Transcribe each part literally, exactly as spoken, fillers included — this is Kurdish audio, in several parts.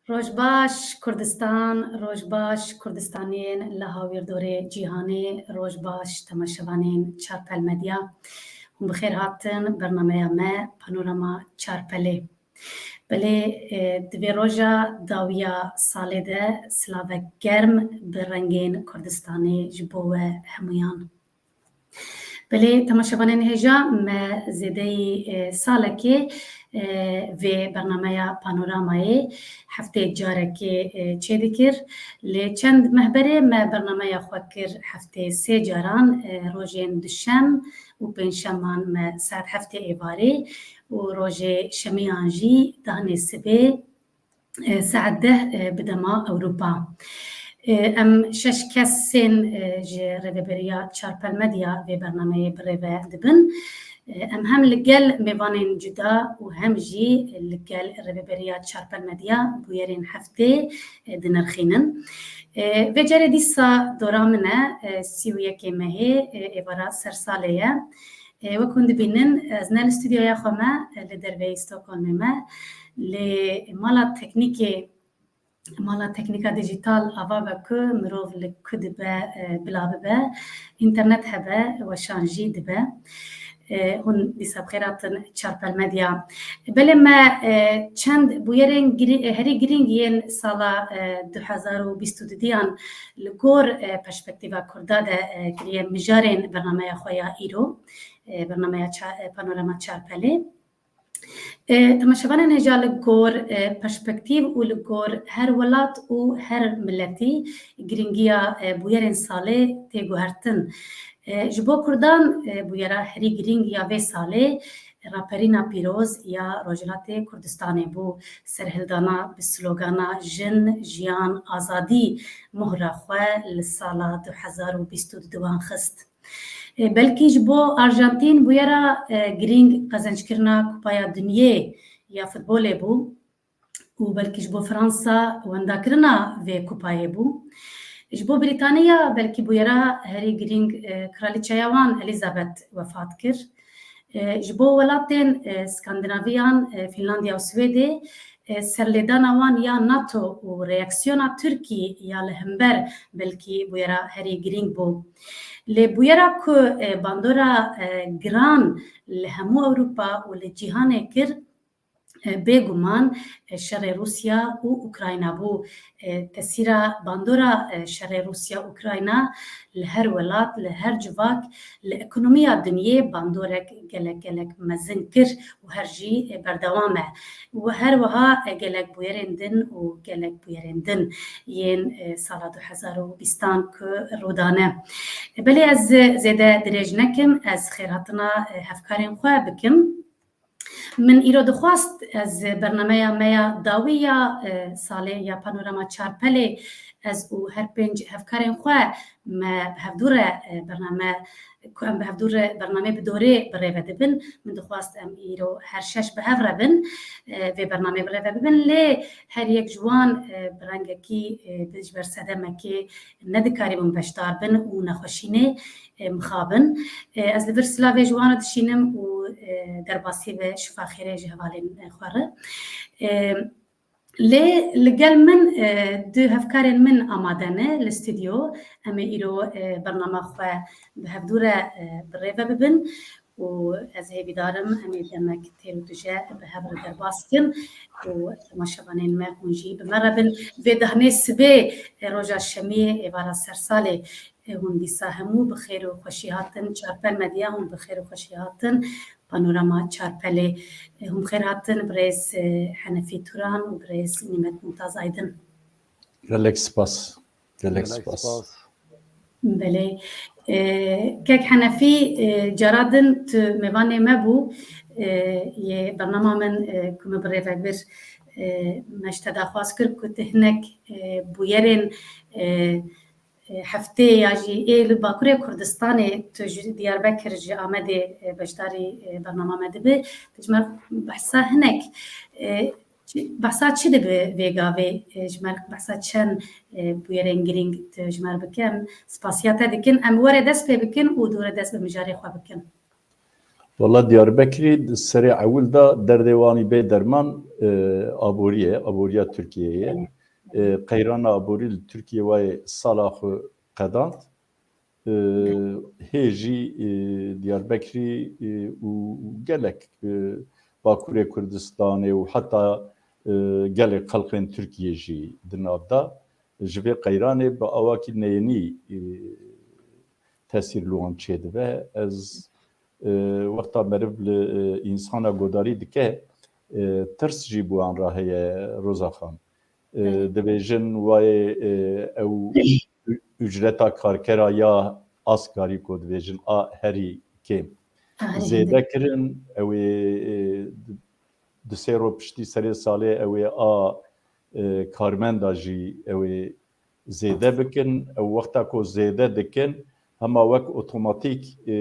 Roj baş Kurdistan, roj baş Kurdistaniyên li hawîrdorê cîhanê, roj baş temaşevanên Çarpel Medya. Hûn bi xêr hatin bernameya me Panorama Çarpelê. Belê, e, di vê roja dawiya salê de silavek germ bi rengên Kurdistanê ji bo we hemûyan. Belê, temaşevanên hêja, me zêdeyî, e, salekê, e, vê bernameya Panoramayê heftê carekê, e, çêdikir. Lê çend meh berê me bernameya xwe kir heftê sê caran, e, rojên duşem û pêncşeman me saet heftê êvarê û rojê şemiyan jî dahnê sibê, e, saet deh, e, bi dema Ewropa. E, em şeş kesên, e, ji Rêveberiya Çarpel Medya vê bernameyê bi rê ve dibin. E, em hem li gel mêvanên cuda û hem jî li gel Rêveberiya Çarpel Medya bûyerên heftê, e, dinirxînin. E, vê carê dîsa dora min e, e, sî û yekê mehê, e, êvara sersalê ye. E, wek hûn dibînin, ez ne li stûdyoya xwe me, e, li derveyî Stockholmê me, lê mala teknîkê, mala teknîka dîjîtal ava be ku mirov li ku dibe, e, bila bibe, înternet hebe, weşan jî dibe. E, hûn dîsa bi xêr hatin Çarpel Medya. Belê me, e, çend bûyerên girî-, e, herî girîng yên sala, e, du hezar û bîst û duyan li gor, e, perspektîfa Kurda de, e, kiriye mijarên bernameya xwe ya îro, e, bernameya ça-, e, Panorama Çarpelê. E, temaşevanên hêja, li gor, e, perspektîf û li gor her welat û her miletî girîngiya, e, bûyerên salê tê guhertin. E, ji bo Kurdan, e, bûyera herî girîng ya vê salê raperîna pîroz ya Rojhilatê Kurdistanê bû, serhildana bi slogana Jin, Jiyan, Azadî mohra xwe li sala du hezar û bîst û duyan xist. E, belkî ji bo Arjantîn bûyera, e, girîng qezenckirina Kupaya Dinyê ya futbolê bû û belkî ji bo Fransa wendakirina vê kupayê bû. Ji bo Brîtaniya belkî bûyera herî girîng, e, Kraliçeya wan Elizabeth wefat kir. E, ji bo welatên, e, Skandinaviyan, e, Finlandiya û Swêdê, e, serlêdana wan ya NATO û reaksiyona Tirkî ya li hember belkî bûyera herî girîng bû. Lê bûyera ku, e, bandora, e, giran li hemû Ewropa û li cîhanê kir, e, bêguman, e, şerê Rûsya û Ukrayna bû. E, tesîra bandora, e, şerê Rûsya-Ukrayna li her welat, li her civak, li ekonomiya dinyê bandorek gelek, gelek mezin kir û her jî, e, berdewam e. Û her wiha, e, gelek bûyerên din û gelek bûyerên din yên, e, sala du hezar û bîstan ku rû dane. E, belê ez zêde dirêj nekim, ez xêrhatina, e, hevkarên xwe bikim. Min îro dixwast ez bernameya me ya dawî ya, e, salê ya Panorama Çarpelê ez û her pênc hevkarên xwe me bi hevdû re, e, bername, ku em bi hevdû re bernamê bi dorê bi rê ve dibin. Min dixwast em îro her şeş bi hev re bin, e, vê bernamê bi rê ve bibin. Lê her yek ji wan, e, bi rengekî, e, bi, ji ber sedemekê nedikarîbûn beşdar bin û nexweşînê, e, mixabin. E, ez li vir silavê ji wan re dişînim û, e, derbasî ve şifa xêrê ji hevalên, e, xwe re. E, lê li gel min, e, du hevkarên min amade ne li stûdyo. Em ê îro, e, bernama xwe bi hevdû re, e, bi rê ve bibin. Û ez hêvîdar im em ê demek têr û tije bi hev re derbas bikin û temaşevanên me hûn jî bi me re bin. Vê dahnê sibê, e, roja şemiyê êvara sersalê, e, hûn dîsa hemû bi xêr û xweşî hatin. Çarpel Medya, hûn bi xêr û xweşî hatin Panorama Çarpelê. E, hûn bi xêr hatin birêz, e, Henefî Turan û birêz Nîmet Mumtaz Aydin. Gelek spas. Gelek spas. Belê. E, kek Henefî, e, cara din tu mêvanê me bû, e, yê bernama min, e, ku min bi rê ve bir, e, me ji te daxwaz kir ku tu hinek, e, bûyerên, e, e, heftê ya jî ê li Bakurê Kurdistanê, tu ji Diyarbekir, ji Amedê, e, beşdarî, e, bernama me dibe. Tu ji me behsa hinek, e, Çi, behsa çi dibe vê gavê? E, ji me re behsa çend, e, bûyerên girîng tu ji me re bike? Em spasiya te dikin. Em were dest pê bikin û dûre dest bi mijarê xwe bikin. Wela Diyarbekirî di serê ewil de derdê wanî bê derman, e, aborî ye, aboriya Tirkiyeyê ye. E, qeyrana aborî li Tirkiye wayê sala xwe qedand. E, hê jî, e, Diyarbekirî, e, û gelek, e, Bakurê Kurdistanê û heta, e, gelek xelqên Tirkiyê jî di nav de ji vê qeyranê bi awakî neyênî, e, tesîr li wan çêdibe. Ez, e, wexta meriv li, e, însana godarî dike, e, tirs jî bi wan re heye, Roza Xan. E, Belê. Dibêjin wayê, e, ew ü-, ücreta karkera ya asgarî ku dibêjin a herî kêm. A herî zêde hindik. Kirin, ew ê, e, di, di sê ro piştî serê salê ew ê a, e, karmenda jî ew ê zêde bikin. Ew wexta ku zêde dikin, hema wek otomatîk, e,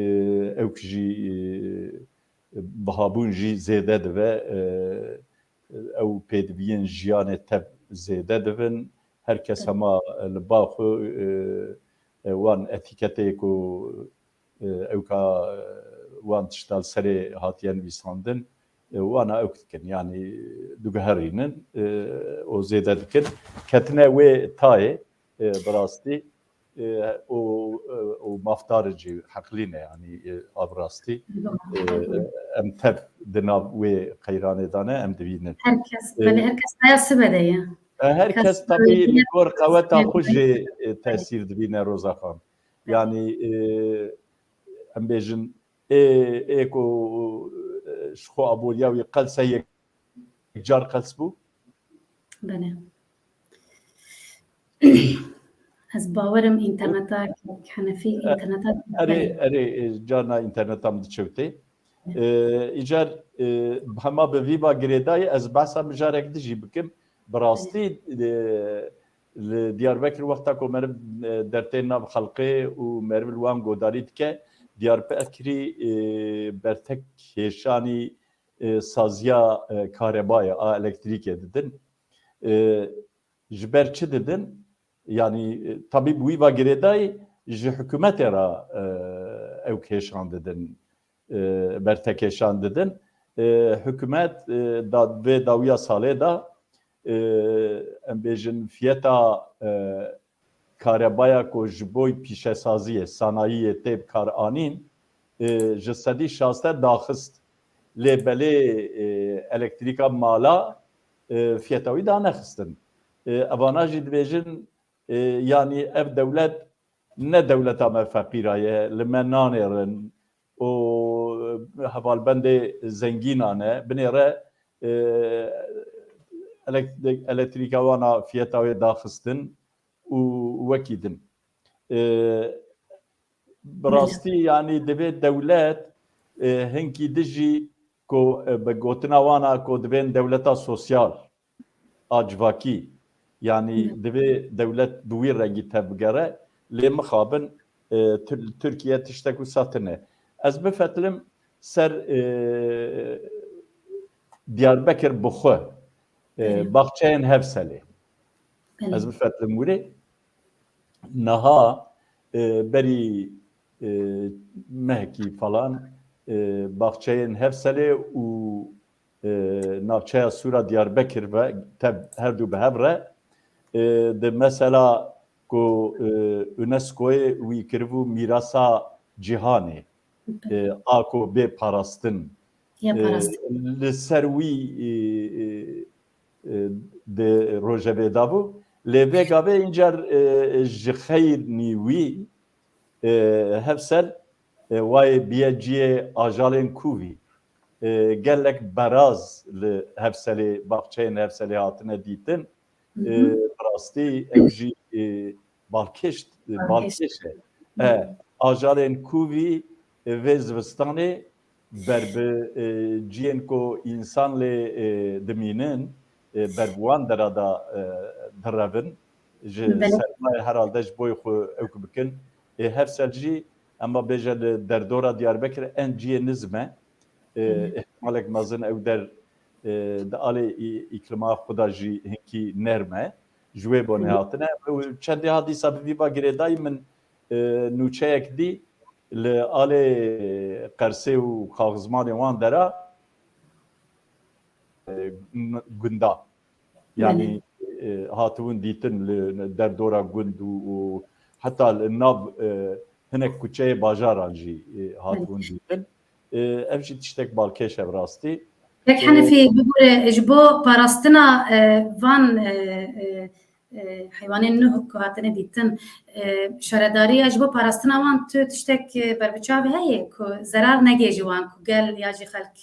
ew jî, e, bihabûn jî zêde dibe. E, ew pêdiviyên jiyanê tev zêde dibin. Her kes hema li ba xwe, e, e, wan etîketeyê ku, e, ewka, e, wan tişta li serê hatiye nivîsandin, e, wana ewk dikin. Yanî diguherînin, e, û zêde dikin. Ketine wê tayê, e, bi rastî, e, û, e, û mafdar in jî, heqlî ne, yanî, e, a bi rastî, e, em tev di nav wê qeyranê de ne, em dibînin. Her kes, E, belê, her kes daya sibe de ye. E, her Kes kes tabî li gor qeweta xwe jî, e, tesîr dibîne, Roza Xan. Belê. Yanî, e, em bêjin, ê, ê ku, e, ji xwe aboriya wî qels e, yek car qels bû? Belê. Ez bawerim înterneta Henefî, E, înterneta erê, Belê. Erê, e, carna înterneta min diçewtê. E, îcar, e, hema bi vî ba girêdayî ez behsa mijarek dijî bikim. Bi rastî, e, li Diyarbekir wexta ku meriv, e, dertê nav xelqê û meriv li wan godarî dike, Diyarbekirî, e, bertek kêşanî, e, saziya, e, karebayê a elektrîkê didin. E, ji ber çi didin? Yanî, e, tabî bi wî va girêdayî ji hikûmetê re, e, ew kêşan didin, e, bertekêşan didin. E, hikûmet, e, da, vê dawiya salê de, e, em bêjin fiyeta, e, karebaya ku ji bo pîşesaziyê, sanayiyê tê bi kar anîn, e, ji sedî şazdeh daxist. Lê belê, e, elektrîka mala, e, fiyeta wî danexistin. E, evana jî dibêjin, e, yanî ev dewlet ne dewleta me feqîra ye, li me nanêrin û hevalbendê zengînan e. Binêre, e, elek-, elektrîka wana fiyeta wê daxistin û wekî din. E, bi Belê. Rastî, yanî divê dewlet, e, hinkî dijî ku, e, bi gotina wana ku divên dewleta sosyal a civakî, yanî Hı. Divê dewlet bi wî rengî tevbigere, lê mixabin, e, Tir-, Tirkiye tiştek wisa tune. Ez bifetlim ser, e, Diyarbekir bi xwe, e, Belê. Baxçeyên Hevselê. Belê. Ez bifetlim wirê. Niha, e, berî, e, mehekî falan, e, Baxçeyên Hevselê û, e, navçeya Sûra Diyarbekir ve tev, her du bi hev re, e, di mesela ku, e, UNESCOyê wî kiribû mîrasa cîhanê, e, a ku bê parastin. Ya E, parastin. Li ser wî, e, e, e, di rojevê de bû. Lê vê gavê încar, e, ji xeyrnî wî, e, Hevsel, e, wayê biye ciyê ajalên kûvî. E, gelek beraz li Hevselê, baxçeyên Hevselê hatine dîtin. Hı hı. E, bi rastî ew jî, e, balkêş, e, Balkêş. Balkêş e. Hı. E, ajalên kûvî, e, vê zivistanê ber bi, e, ciyên ku însan lê, e, dimînin, e, ber bi wan dera de, e, direvin. Ji Belê. Sermayê herhalde ji bo xwe ewk bikin. E, Hevsel jî, ema bêje li derdora Diyarbekir en ciyê nizm e. E, Hı hı. Îhtimalek mezin ew der, e, di alê î-, îklima xwe de jî hinkî nerm e. Ji wê bonê Hı hı. Hatine. Ew çendê ha dîsa bi vî ba girêdayî min, e, nûçeyek dî. Li alê Qersê û Qaxizmanê wan dera, e, gunda. Belê. Yanî, e, hatibûn dîtin li derdora gund û, û heta li nav, e, hinek kuçeyê bajaran jî, e, hatibûn dîtin. E, ev jî tiştek balkêş e bi rastî. Kek E, Henefî, bibûre ji bo parastina, e, van, e, e, e, heywanên nuh ku hatine dîtin, e, şaredariya ji bo parastina wan tu tiştek, e, berbiçav heye ku zerar negê ji wan, ku gel ya jî xelk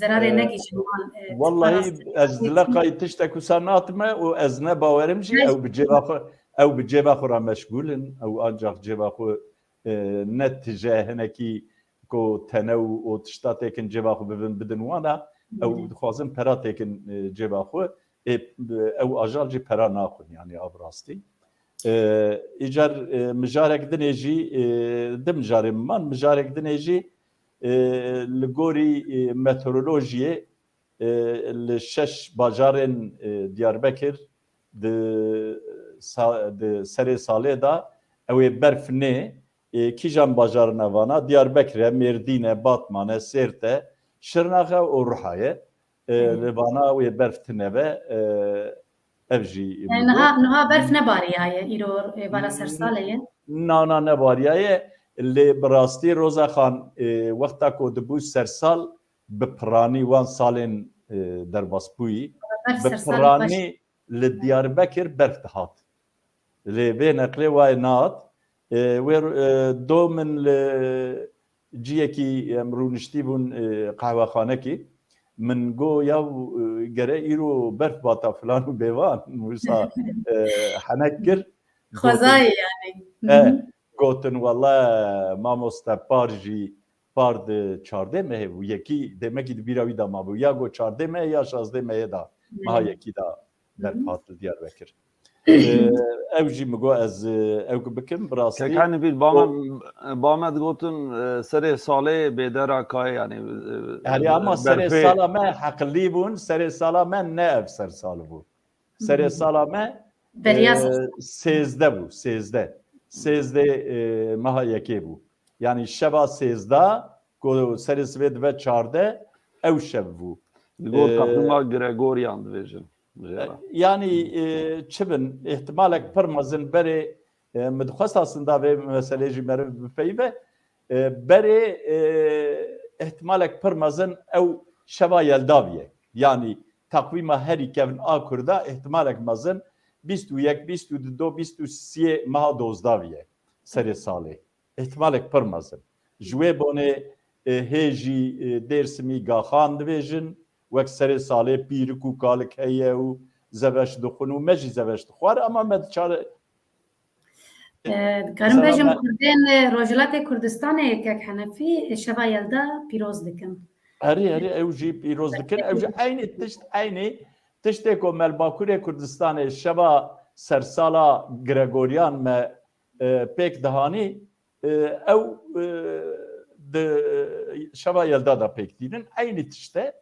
zerarê E, negê ji wan, e, wellahî parastin ez dileqayî tiştek wisa natime û ez ne bawerim jî, Ne- ew bi cêva xwe, ew bi cêva xwe re meşgûl in, ew ancax cêva xwe, e, ne tije hinekî ku tene û, û tişta têkin cêva xwe bibin bidin wana, ew Belê. dixwazin pera têkin, e, cêva xwe. Ê, ew ajal jî pera naxwin, yanî a bi rastî. E, îcar, e, mijarek dinê jî, e, di mijarê min man, mijarek dinê jî, e, li gorî, e, meteorolojiyê, e, li şeş bajarên, e, Diyarbekir di sa-, di serê salê de ew ê berf nê, e, kîjan bajarine vana? Diyarbekir e, Mêrdîn e, Batman e, Sêrt e, Şirnax e û Ruha ye. E, Belê. Li vana wê berf tine be, e, ev jî Yani bû. niha, niha berf nebariyaye, îro, e, vana sersalê ye? Na, na, nebariyaye. Lê bi rastî Roza Xan, e, wexta ku dibû sersal, bi piranî wan salên, e, derbas bûyî, Berf bi sersalê piranî baş. li Diyarbekir berf dihat. Lê vê neqlê wayê nehat. E, wê, e, do min li ciyekî em rûniştî bûn, e, qehwexanekî. Min got, "Ya, e, gere îro berf bata filan û bêvan." Wisa, e, henek kir. Xwezayê Gotin, yani. e, Hı hı. gotin, "Wele mamoste par jî, par di çardeh mehê bû. Yekî demekî di bîra wî de mabû. Ya got çardeh mehê ya şazdeh mehê de, meha Hı. yekî de berf Hı. hat li Diyarbekir." E, ew jî min got ez, e, ew bikim, bi rastî. Kek Henefî, ba me, ba me digotin, e, serê salê bêdera kayê, yani, e, Herî ama serê berfê. sala me heqilî bûn, serê sala me ne ev ser sal bû. Serê Hı hı. sala me, Beriya e, ser sal. sêzdeh bû, sêzdeh. Sêzdeh, e, meha yekê bû. Yani şeva sêzdeh, ku serê sivê dibe çardeh, ew şev bû. Li gor E, teqwîma Gregorian dibêjin. Jêra. E, yanî, e, çi bin, ihtimalek pir mezin berê, e, min dixwest aslında vê meselê jî meriv bipeyive. E, berê, e, ihtimalek pir mezin ew şeva yelda viye. Yanî teqwîma herî kevn a Kurda ihtimalek mezin bîst û yek, bîst û du, bîst û sê meha dozdeh viye serê salê. Îhtimalek pir mezin. Ji wê bonê, e, hê jî, e, Dêrsimî gaxan dibêjin, wek serê salê pîrik û kalik heye û zeveş dixwin û me jî zeveş dixwar, ama me diçare-, E, dikarim Mesela bêjim, me Kurdên, e, Rojhilatê Kurdistanê, Kek Henefî, e, şeva yelda pîroz dikin. Herî, herî, ew jî pîroz dikin. Ew jî eynî tişt, eynî tiştê ku me li Bakurê Kurdistanê şeva sersala Gregorian me, e, pêk dihanî, e, ew, e, di şeva yelda de pêk tînin. Eynî tişt e.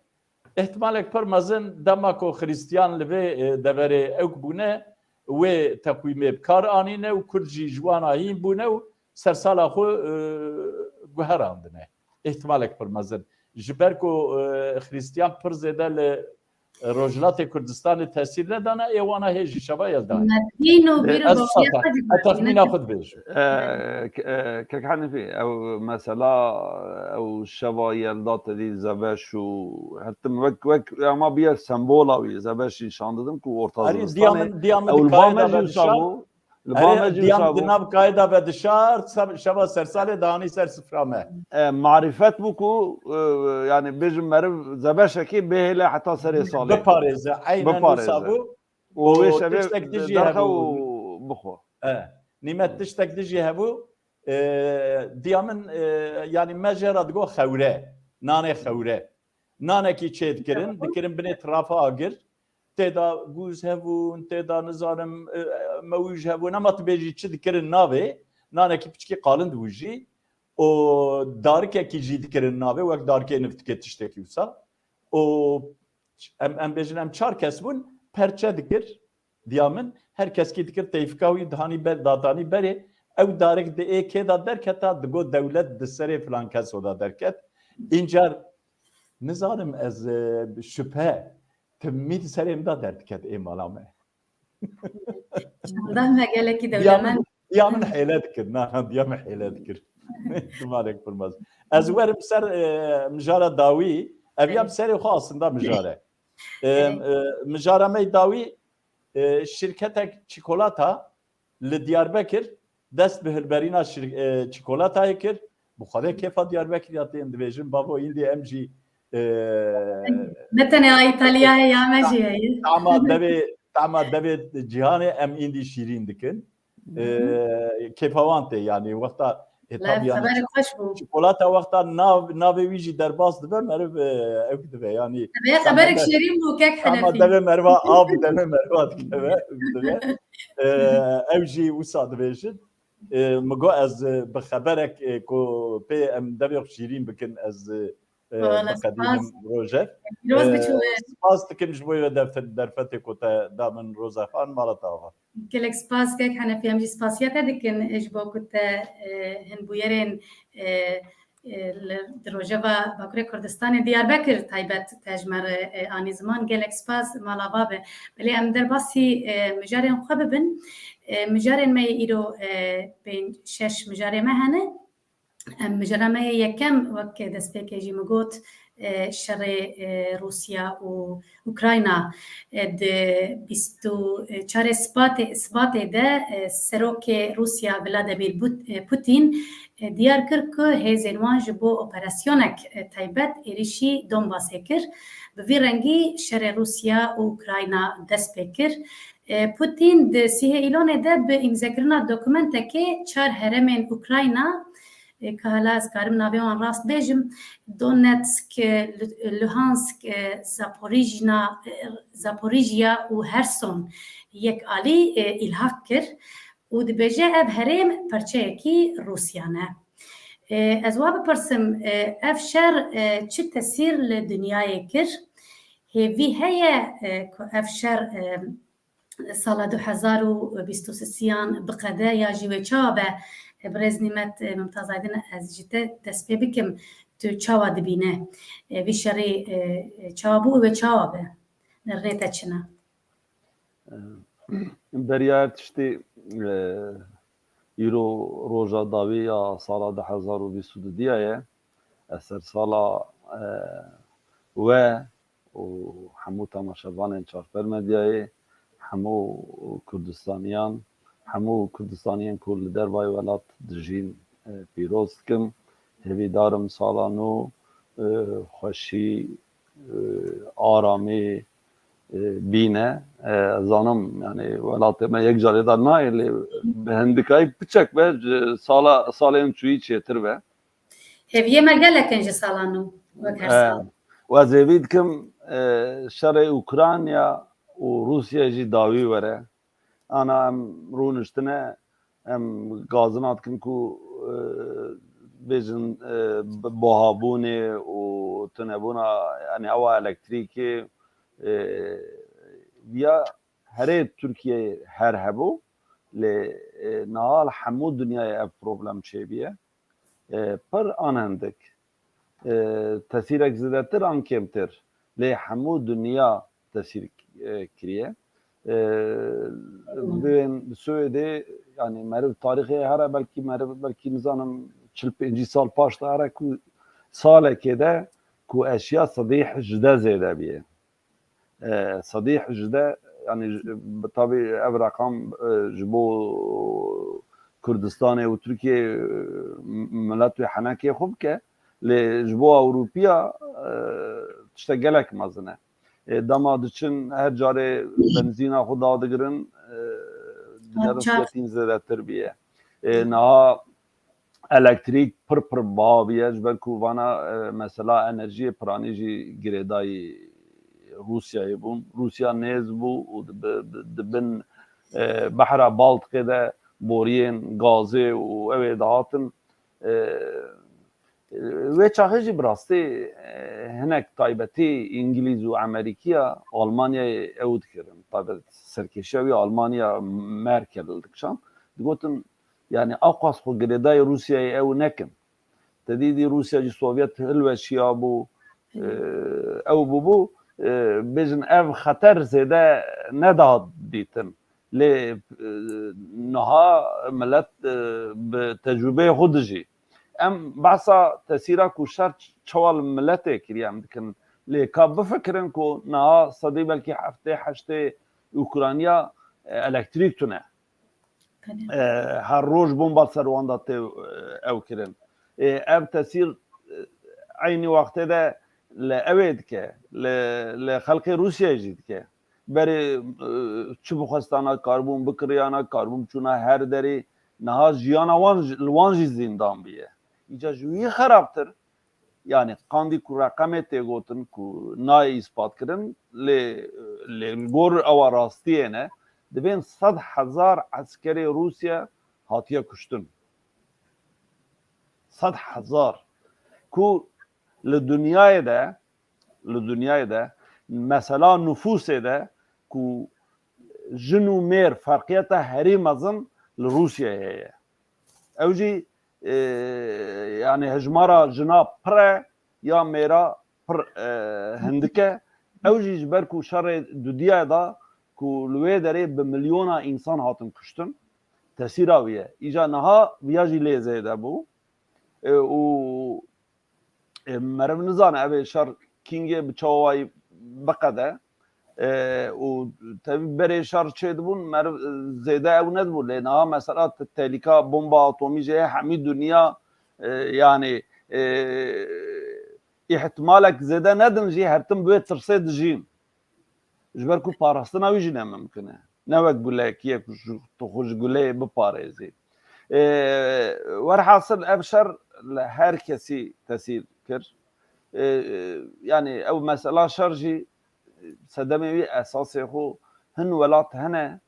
Îhtimalek pir mezin dema ku Xristiyan li vê, e, deverê ewk bûne, wê teqwîmê bi kar anîne û Kurd jî ji wan a hîn bûne û sersala xwe, e, guherandine. Îhtimalek pir mezin. Ji ber ku, e, Xristiyan pir zêde li Rojhilatê Kurdistanê tesîr nedane, ê wana hê jî şeva yelda heye. Medîn û E, bîr û ez baweriyê sata, xwe jî ez texmîna xwe dibêjim. E, k-, e, Kek Henefî, ew mesela, ew şeva yelda tedî zebeş û her tim wek, wek ama biye sembola wî, zebeş nîşan didin ku Orta Herî Zivistanê diya min, diya min ew di li ba kayê me de jî wisa vedişa. bû. Li ba Erê, me jî diyan wisa di bû. nav kayê de vedişar, se-, şeva sersalê danî ser sifra me. E, marîfet bû ku, e, yani bêjim meriv zebeşekê bihêle heta serê salê. Biparêze, eynen wisa Biparêze. bû. Û wê Û şevê tiştek dijî derxe hebû. û bixwe. E, Nîmet, tiştek dijî hebû. E, diya min, e, yani me jê re digot xewre, nanê xewre. Nanekî çê dikirin, dikirin binê tirafa agir. Tê de gûz hebûn, tê de nizanim, e, mewîj hebûn, ama tu bêjî çi dikirin navê, nanekî piçkî qalin dibû jî. Û darikekî jî dikirin navê, wek darikê niftikê tiştekî wisa. Û em, em bêjin em çar kes bûn, perçe dikir, diya min, her keskî dikir teyfika wî dihanî ber, datanî berê, Ew darik di ê kê de derketa, digot dewlet di serê filan keso de derket. Încar nizanim ez, e, şüphe, timî di serê min de derdiket ê mala me. Şanda me gelekî dewlemend. Diya min hêle dikir, na, diya min hêle dikir. Ihtimalek pir mezin. Ez werim ser, e, mijara dawî, ev ya bi serê xwe aslında mijare. E, e, mijara me dawî, e, şirketek çikolata li Diyarbekir dest bi hilberîna şir-, e, çikolatayê kir. Bi xwedê kêfa Diyarbekir ya tên dibêjin, bavo, îndî em jî, e, ne tenê a Îtalyayê ya me jî heye. Tama devê, tama devê cîhanê em îndî şîrîn dikin. E, kêfa wan tê, yanî wexta, e, tabii, yanî xeberek xweş bû. Çikolata wexta nav, navê wî jî derbas dibe, meriv, e, ew dibe, yanî. Xeberek şêrîn bû, kek Henefî. Ama devê meriva av, devê meriva dikeve, dibe. E, ew jî wisa dibêjin. E, min got ez, e, bi xeberek, e, ku pê em devê xwe şîrîn bikin, ez, e, e, biqedînim roje. E, spas dikim ji bo vê derfe-, derfetê ku te da min, Roza Xan, mala te ava. Gelek spas, kek Henefî, em jî spasiya te dikin, e, ji bo ku te, e, hin bûyerên, e, e, li, di rojeva Bakurê Kurdistanê, Diyarbekir taybet te ji me re, e, anî ziman. Gelek spas, mala va be. Belê em derbasî, e, mijarên xwe bibin. E, mijarên me yê îro, e, pênc, şeş mijarê me hene. Em, mijara me yê yekem, wek destpêkê jî min got, e, şerê, e, Rûsya û Ukrayna, e, di bîst û çarê Sibatê, Sibatê de, e, serokê Rûsya Vladimir But-, e, Putin, e, diyar kir ku hêzên wan ji bo operasyonek, e, taybet êrîşî Donbasê kir. Bi vî rengî şerê Rûsya û Ukrayna dest pê kir. E, Putin di sîhê Îlonê de bi îmzekirina dokumentekê çar herêmên Ukrayna, e, ka hala ez karim navê wan rast bêjim, Donetsk, e, Lu-, Luhansk, e, Zaporijna, e, Zaporijya û Herson yek alî, e, îlhaq kir û dibêje ev herêm parçeyekî Rûsya ne. E, ez wa bipirsim, e, ev şer, e, çi tesîr li dinyayê kir? Hêvî heye, e, ku ev şer, e, sala du hezar û bîst û sisiyan biqede ya jî wê çawa be? E, Birêz Nîmet, e, Mimtaz Aydin, ez ji te dest pê bikim. Tu çawa dibîne? E, vî şerî, e, e, çawa bû û wê çawa be? Nirnê te çi ne? E, beriya her tiştî, e, îro roja dawî ya sala du hezar û bîst û du diya ye. Ez ser sala, e, we û hemû temaşevanên Çarper Medyayê, hemû Kurdistaniyan, hemû Kurdistaniyên ku li dervayî welat dijîn, e, pîroz dikim. Hêvîdar im sala nû, e, xweşî, e, aramî, e, bîne. E, ez zanim, yani, welatê me yek carê dar nayê, lê bi hindikayî piçek be, ji sala, salên çûyî çêtir be. Hêviyê me gelek in ji sala nû, wek her sal. E, û ez hêvî dikim, e, şerê Ukrayna û Rûsya jî dawî were. Ana em rûniştine, em gazina dikin ku, e, bêjin, e, bi-, buhabûnê û tunebûna, yani ewa elektrîkê, e, ya herê Tirkiyeyê her hebû, lê, e, niha li hemû dinyayê ev problem çêbûye. E, pir an hindik. E, tesîrek zêdetir an kêmtir. Lê hemû dinya tesîr, e, kiriye. E, bên Swêdê, yani meriv tarîxê here, belkî meriv, belkî nizanim çil pêncî sal paş de here ku salekê de ku eşya sedî hejdeh zêde bûye. E, sedî hejdeh, yani, j-, bi tabî ev reqam, e, ji bo Kurdistanê û Tirkiyeyê, e, m-, milet wê henekê xwe bike, lê ji bo Ewropiya, e, tiştek gelek mezin e. E, dema diçin her carê benzîna xwe dadigirin, e, digerin çar. Zêdetir bûye. E, niha elektrîk pir pir biha bûye, ji ber ku vana, e, mesela enerjiyê piranî jî girêdayî Rûsyayê bûn. Rûsya nêz bû û di, bi, bi, di bin, e, behra Baltikê de boriyên gazê û ew ê dihatin. E, e, wê çaxê jî bi rastî, e, hinek taybetî Îngilîz û Emerîkiya Almanyayê ew dikirin. Taybet serkêşiya wî Almanya Merkel dikişand. Digotin, Yani aqas xwe girêdayê Rûsyayê ew nekin. Te dî dî Rûsya jî Sovyet hilweşiya bû, e, ew bûbû, e, bêjin ev xeter zêde nedihat dîtin. Lê, e, niha milet, e, bi tecrûbeyê xwe dijî. Em behsa tesîra ku şer çawa li miletê kiriye em dikin. Lê ka bifikirin ku niha sedî belkî heftê heştê Ukrayna, e, elektrîk tune. E, her roj bomba ser wan de tê, e, ew kirin. E, ev tesîr, e, eynî wextê de li ewê dike, li, li xelkê Rûsyayê jî dike. Berê, e, çi bixwestana karibûn bikiriyana, karibûn çûna her derê, niha jiyana wan ji, li wan jî zîndan bûye. Îca ji wî xerabtir, yani qandî ku reqemê tê gotin ku nayê îspat kirin, lê, lê li gor ewa rastiyê ne, dibên sed hezar eskerê Rûsya hatiye kuştin. Sed hezar. Ku li dinyayê de, li dinyayê de mesela nufusê de ku jin û mêr ferqiyeta herî mezin li Rûsyayê heye. Ew jî, e, yani hejmara jina pir e, ya mêra pir, e, hindik e. Ew jî ji ber ku şerê dudiyê da ku li wê derê bi milyona însan hatin kuştin, tesîra wî ye. Îca niha viya jî lê zêde bû. E, û, e, meriv nizane ev ê şer kîngê bi çawayî biqede. E, û tevî berê şer çêdibûn, meriv, e, zêde ew nedibû. Lê niha mesela te-, tehlîka bomba atomî jê hemî dinya, e, yani, e, îhtimalek zêde nedin jî her tim bi wê tirsê dijîn. Ji ber ku parastina wî jî ne mimkin e. Ne wek gulekî ye ku ji, tu xwe ji guleyê biparêzî. E, werhasil ev şer li her kesî tesîr kir. E, e, yani ew mesela şer jî sedemê wî esasê xwe hin welat hene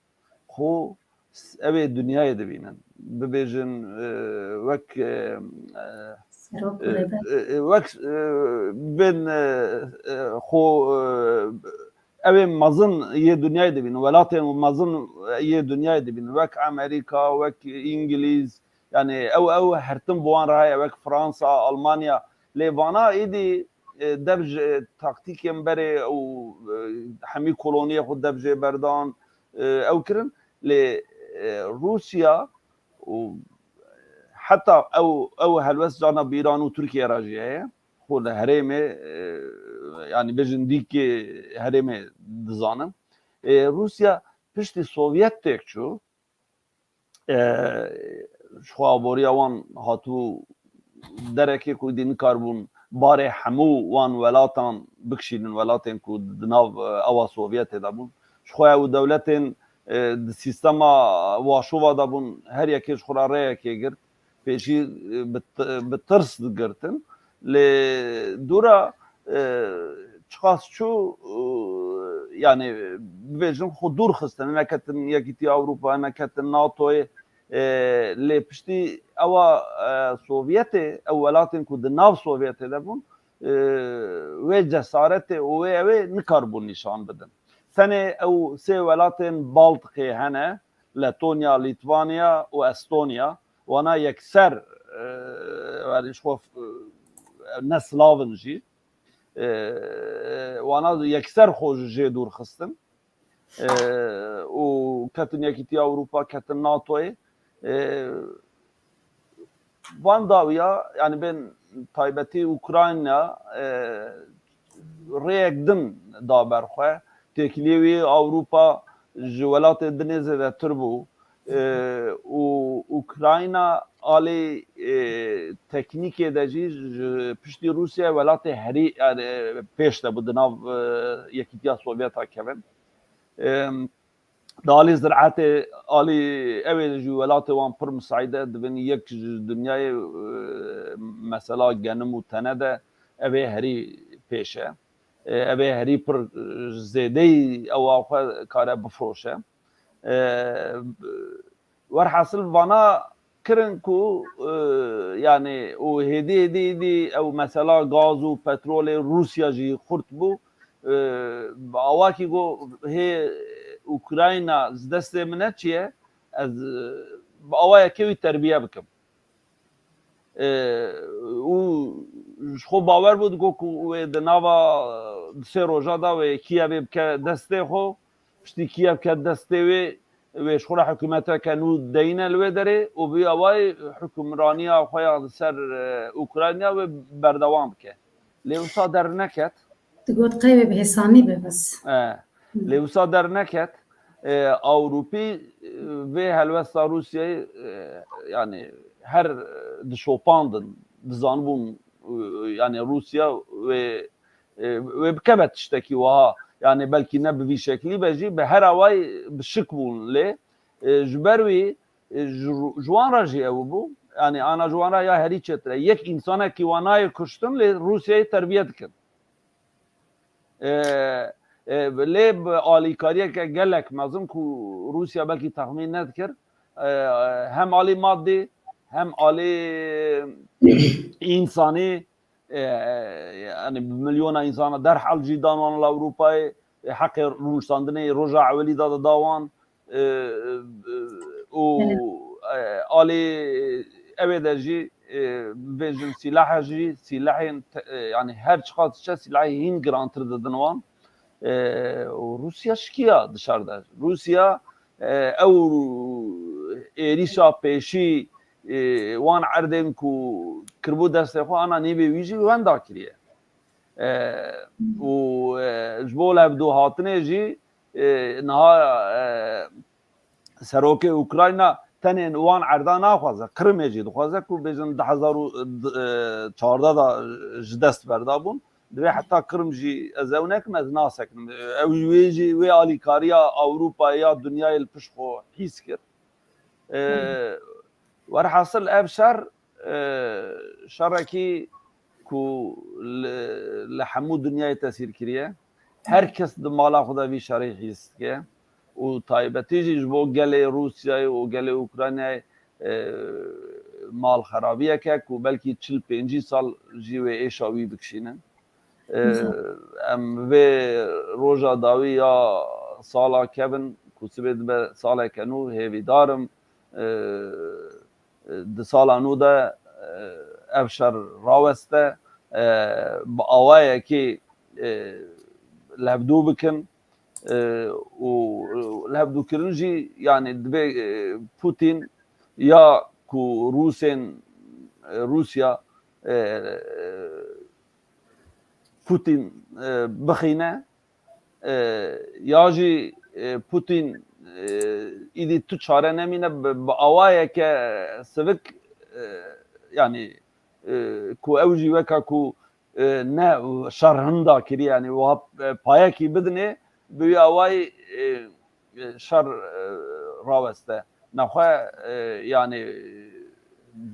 xwe s-, ew ê dinyayê dibînin. Bibêjin, e, wek, e, e, Serok e, Rêber. e, e, wek, e, bên, e, e, xwe, e, ew ê mezin yê dinyayê dibînin. Welatên mezin yê dinyayê dibînin. Wek Amerîka, wek Îngilîz, yani ew, ew her tim bi wan re heye, wek Fransa, Almanya. Lê vana êdî, e, dev ji, e, taktîkên berê û, e, hemî koloniyê xwe dev jê berdan, e, ew kirin. Lê, e, Rûsya û heta ew, ew helwest carna bi Îran û Tirkiye re jî heye. Xwe li herêmê, e, yani bêjin dîkê herêmê dizanin. E, Rûsya piştî Sovyet têk çû, e, ji xwe aboriya wan hatibû derekê ku dî nikaribûn barê hemû wan welatan bikişînin, welatên ku di nav, e, ewa Sovyetê de bûn. Ji xwe ew dewletên, e, di sîstema Warşova de bûn, her yekê ji xwe re rêyekê girt. Pêşî, e, bi t-, bi tirs digirtin. Lê dûra, e, çiqas çû, e, yani bibêjin xwe dûr xistin, neketin Yekîtiya Ewropa, neketin NATOyê, e, lê piştî ewa, e, Sovyetê, ew welatên ku di nav Sovyetê de bûn, e, wê cesaretê û wê ew ê nikaribûn nîşan bidin. Tenê ew sê welatên Baltikê hene, Letonya, Lîtvanya û Estonya, wana yekser, e, yani ji xwe, e, ne Slav in jî. E, wana yekser xwe ji jê dûr xistin. E, û ketin Yekîtiya Ewropa, ketin NATOyê. E, van dawiya, yani bên taybetî Ukrayna, e, rêyek din da ber xwe. Têkiliyê wî Ewropa ji welatê dinê zêdetir bû. E, û Ukrayna alê, e, teknîkê de jî ji piştî Rûsya welatê herî, yani, pêş de bû di nav, e, Yekîtiya Sovyeta kevin. E, Di alî ziraetê, alî ew ê jî welatê wan pir misaîd e, dibin yek ji dinyayê, e, mesela genim û tene de ev ê herî pêş e. E, ev ê herî pir, e, zêdeyî ewa xwe kare bifroşe. E, werhasil vana kirin ku, e, yani û hêdî hêdî hêdî ew mesela gaz û petrolê Rûsya jî xurt bû. E, bi awakî got hê Ukrayna ji destê min neçiye, ez, e, bi awayekê wî terbiye bikim. E, û ji xwe bawer bû, digot ku wê di nava di sê roja de wê Kiyevê bike destê xwe, piştî Kiyev ket destê wê, wê ji xwe re hikûmeteke nû deyne li wê derê û bi wî awayî hukimraniya xwe ya li ser, e, Ukrayna wê berdewam bike. Lê wisa derneket. Digot qey wê bi hêsanî be bes. E, lê wisa derneket. E, Ewropî, e, vê helwesta Rûsyayê, e, yani her dişopandin, dizanibûn, e, yani Rûsya wê, e, wê bikeve tiştekî wiha. Yani belkî ne bi vî şeklî be jî, bi her awayî bi şik bûn lê, e, ji ber wî, e, ji, ji wan re jî ew bû. Yani ana ji wan re ya herî çêtir e. Yek însanekî wan nayê kuştin, lê Rûsyayê terbiye dikin. E, e, lê bi alîkariyeke gelek mezin ku Rûsya belkî texmîn nedikir, e, hem alî madî hem alî însanî, e, yani bi milyona însana derhal cî dan wan li Ewropayê, e, heqê rûniştandinê roja ewilî de dida wan, e, e, û, Belê. e, alî ewê de jî, e, bêjin sîlahe jî, sîlehên te-, e, yani her çiqas diçe sîlahê hîn girantir didin wan. E, û Rûsya şikiya di şer de. Rûsya, e, ew êrîşa pêşî, e, wan erdên ku kiribû destê xwe, ana nîvê wî jî wenda kiriye. E, û, e, ji bo levdûhatinê jî, e, niha, e, serokê Ukrayna tenê wan erda naxwaze, Qrimê jî dixwaze ku bêjin du hezar û çardeh de ji dest berdabûn. Divê heta Qrim jî ez ew nekim, ez nasekinim. Ew wê jî, wê alîkariya Ewropayê ya dinyayê li pişt xwe hîs kir. E, Welhasil ev şer, e, şerekî ku li, li hemû dinyayê tesîr kiriye. Her kes di mala xwe de vî şerî hîs dike. Û taybetî jî ji bo gelê Rûsyayê û gelê Ukraynayê, e, mal xerabiyek e ku belkî çil pêncî sal jî wê êşa wî bikişînin. E, Em vê roja dawî ya sala kevin ku sibê dibe saleke nû, hêvîdar im, e, di sala nû de, e, ev şer raweste, e, bi awayekî, e, levdû bikin, e, û levdûkirin jî, yani, divê, e, Putin ya ku Rûsên, e, Rûsya, e, Putin, e, bixîne, e, ya jî, e, Putin, e, îdî tu çare nemîne bi, bi awayeke sivik, e, yani, e, ku ew jî weka ku, e, ne şer hinda kiriye, yani wiha, e, payekî bidinê, bi wî awayî, e, e, şer, e, raweste. Nexwe, e, yani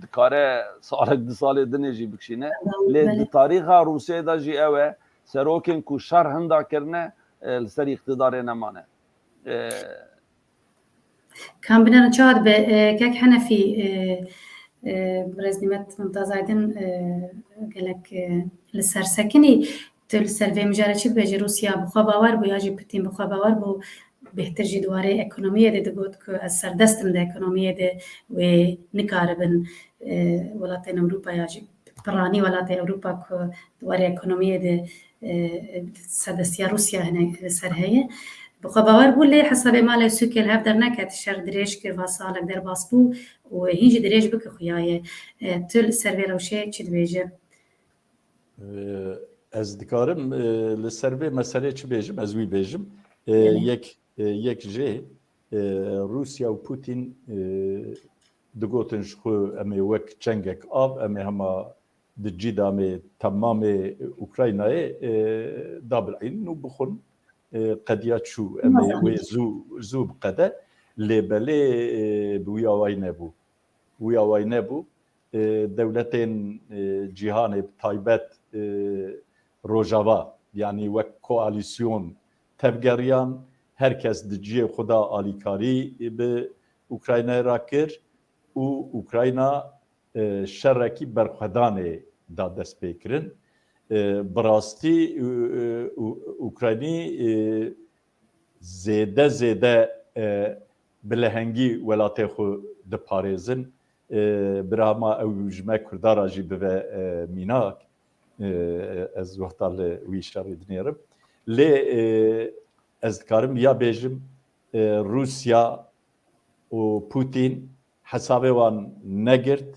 dikare salek du salê dinê jî bikişîne. Lê Belê. Di tarîxa Rûsyayê de jî ew e, serokên ku şer hinda kirine, e, li ser îqtidarê nemane. E, Kam binerin çawa dibe, e, kek Henefî, e, e, birêz Nîmet Mumtaz Aydin, e, gelek, e, li ser sekinî. Tu li ser vê mijarê çi dibêjî? Rûsya bi xwe bawer bû ya jî Putin bi xwe bawer bû? Bêhtir jî di warê ekonomiyê de digot ku ez serdest im di ekonomiyê de, wê nikaribin, e, welatên Ewropa ya jî piranî welatê Ewropa ku di warê ekonomiyê de, e, serdestiya Rûsya hinek li ser heye. Bi xwe bawer bû, lê hesabê malê sûkê li hev derneket, şer dirêj kir, va salek derbas bû û hîn jî dirêj bike xuya ye. E, tu li ser vê rewşê çi dibêjî? Ee, Ez dikarim, e, li ser vê meselê çi bêjim, ez wî bêjim. Ee, Belê. Yek, e, yek jê, e, Rûsya û Putin, e, digotin ji xwe em ê wek çengek av, em ê hema di cî de em ê temamê Ukraynayê, e, dabili'înin û bixwin, e, qediya çû, em ê wê zû, zû biqede. Lê belê, e, bi wî awayî nebû. Wî awayî nebû. E, dewletên, e, cîhanê bi taybet, e, Rojava, yanî wek koalîsyon tevgeriyan, her kes di cihê xwe de alîkarî bi Ukraynayê re kir û Ukrayna, e, şerekî berxwedanê da destpêkirin. E, bi rastî, e, e, Û-, Ukraynî, e, zêde zêde, e, bi lehengî welatê xwe diparêzin. E, birama ew ji me Kurda re jî bibe, e, mînak. E, ez wexta li wî şerî dinêrim. Lê, e, ez dikarim ya bêjim, e, Rûsya û Putin hesabê wan negirt.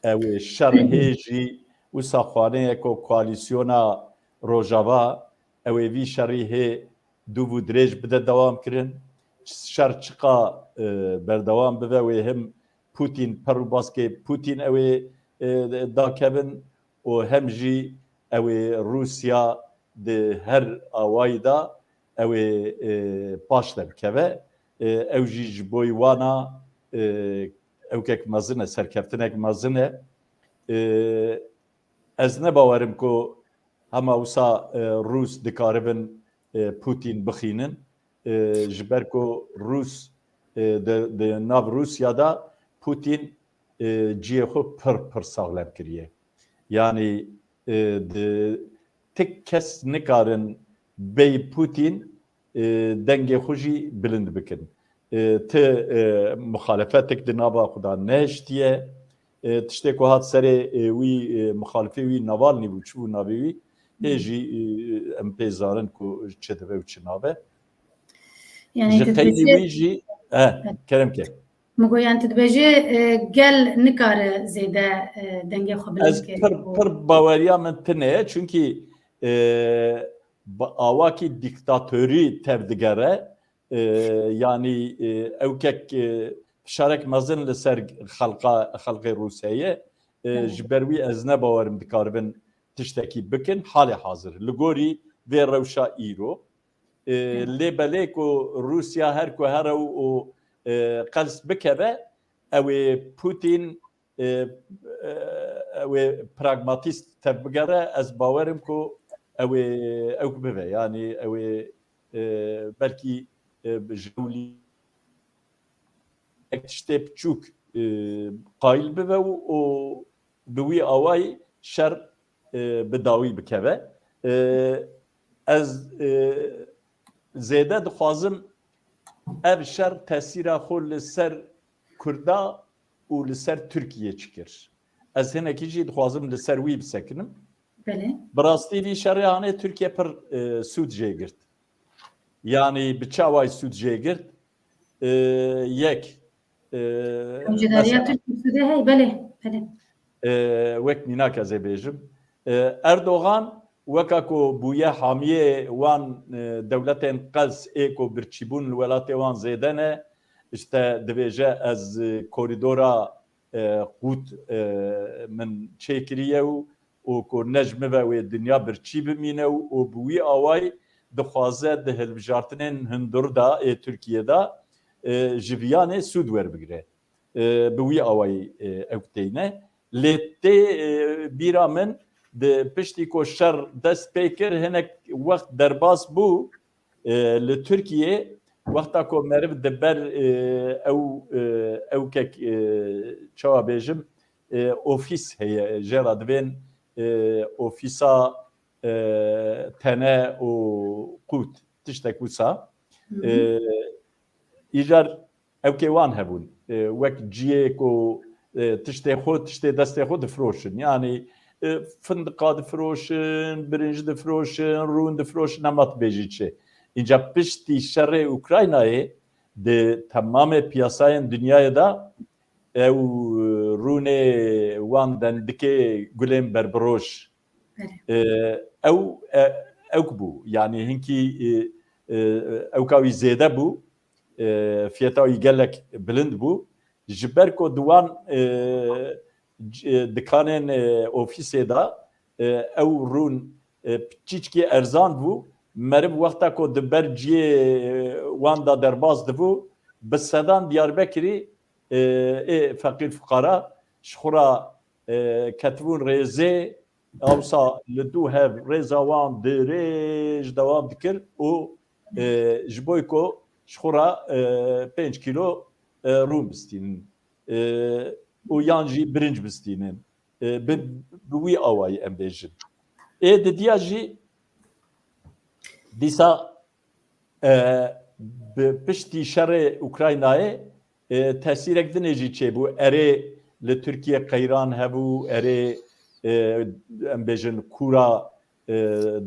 Ew ê şer hê jî wisa xwaneyeko koalîsyona Rojava, ew ê vî şerî hê dûv û dirêj bide dewam kirin. Şer çiqa, e, berdewam bibe, wê him Putin, per û baskê Putin ew ê, e, dakevin û hem jî ew ê Rûsya di her awayî de ew ê, e, paş de bikeve. E, ew jî ji bo wana, e, ewkek mezin e, serkeftinek mezin e. E, ez ne bawerim ku hema wisa, e, Rûs dikaribin, e, Putin bixînin. E, ji ber ku Rûs, e, di, di nav Rûsya de Putin, e, cihê xwe pir, pir saxlem kiriye. Yanî, e, di, ti kes nikarin bêyî Putin, e, dengê xwe jî bilind bikin. E, ti, e, muxalefetek di nava xwe de nehiştiye. E, tiştê ku hat serê, e, wî, e, muxalifê wî Navalny bû, çi bû navê wî? Hê jî, e, em pê zanin ku çi dibe û çi nabe. Yanî Ji tu qeynî dibêjî wî jî, e, kerem ke. Min got, yanî tu dibêjî, e, gel nikare zêde, e, dengê xwe bilind Ez kir pir, û pir baweriya min tine ye, çunkî, e, bi awakî dîktatorî tevdigere, e, yanî, e, ewkek, e, fişarek mezin li ser xelqa, xelqê Rûsya ye. E, Evet. Ji ber wî ez ne bawerim dikaribin tiştekî bikin. Halê hazir, li gorî vê rewşa îro. E, Evet. Lê belê ku Rûsya her ku here û, û, e, qels bikeve, ew ê Putin, e, e, ew ê pragmatîst tevbigere, ez bawerim ku ew ê ewk bibe. Yanî ew ê, e, belkî, e, bi jewlî tiştê biçûk, e, qayîl bibe û, û bi wî awayî şer, e, bi dawî bikeve. E, ez, e, zêde dixwazim ev şer tesîra xwe li ser Kurda û li ser Tirkiye çi kir. Ez hinekî jî dixwazim li ser wî bisekinim. Belê. Bi rastî vî şerê hanê Tirkiye pir, e, sûd jê girt. Yanî bi çi awayî sûd jê girt? E, yek, e, Hemcîdariya mesela Tirk û Sûdê hey, belê, belê. E, wek mînak ez ê bêjim. E, Erdogan weka ku bûye hamiyê wan, e, dewletên qels ê ku birçîbûn li welatê wan zêde ne, işte dibêje ez, e, korîdora, e, qût, e, min çêkiriye û, û ku ne ji min ve wê dinya birçî bimîne û, û bi wî awayî dixwaze di hilbijartinên hundir de ê Tirkiyê de, e, ji viyanê sûd werbigire. E, bi wî awayî, e, ew teyne. Lê tê, e, bîra min di piştî ku şer dest pê kir, hinek wext derbas bû, e, li Tirkiyê, wexta ku meriv di ber, e, ew, e, ewkek, e, çawa bêjim, e, ofîs heye, jê re divên, e, ofîsa, e, tene û qût, tiştek wisa. Hı hı. E, îcar ewkê wan hebûn. E, wek ciyê ku, e, tiştê xwe, tiştê destê xwe difiroşin. Yanî, e, findiqa difiroşin, birinc difiroşin, rûn difiroşin, nema tu bêjî çi. Înca piştî şerê Ukraynayê di temamê piyasayên dinyayê de ew, e, rûnê wan dendikê gulên berbiroş, Belê. e, ew, e, ewk bû. Yanî hinkî, e, e, ewka wî zêde bû. E, fiyeta wî gelek bilind bû. Ji ber ku di wan, e, c-, e, dikanên, e, ofîsê de, e, ew rûn, e, piçîçkî erzan bû. Meriv wexta ku di ber ciyê, e, wan de derbas dibû, bi sedan Diyarbekirî, e, ê feqîr fuqara ji xwe re, e, ketibûn rêzê, Ewsa li dû hev rêza wan dirêj dewam dikir û, e, ji bo ku ji xwe re, e, pênc kîlo, e, rûn bistînin, e, û yan jî birinc bistînin. E, bi, bi wî awayî em bêjin. Ê didiya jî dîsa, e, bi piştî şerê Ukraynayê, e, tesîrek dinê jî çêbû. Erê li Tirkiye qeyran hebû, erê, e, em bêjin kûra, e,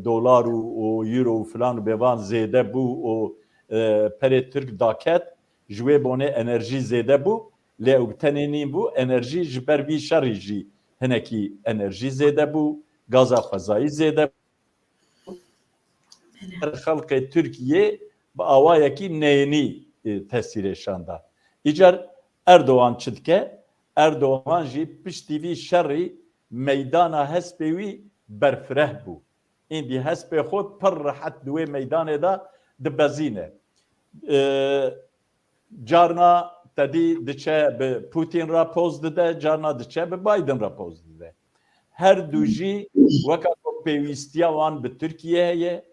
dolar û, û euro û filan û bevan zêde bû û, e, perê Tirk daket, ji wê bonê enerjî zêde bû, lê ew bi tenê nîn bû, enerjî ji ber vî şerî jî hinekî enerjî zêde bû, gaza xwezayî zêde bû. Her xelqê Tirkiyê bi awayekî neyênî, e, tesîrê şanda. Îcar Erdogan çi dike? Erdogan jî piştî vî şerî meydana hespê wî berfireh bû. Îndî hespê xwe pir rehet di wê meydanê de dibezîne. E, carna te dî diçe bi Putin re poz dide, carna diçe bi Biden re poz dide. Her du jî weka ku pêwîstiya wan bi Tirkiye heye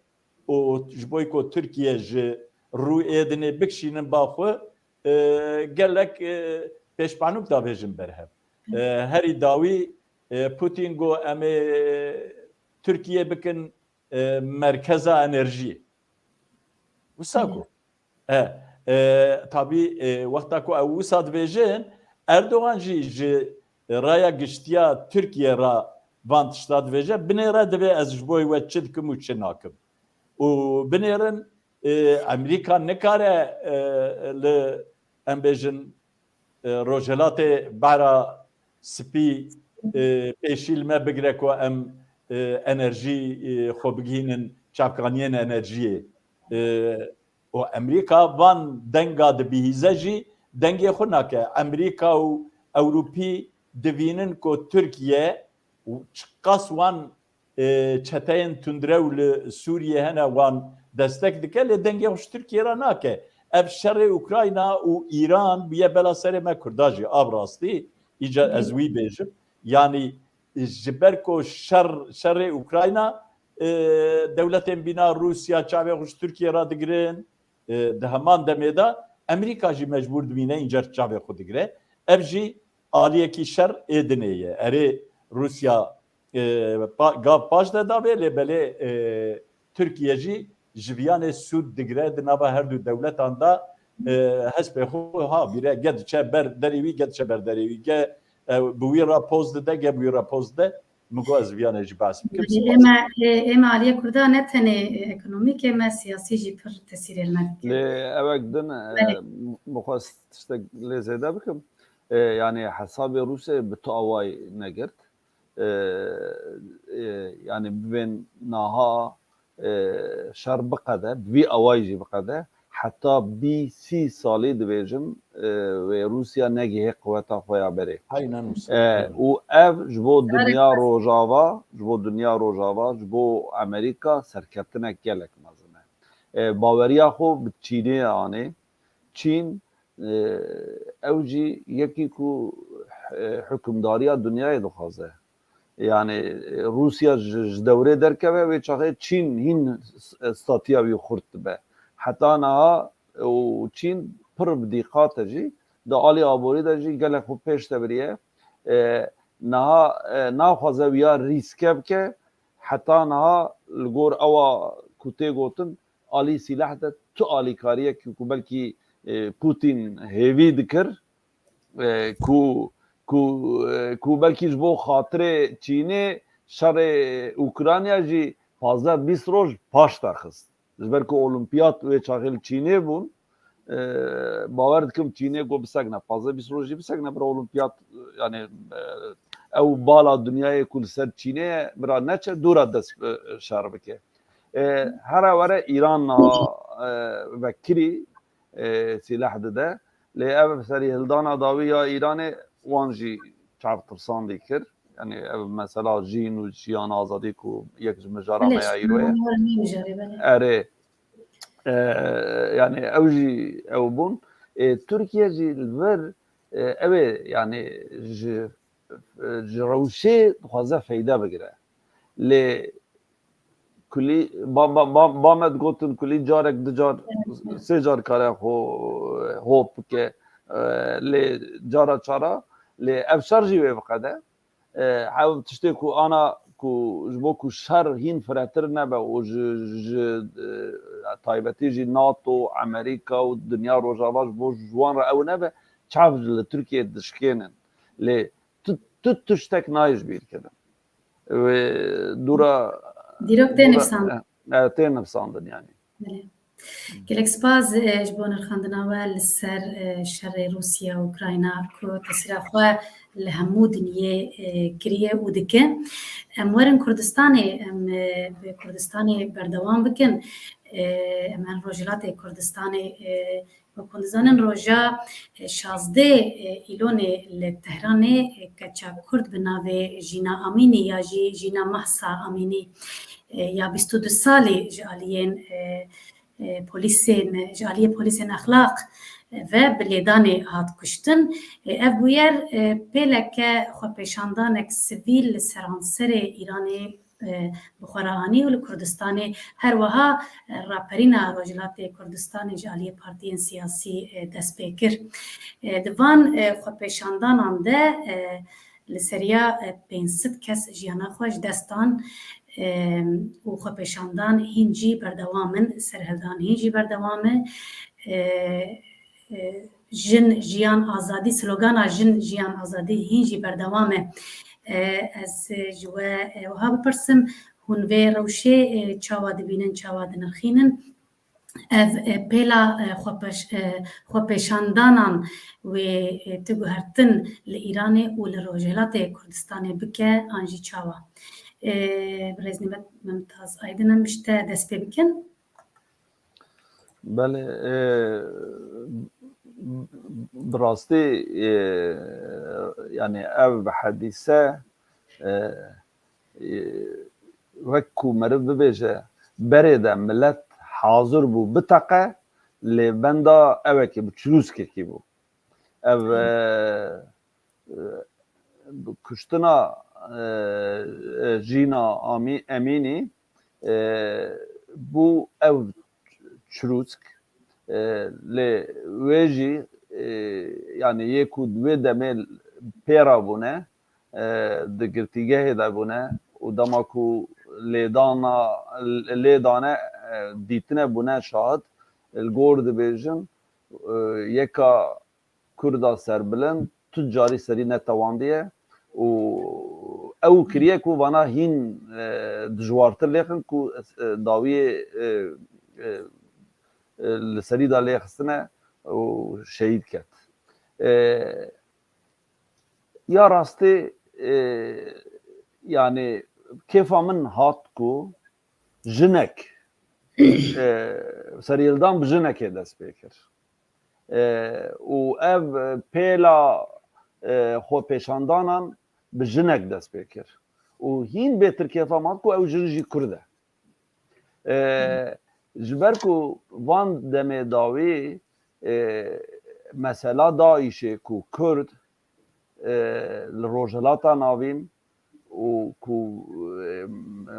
û ji bo ku Tirkiye ji rû ê dinê bikişînin ba xwe, e, gelek, e, pêşpanûk davêjin ber hev. E, herî dawî, e, Putin got, "Em ê Tirkiye bikin, e, merkeza enerjiyê." Wisa got. E, e, tabî, e, wexta ku ew wisa dibêjin, Erdogan jî ji raya giştiya Tirkiye re van tişta dibêje, binêre divê ez ji bo we çi dikim û çi nakim. Û binêrin, e, Amerîka nikare, e, li, em bêjin, e, Rojhelatê Behra Spî, e, pêşî li me bigire ku em, e, enerjî, e, xwe bigihînin çavkaniyên enerjiyê. E, û Amerîka van denga dibihîze jî dengê xwe nake. Amerîka û Ewropî divînin ku Tirkiye û çiqas wan, e, çeteyên tundrew li Sûriyê hene wan destek dike, lê dengê xwe ji Tirkiye re nake. Ev şerê Ukrayna û Îran bûye bela serê me Kurda jî, av rastî, îca ez wî bêjim. Yanî ji ber ku şer, şerê Ukrayna, e, dewletên bîna Rûsya çavê xwe ji Tirkiye re digirin, e, di heman demê de Amerîka jî mecbûr dibîne încer çavê xwe digire. Ev jî aliyekî şer ê dinê ye. Erê Rûsya, e, pa-, gav paş de davê, lê belê, e, Tirkiye jî ji viyanê sûd digire di nava her du dewletan de, e, hespê xwe ha bîre ge diçe ber derê wî, ge diçe ber derê wî, ge, e, bi wî re poz dide, ge bi wî re poz dide. Min got ez viyanê jî behs bikim. Yanî ême, ê-, ême aliyê Kurda ne tenê, e, ekonomîk, ême siyasî jî pir tesîrê li me dike. Lê ewek din, e, Belê. Min xwest tiştek lê zêde bikim. E, yanî hesabê Rûsya bi tu awayî negirt. E, e, yanî bibên naha, e, şer biqede, bi vî awayî jî biqede, heta bî sî salî dibêjim, e, wê Rûsya negihê quweta xwe ya berê. Aynen wisa. E, û ev ji bo dinya rojava, ji bo dinya rojava, ji bo Amerîka serkeftinek gelek mezin e. E, baweriya xwe bi Çînê anê. Çîn, e, ew jî yekî ku, e, hukimdariya dinyayê dixwaze. Yani, e, Rûsya ji, ji dewrê derkeve, wê çaxê Çîn hîn s-, statiya wî xurt dibe. Heta niha, û Çîn pir bi dîqat e jî, di alî aborî de jî gelek xwe pêş de biriye. E, niha, e, naxwaze wiya rîske bike, heta niha li gor ewa ku tê gotin, alî sîleh de tu alîkariyekî ku belkî, e, Putin hêvî dikir, e, ku, ku, e, ku belkî ji bo xatirê Çînê şerê Ukrayna jî pazdeh bîst roj paş de xist. Ji ber ku Olimpiyat wê çaxê li Çînê bûn, e, bawer dikim Çînê got bisekne, pazdeh bîst roj jî bisekne, bira Olimpiyat, yani, e, ew bala dinyayê ku li ser Çînê ye, bira neçe, dûra dest, e, şer bike. E, here were Îran niha, e, vekirî, e, sîleh dide. Lê ev serî hildana dawî ya Îranê wan jî çav tirsandî kir. Yani ev mesela jîn û jiyan azadî ku yek ji mijara me ya îro ye. Erê, e, yani ew jî ew bûn. E, Tirkiye jî li vir, e, ew ê yani ji, e, ji rewşê dixwaze feyde bigire. Lê kulî, ba, ba, ba, ba me digotin kulî carek, du car, sê car kare xwe hop bike, e, lê cara çara, lê ev şer jî wê biqede. E, ew tiştê ku ana ku ji bo ku şer hîn firetir nebe û ji, ji, e, taybetî jî NATO, Amerîka û dinya rojava ji bo ji wan re ew nebe, çav li Tirkiyê dişkênin. Lê tu, tu tiştek nayê ji bîr kirin. Wê dûra Dîrok tê dûra- nivîsandin. E, e, tê nivîsandin yani. Belê. Gelek spas, e, ji bo nirxandina we li ser, e, şerê Rûsya û Ukrayna ku tesîra xwe li hemû dinyê, e, kiriye û dike. Em werin Kurdistanê, em, e, bi Kurdistanê berdewam bikin. E, em werin Rojhilatê Kurdistanê, e, wek hûn dizanin roja, e, şazdeh, e, Îlonê li Tehranê, e, keça Kurd bi navê Jîna Amînî ya jî Jîna Mahsa Amînî, e, ya bîst û du salî ji aliyên, e, e, polîsên, ji aliyê polîsên exlaq, e, ve bi lêdanê hat kuştin. E, ev bûyer, e, pêleke xwepêşandanek sivîl li seranserê Îranê, e, bi xwe re anî û li Kurdistanê her wiha, e, raperîna Rojhilatê Kurdistanê ji aliyê partiyên siyasî, e, dest pê kir. E, di van, e, xwepêşandanan de, e, li seriya, e, pênc sed kes jiyana xwe ji dest dan, e, û xwepêşandan hîn jî berdewam in, serhildan hîn jî berdewam e. E, e, Jin, jiyan, azadî, slogana Jin, jiyan, azadî hîn jî berdewam e. E, ez, e, ji we, e, wiha bipirsim, hûn vê rewşê, e, çawa dibînin, çawa dinirxînin? Ev, e, pêla, e, xwepêş-, e, xwepêşandanan wê, e, ti guhertin li Îranê û li Rojhilatê Kurdistanê bike an jî çawa? E, Birêz Nîmet Mimtaz Aydin em ji te dest pê bikin. Belê, e, bi rastî, e, yani ev hedîse, e, e, wek ku meriv bibêje, berê de milet hazir bû biteqe, lê benda ewekê bû, çirûskekî bû. Ev, e, e, kuştina, e, e, Jîna Amî-, Emînî, e, bû ew çirûsk, e, lê wê jî, e, yani yê ku di wê demê pê re bûne, e, di girtîgehê de bûne û dema ku lêdana, lê dane, e, dîtine bûne şahid, li gor dibêjin, e, yeka Kurda serbilind tu carî serî netewandiye û ew kiriye ku vana hîn, e, dijwartir lêxin ku, e, dawiyê, e, e, e, li serî de lêxistine û şehîd ket. E, ya rastî, e, yani kêfa min hat ku jinek, e, serhildan bi jinekê dest pê kir. E, û ev pêla, e, xwepêşandanan bi jinek dest pê kir. Û hîn bêtir kêfa min hat ku ew jin jî Kurd e. E, ji ber ku van demê dawî, e, mesela DAIŞê ku Kurd, e, li Rojhilata Navîn û ku, e,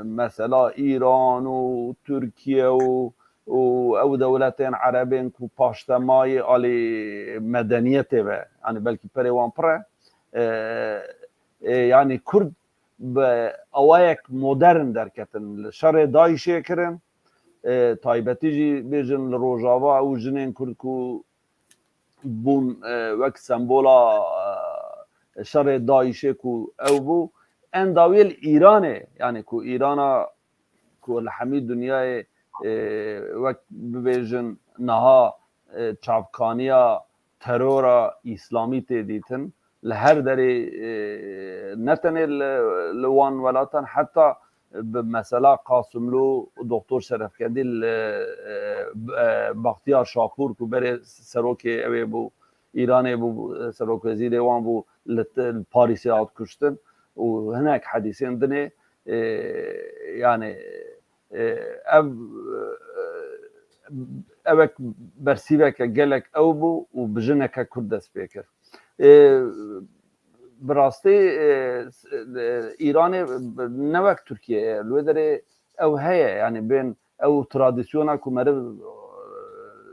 mesela Îran û Tirkiye û, û ew dewletên erebên ku paştemayê alî medeniyetê ve, yani belkî perê wan pir e, e, e, yani Kurd bi awayek modern derketin, li şerê DAIŞê kirin, e, taybetî jî bêjin li Rojava ew jinên Kurd ku bûn, e, wek sembola, e, şerê DAIŞê ku ew bû, endawiyê li Îranê, yani ku Îrana ku li hemî dinyayê, e, wek bibêjin niha, e, çavkaniya terora îslamî tê dîtin. Li her derê, e, ne tenê li, li wan welatan, heta bi mesela Qasimlû û Doktor Şerefkendî li, e, e, Baxtiyar Şapûr ku berê serokê ew ê bû, Îranê bû, serokwezîrê wan bû, li, li Parîsê hat kuştin û hinek hedîsên dinê, e, yani, e, ev, e, ewek bersîveke gelek ew bû û bi jineke Kurd dest pê kir. E, bi rastî, e, e, Îranê ne wek Tirkiye ye. Li wê derê ew heye, yani bên ew tradisyona ku meriv, e,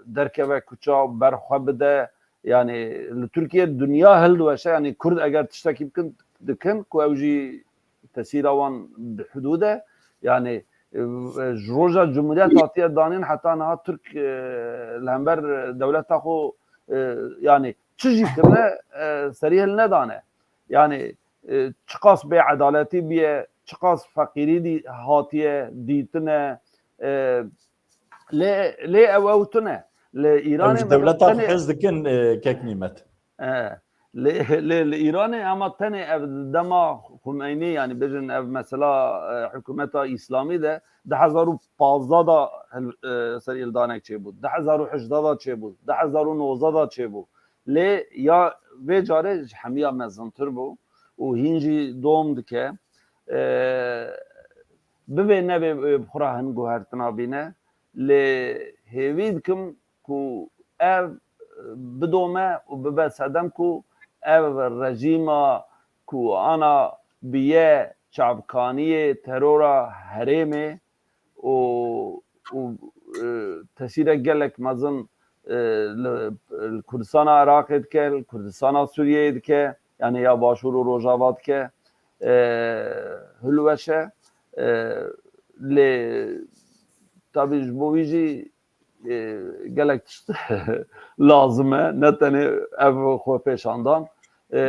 derkeve kuça, ber xwe bide, yani li Tirkiye dinya hildiweşe, yani Kurd eger tiştekî bikin, dikin ku ew jî tesîra wan bi hudûd e, yani e, ji roja Cumhuriyet hatiye danîn heta niha Tirk, e, li hember dewleta xwe, e, yanî çi jî kirine, e, serî hil nedane. Yanî, e, çiqas bêedaletî bûye, çiqas feqîrî dî-, hatiye dîtine, e, lê, lê ew ew tune. Li Ew Îranê ji dewleta tenê xwe hez dikin, e, kek Nîmet. E, lê, lê li Îranê ema tenê ev dema Xumeynî, yanî bêjin ev mesela, e, hikûmeta Îslamî de du hezar û pazdeh de hil-, e, serîhildanek çêbû, du hezar û hejdeh de çêbû, du hezar û nozdeh de çêbû. Lê ya vê carê ji hemiya mezintir bû û hîn jî dom dike. E, bivê nevê, e, bi xwe re hin guhertina bîne. Lê hêvî dikim ku ev bidome û bibe sedem ku ev rejîma ku ana biye çavkaniyê terora herêmê û, û, e, tesîrek gelek mezin, e, li, li Kurdistana Iraqê dike, li Kurdistana Sûriyeyê dike, yanî ya Başûr û Rojava dike, e, hilweş e. E, lê tabî ji bo wî jî, e, gelek tişt lazim e, ne tenê ev xwepêşandan. E,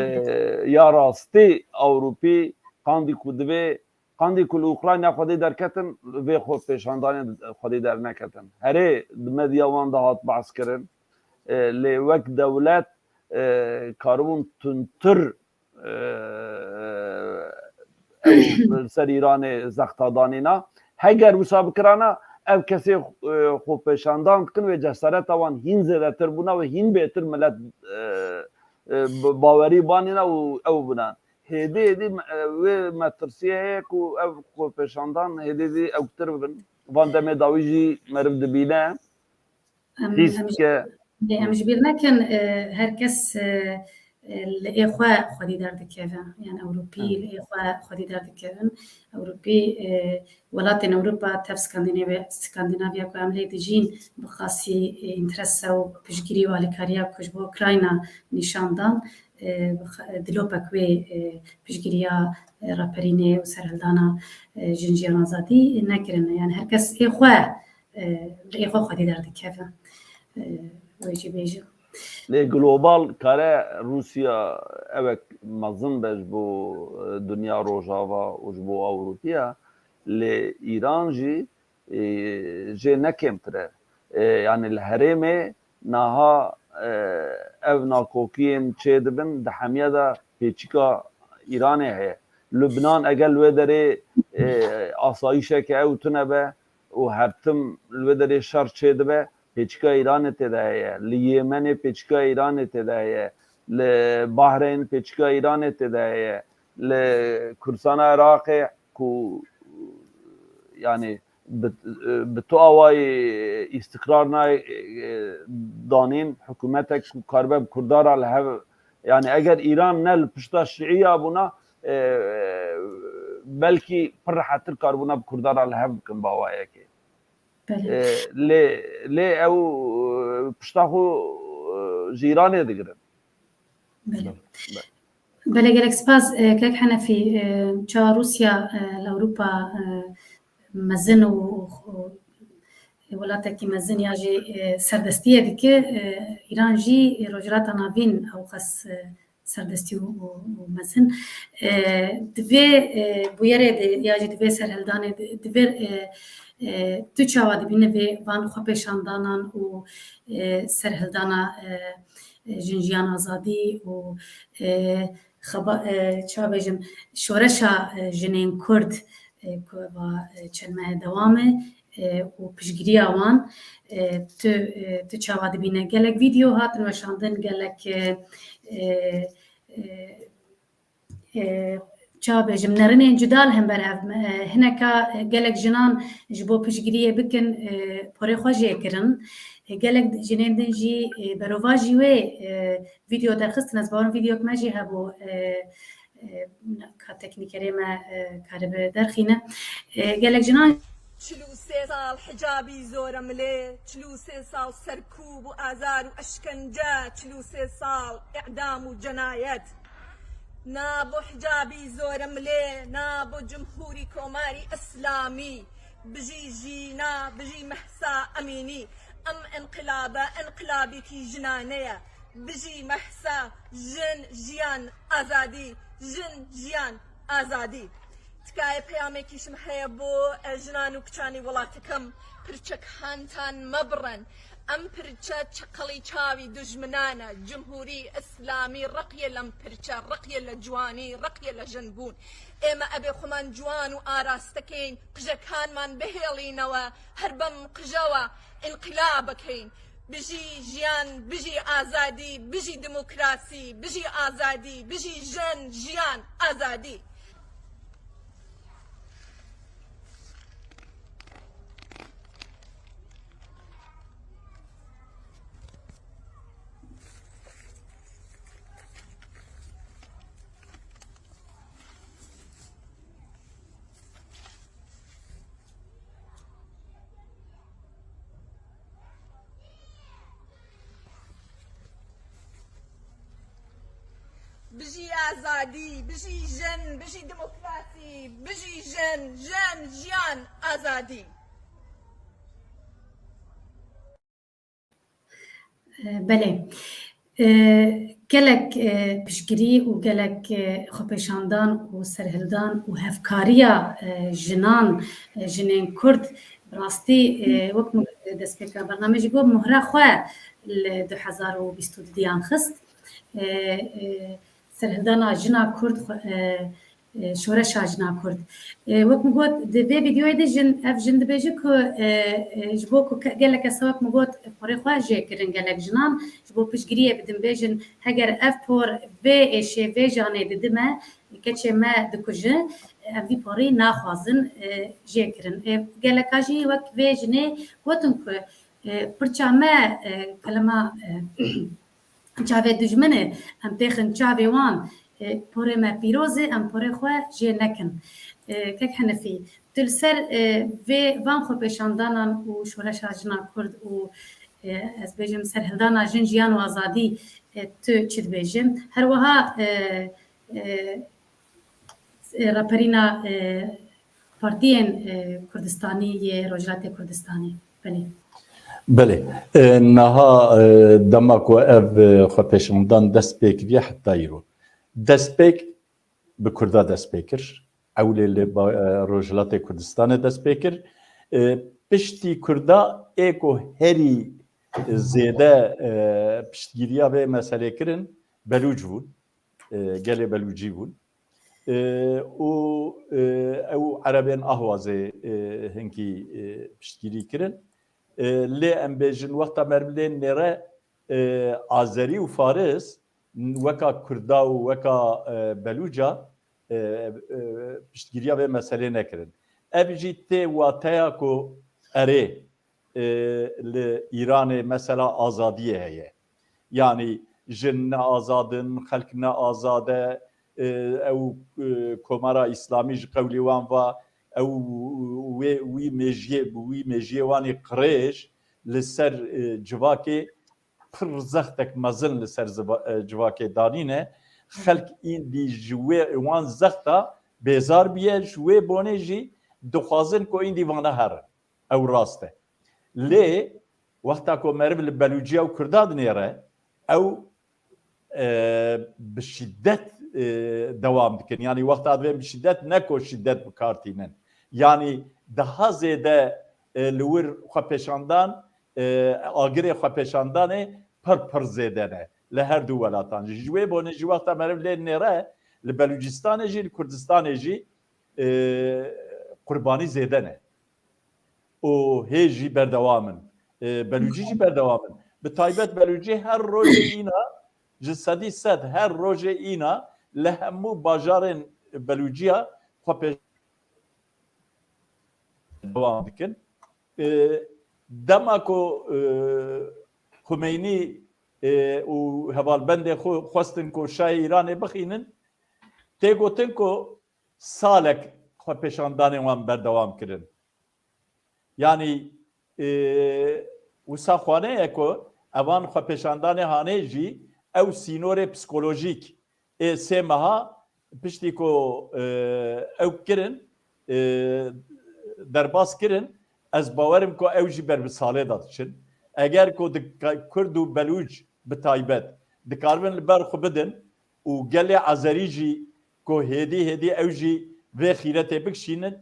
ya rastî Ewropî qandî ku divê, qandî ku li Ukrayna xwedî derketin, vê xwepêşandanê xwedî derneketin. Herê di medya wan de hat behs kirin. E, lê wek dewlet, e, karibûn tundtir, e, ew li ser Îranê zexta danîna. Heger wisa bikirana, ev kesê, e, xwepêşandan dikin, wê cesareta wan hîn zêdetir bûna, wê hîn bêtir milet, e, e, bi-, bawerî banîna û ew binan. Hêdî hêdî me-, e, wê metirsiyê heye ku ev xwepêşandan hêdî hêdî ewktir bibin. Van demê dawî jî meriv dibîne, Em, hîs em, dike. Em ji bîr nekin, e, her kes, e, e, li ê xwe xwedî derdikeve. Yani Ewropî Hı. li ê xwe xwedî derdikevin. Ewropî, e, welatên Ewropa tev Skandinavya, Skandinavya ku em lê dijîn bi xasî, e, înteresa û piştgirî û alîkariya ku ji bo Ukrayna nîşan dan, e, bi xa-, dilopek wê, e, piştgiriya, e, raperînê û serhildana, e, jin jiyan azadî nekirine. Yani her kes ê xwe e, li ê xwe xwedî derdikeve. E, wê jî bêjim. Lê global kare Rûsya ewek mezin be ji bo, e, dinya rojava û ji bo Ewropiya, lê Îran jî, e, jê ne kêmtir e. E, yani li herêmê niha, e, ev nakokiyên çêdibin, di hemiya de pêçika Îranê heye. Lubnan eger li wê derê, e, asayîşeke ew tune be, û her tim li wê derê şer çêdibe, pêçika Îranê tê de heye. Li Yemenê pêçika Îranê tê de heye. Li Bahreyn pêçika Îranê tê de heye. Li Kurdistana Iraqê ku, yani, bi, bi tu awayî îstiqrar nayê, e, danîn, hikûmetek ku karibe bi Kurdan re li hev, yani, eger Îran ne li pişta Şiiya bûna, e, belkî pir rehettir karibûna bi Kurdan re li hev bikin bi awayekê. Belê. E, lê, lê ew, e, pişta xwe, e, ji Îranê digirin. Belê. Be- Belê, gelek spas, e, kek Henefî, e, ça Rûsya, e, li Ewropa, e, mezin û, û, û welatekî mezin ya jî, e, serdestiyê dike, e, Îran jî, e, Rojhilata Navîn ew qas, e, serdestî û, û, û mezin. E, di vê, e, bûyerê de ya jî di vê serhildanê de, di vê, e, e, tu çawa dibîne vê van xwepêşandanan û, e, serhildana, e, e, jin jiyan azadî û, e, xeba-, e, çawa bêjim, şoreşa, e, jinên Kurd, e, ku va, e, çend mehê dewam e, e, û piştgiriya wan, e, tu, e, tu çawa dibîne? Gelek vîdeo hatin weşandin, gelek, e, e, e, e, çawa bêjim, nerinên cuda li hember ev, e, hineka, e, gelek jinan ji bo piştgiriyê bikin, e, porê xwe jê kirin. E, gelek jinên din jî, e, berovajî wê, e, vîdeo derxistin. Ez bawerim vîdeoyek me jî hebû, e, e, ka teknîkerê me, e, karibe derxîne. E, gelek jinan Çil û sê sal hicabî zor e milê, çil û sê sal serkûb û azar û eşkence, çil û sê sal îdam û cenayet. Na bo hicabî zor e milê, na bo Cumhurî Komarî Îslamî, Bijî Jîna, bijî Mehsa Emînî. Em inqilabe, inqilabîkî jinane ye. Bijî Mehsa, jin, jiyan, azadî. Jin, jiyan, azadî. Tikayê peyamekî ji me heye bo, e, jinan û kiçanî welatikim. Pirçek hantan me birin. Em pirçe çiqilî çavî dujminan e. Cumhûrî, îslamî, reqiyê lem pirçe, reqiyê le ciwanî, reqiyê le jinbûn. Ê me ebê xweman ciwan û araste keyn, qijekanman bihêlînewe, her bem qijewa înqilab keyn. Bijî jiyan, bijî azadî, bijî demokrasî, bijî azadî, bijî jin, jiyan, azadî. Bijî azadî, bijî jin, bijî demokrasî, bijî jin, jin, jiyan, azadî. Belê. Gelek piştgirî û gelek xwepêşandan û serhildan û hevkariya jinan, jinên Kurd, bi rastî, wek min destpêka bernameyê jî got, muhra xwe li du hezar û bîst û duyan xist. Serhildana jina Kurd, xwe- e, şoreşa jina Kurd. E, wek min got, di vê vîdeoyê de jin, ev jin dibêje ku, e, e, ji bo ku ke- gelek kes, wek min got, porê xwe jê kirin gelek jinan, ji bo piştgiriyê bidin, bêjin, heger ev por vê êşê vê janê didime, keçê me dikuje, em vî porî naxwazin, e, jê kirin. E, geleka jî wek vê jinê gotin ku, e, pirça me, e, kelema, e, çavê dijminê, em têxin çavê wan, e, porê me pîroz e, em porê xwe jê nekin. E, Kek Henefî, tu li ser, e, vê van xwepêşandanan û şoreşa jina Kurd û, e, ez bêjim serhildana jin, jiyan û azadî, e, tu çi dibêjin? Her wiha, e, e, e, raperîna, e, partiyên, e, Kurdistanî yê Rojhilatê Kurdistanê. Belê. Belê. E, niha, e, dema ku ev, e, xwepêşandan dest pê kiriye heta îro. Destpêk bi Kurda dest pê kir. Ewlê li ba-, e, Rojhilatê Kurdistanê dest pê kir. E, piştî Kurda ê ku herî zêde, e, piştgiriya vê meselê kirin, Belûc bûn. E, gelê Belûcî bûn. E, û, e, ew Erebên Ahwazê, e, hinkî, e, piştgirî kirin. E, lê em bêjin wexta meriv lê nêre, e, Azerî û Faris weka Kurda û weka, e, Belûca, e, e, piştgiriya vê meselê nekirin. Ev jî tê wateya ku erê, e, li Îranê mesela azadiyê heye. Yanî jin ne azad in, xelk ne azad e, e, ew, e, Komara Îslamî ji qewlê wan va, ew wê, wî mêjiyê, bi wî mêjiyê wanî qirêj li ser, e, civakê pir zextek mezin li ser ziva-, e, civakê danîne. Xelk îndî ji wê, wan zexta bêzar biye, ji wê bonê jî dixwazin ku îndî vana herin. Ew rast e. Lê wexta ku meriv li Belûciya û Kurda dinêre, ew, e, bi şiddet, e, dewam dikin. Yanî wexta divên bi şiddet, ne ku şiddet bi kar tînin. Yanî daha zêde, e, li wir xwepêşandan, e, agirê xwepêşandanê pir pir zêde ne. Li her du welatan jî. Ji wê bonê jî wexta meriv lê nêre, li Belûcistanê jî, li Kurdistanê jî, e, qurbanî zêde ne. Û hê jî berdewam in. E, Belûcî jî berdewam in. Bi taybet Belûcî her rojê îna, ji sedî sed her rojê îna li hemû bajarên Belûciya xwe pê dewam dikin. E, dema ku, e, Xumeynî, e, û hevalbendê xwe xwestin ku şahê Îranê bixînin, tê gotin ku salek xwepêşandanên wan berdewam kirin. Yanî, e, wisa xwane ye ku evan xwepêşandanê hanê jî ew sînorê psikolojîk ê sê meha piştî ku, e, ew kirin, e, derbas kirin, ez bawerim ku ew jî ber bi salê de diçin. Eger ku di-, Kurd û Belûc bi taybet dikaribin li ber xwe bidin û gelê Azerî jî ku hêdî hêdî ew jî vê xîretê bikişînin,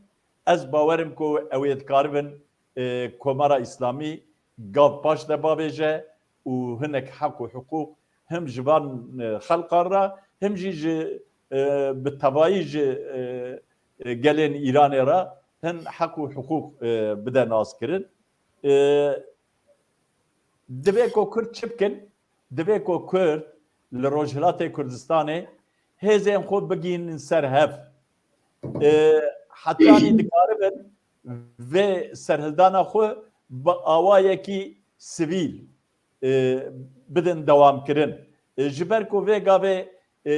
ez bawerim ku ew ê dikaribin, e, Komara Îslamî gav paş de bavêje û hinek heq û hiqûq him ji van, e, xelkan re, him jî ji, e, bi tevayî ji, e, e, gelên Îranê re hin heq û hiqûq, e, bide naskirin. E, divê ku Kurd çi bikin? Divê ku Kurd li Rojhilatê Kurdistanê hêzên xwe bigihînin ser hev. E, hetanî dikaribin vê serhildana xwe bi awayekî sivîl, e, bidin dewamkirin. E, ji ber ku vê gavê, e,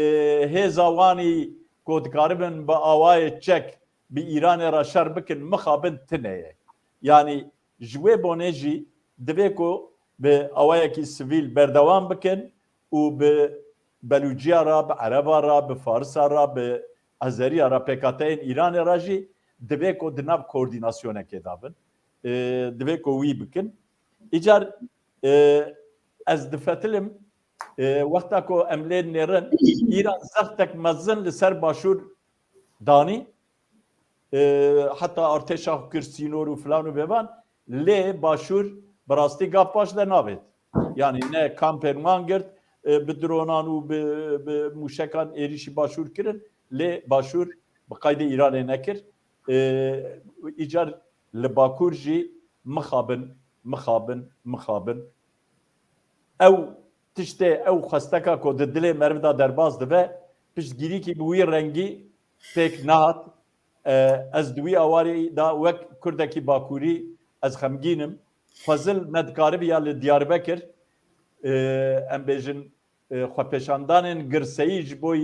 hêza wanî ku dikaribin bi awayê çek bi Îranê re şer bikin, mixabin tune ye. Yanî ji wê bonê jî divê ku bi awayekî sivîl berdewam bikin û bi Belûciya re, bi Ereba re, bi Farisa re, bi Azeriya re, P K T'yên Îranê re jî divê ku di nav koordînasyonekê de bin. E, divê ku wî bikin. Îcar, e, ez difetilim, e, wexta ku em lê nêrin, Îran zextek mezin li ser Başûr danî, e, heta artêşa xwe kir sînor û filan û bevan, lê Başûr bi rastî gav paş de navêt. Yanî ne kampên wan girt, e, bi dronan û bi, bi mûşekan êrîşî Başûr kirin, lê Başûr bi qaydê Îranê nekir. E, îcar li Bakur jî mixabin, mixabin, mixabin. Ew tiştê, ew xwesteka ku di dilê meriv de derbas dibe, piştgirîkî bi wî rengî pêk nehat. E, ez di wî awarî de wek Kurdekî Bakurî ez xemgîn im. Xwezil me dikaribiya li Diyarbekir, e, em bêjin, e, xwepêşandanên girseyî ji bo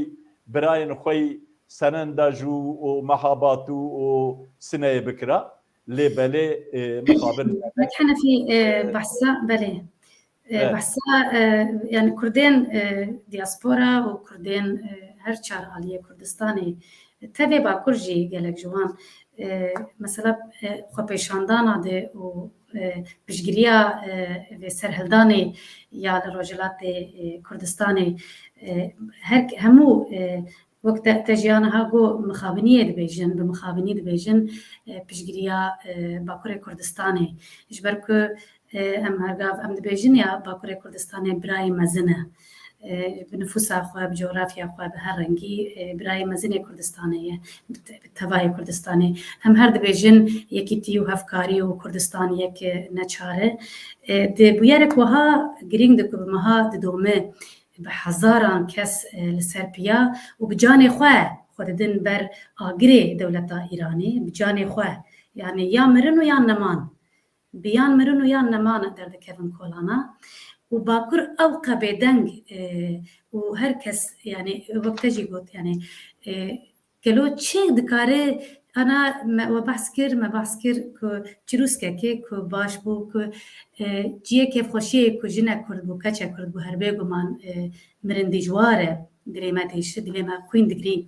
birayên xwe yî Senenda Jû û Mehabatû û Sineyê bikira. Lê belê, e, mixabin. Kek Henefî, e, behsa, belê. E, Evet. Behsa, e, yani Kurdên, e, diaspora û Kurdên, e, her çar aliyê Kurdistanê, tevê Bakur jî gelek ji wan, e, mesela, e, xwepêşandana de û, e, piştgiriya, e, vê serhildanê ya li Rojhilatê, e, Kurdistanê, e, her, hemû, e, wek te, te jî ya niha got, mixabiniyê dibêjin, bi mixabinî dibêjin, e, piştgiriya, e, Bakurê Kurdistanê. Ji ber ku, e, em her gav em dibêjin ya Bakurê Kurdistanê birayê mezin e. E, bi nifûsa xwe, bi cografya xwe, bi her rengî, e, birayê mezin ê Kurdistanê ye, bi te-, bi tevayê Kurdistanê. Em her dibêjin yekîtî û hevkarî û Kurdistan yek, e, neçar e. E, di bûyerek wiha girîng de ku bi meha didome bi hezaran kes, e, li ser piya û bi canê xwe xwe didin ber agirê dewleta Îranê, bi canê xwe. Yani ya mirin û yan neman. Bi yan mirin û yan neman derdikevin kolana. Û Bakur ew qe bêdeng, e, û her kes, yani wek te jî got, yani, e, gelo çi dikare, ana me, we behs kir, me behs kir ku çirûskekê ku baş bû, ku, e, ciyê kêfxweşiyê ku jinek Kurd bû, keçek Kurd bû, her bêguman, e, mirin dijwar e, dilê me têşi, dilê me xwîn digirî.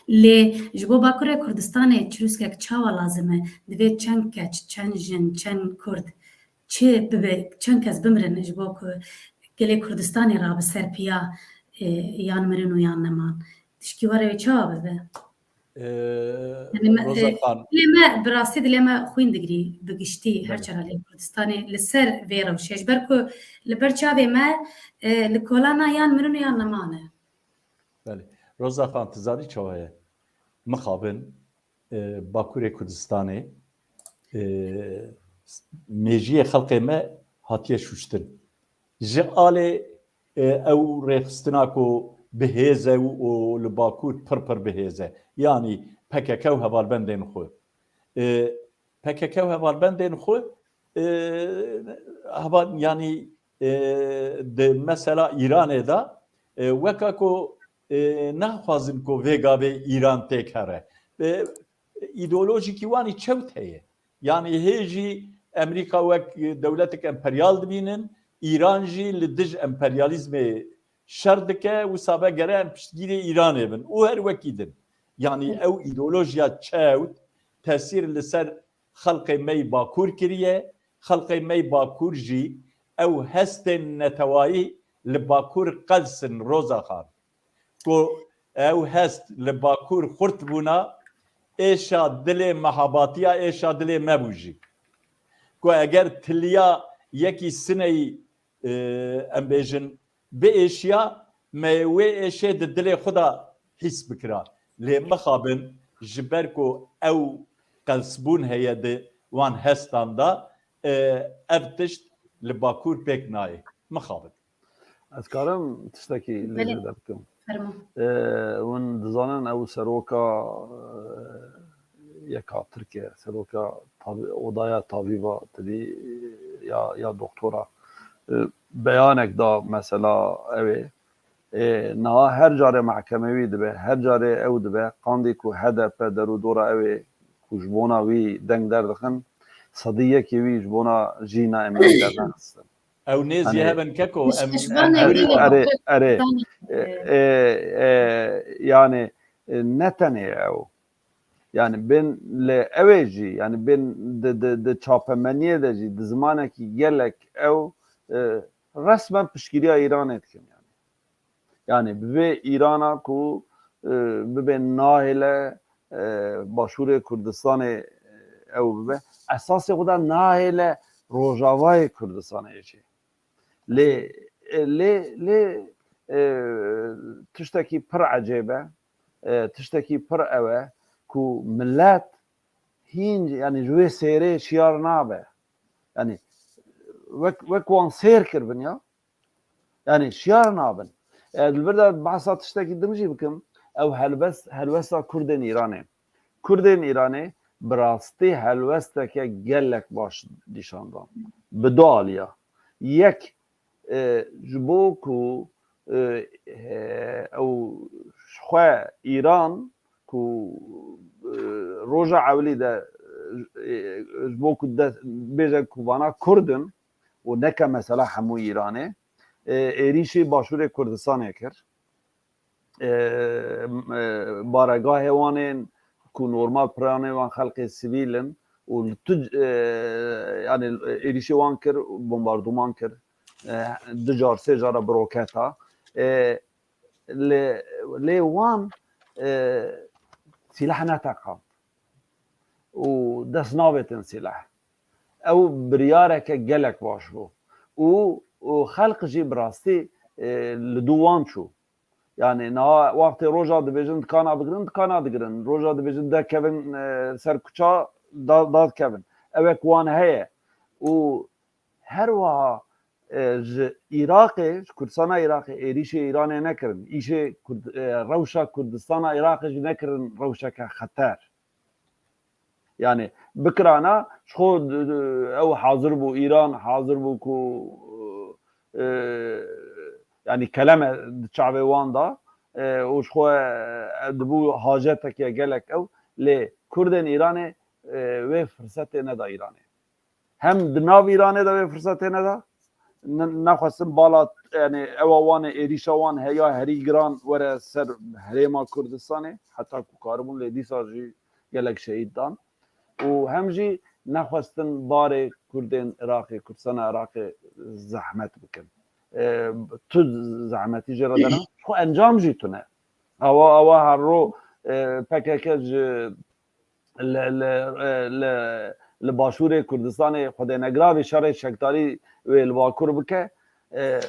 Lê ji bo Bakurê Kurdistanê çirûskek çawa lazim e? Divê çend keç, çend jin, çend Kurd, çi bibe, çend kes bimirin ji bo ku gelê Kurdistanê rabe ser piya, e, yan mirin û yan neman? Tişkî were wê çawa bibe? Ee, Yani me, Roza e, Xan. Dilê me, bi rastî dilê me xwîn digirî bi giştî her Belê. Çar aliyê Kurdistanê li ser vê rewşê. Ji ber ku li ber çavê me, e, li kolana yan mirin û yan neman e. Belê. Roza Xan, tu zanî çawa ye? Mixabin, e, Bakurê Kurdistanê, e, mêjiyê xelkê me hatiye şuştin. Ji alê, e, ew rêxistina ku bi hêz e û, û li Bakur pir pir bi hêz e. Yanî P K K û hevalbendên xwe. E, P K K û hevalbendên xwe, e, heval, yanî, e, di mesela Îranê de, e, weka ku, e, naxwazin ku vê gavê Îran têk here. E, îdeolojîkî wan î çewt heye. Yanî hê jî Amerîka wek dewletek emperyal dibînin, Îran jî li dij emperyalîzmê şer dike, wisa be gere em piştgîrê Îranê bin û her wekî din. Yanî Evet. Ew îdeolojiya çewt tesîr li ser xelkê me yî Bakur kiriye. Xelkê me yî Bakur jî ew hestên netewayî li Bakur qels in, Roza Xan. Ku ew hest li Bakur xurt bûna, êşa dilê mehabatiya êşa dilê me bû jî. Ku eger tiliya yekî sineyî, e, em bêjin, biêşiya, me wê êşê di dilê xwe de hîs bikira. Lê mixabin, ji ber ku ew qelsbûn heye di wan hestan de, e, ev tişt li Bakur pêk nayê. Mixabin. Ez karim tiştekî li Belê. Jêr de bikim? Fermo. E, hûn dizanin ew seroka, e, yeka Tirkiye, seroka tabi-, odaya tabiba tibî, e, ya, ya doktora, e, beyanek da mesela ew ê, e, niha her carê mehkemewî dibe, her carê ew dibe, qandî ku H D P derûdora ew ê ku ji bona wî deng derdixin, sedî yekê wî ji bona jîna em deng dernexistin. Ew nêzî Hani hebin keko, em, Piştvanê em wî Erê, erê, erê. Danê, E, e, e, yani, e, ne tenê ew. Yani bên li ew ê jî, yani bên di, di, di çapemeniyê de jî, di zimanekî gelek ew, e, resmen piştgiriya Îranê dikin yani. Yani bibê Îrana ku, e, bibê nahêle, e, Başûrê Kurdistanê, e, ew bibe. Esasê xwe de nahêle Rojavayê Kurdistanê jî. Lê, e, lê, lê, e, tiştekî pir ecêb e. E, tiştekî pir ew e ku milet hîn, yani ji wê sêrê şiyar nabe. Yani wek, wek wan sêr kiribin ya. Yani şiyar nabin. E, li vir de behsa tiştekî din jî bikim. Ew helbest, helwesta Kurdên Îranê. Kurdên Îranê bi rastî helwesteke gelek baş nîşan dan. Bi du aliya. Yek, e, ji bo ku, e, e, ew ji xwe Îran ku, e, roja ewilî de, e, ji bo ku de, bêje ku vana Kurd in û neke mesela hemû Îranê, e, êrîşî Başûrê Kurdistanê kir. E, e, baregahê wan ên ku normal piranê wan xelkê sivîl in û li tu, e, yani êrîşê wan kir, bombarduman kir. E, du car, sê cara bi roketa. E, lê, lê wan, e, sîleh neteqand û dest navêtin sîleh. Ew biryareke gelek baş bû. Û, û xelq jî bi rastî, e, li dû wan çû. Yani niha wextê roja dibêjin dikana bigirin, dikana digirin. Roja dibêjin derkevin, e, ser kuça da, dadikevin. Ewek wan heye. Û her wiha, e, ji Iraqê, ji Kurdistana Iraqê êrîşê Îranê nekirin. Îşê Kurd-, e, rewşa Kurdistana Iraqê jî nekirin rewşeke xeter. Yani bikirana ji xwe d-, d-, ew hazir bû, Îran hazir bû ku, e, yani keleme di çavê wan da, e, û ji xwe, e, dibû hacetekê gelek ew, lê Kurdên Îranê, e, wê firsetê neda Îranê. Hem di nav Îranê de wê firsetê neda, ne-, nexwestin bala, yani ewa wan ê êrîşa wan heya herî giran were ser herêma Kurdistanê, heta ku karibûn, lê dîsa jî gelek şehîd dan. Û hem jî nexwestin barê Kurdên Iraqê, Kurdistana Iraqê zehmet bikin. E, tu zehmetî jê re dana, xwe encam jî tune. Awa, awa her ro, e, P K K ji li, li, e, li, li Başûrê Kurdistanê xwedê negiravî şerê çekdarî wê li Bakur bike, e,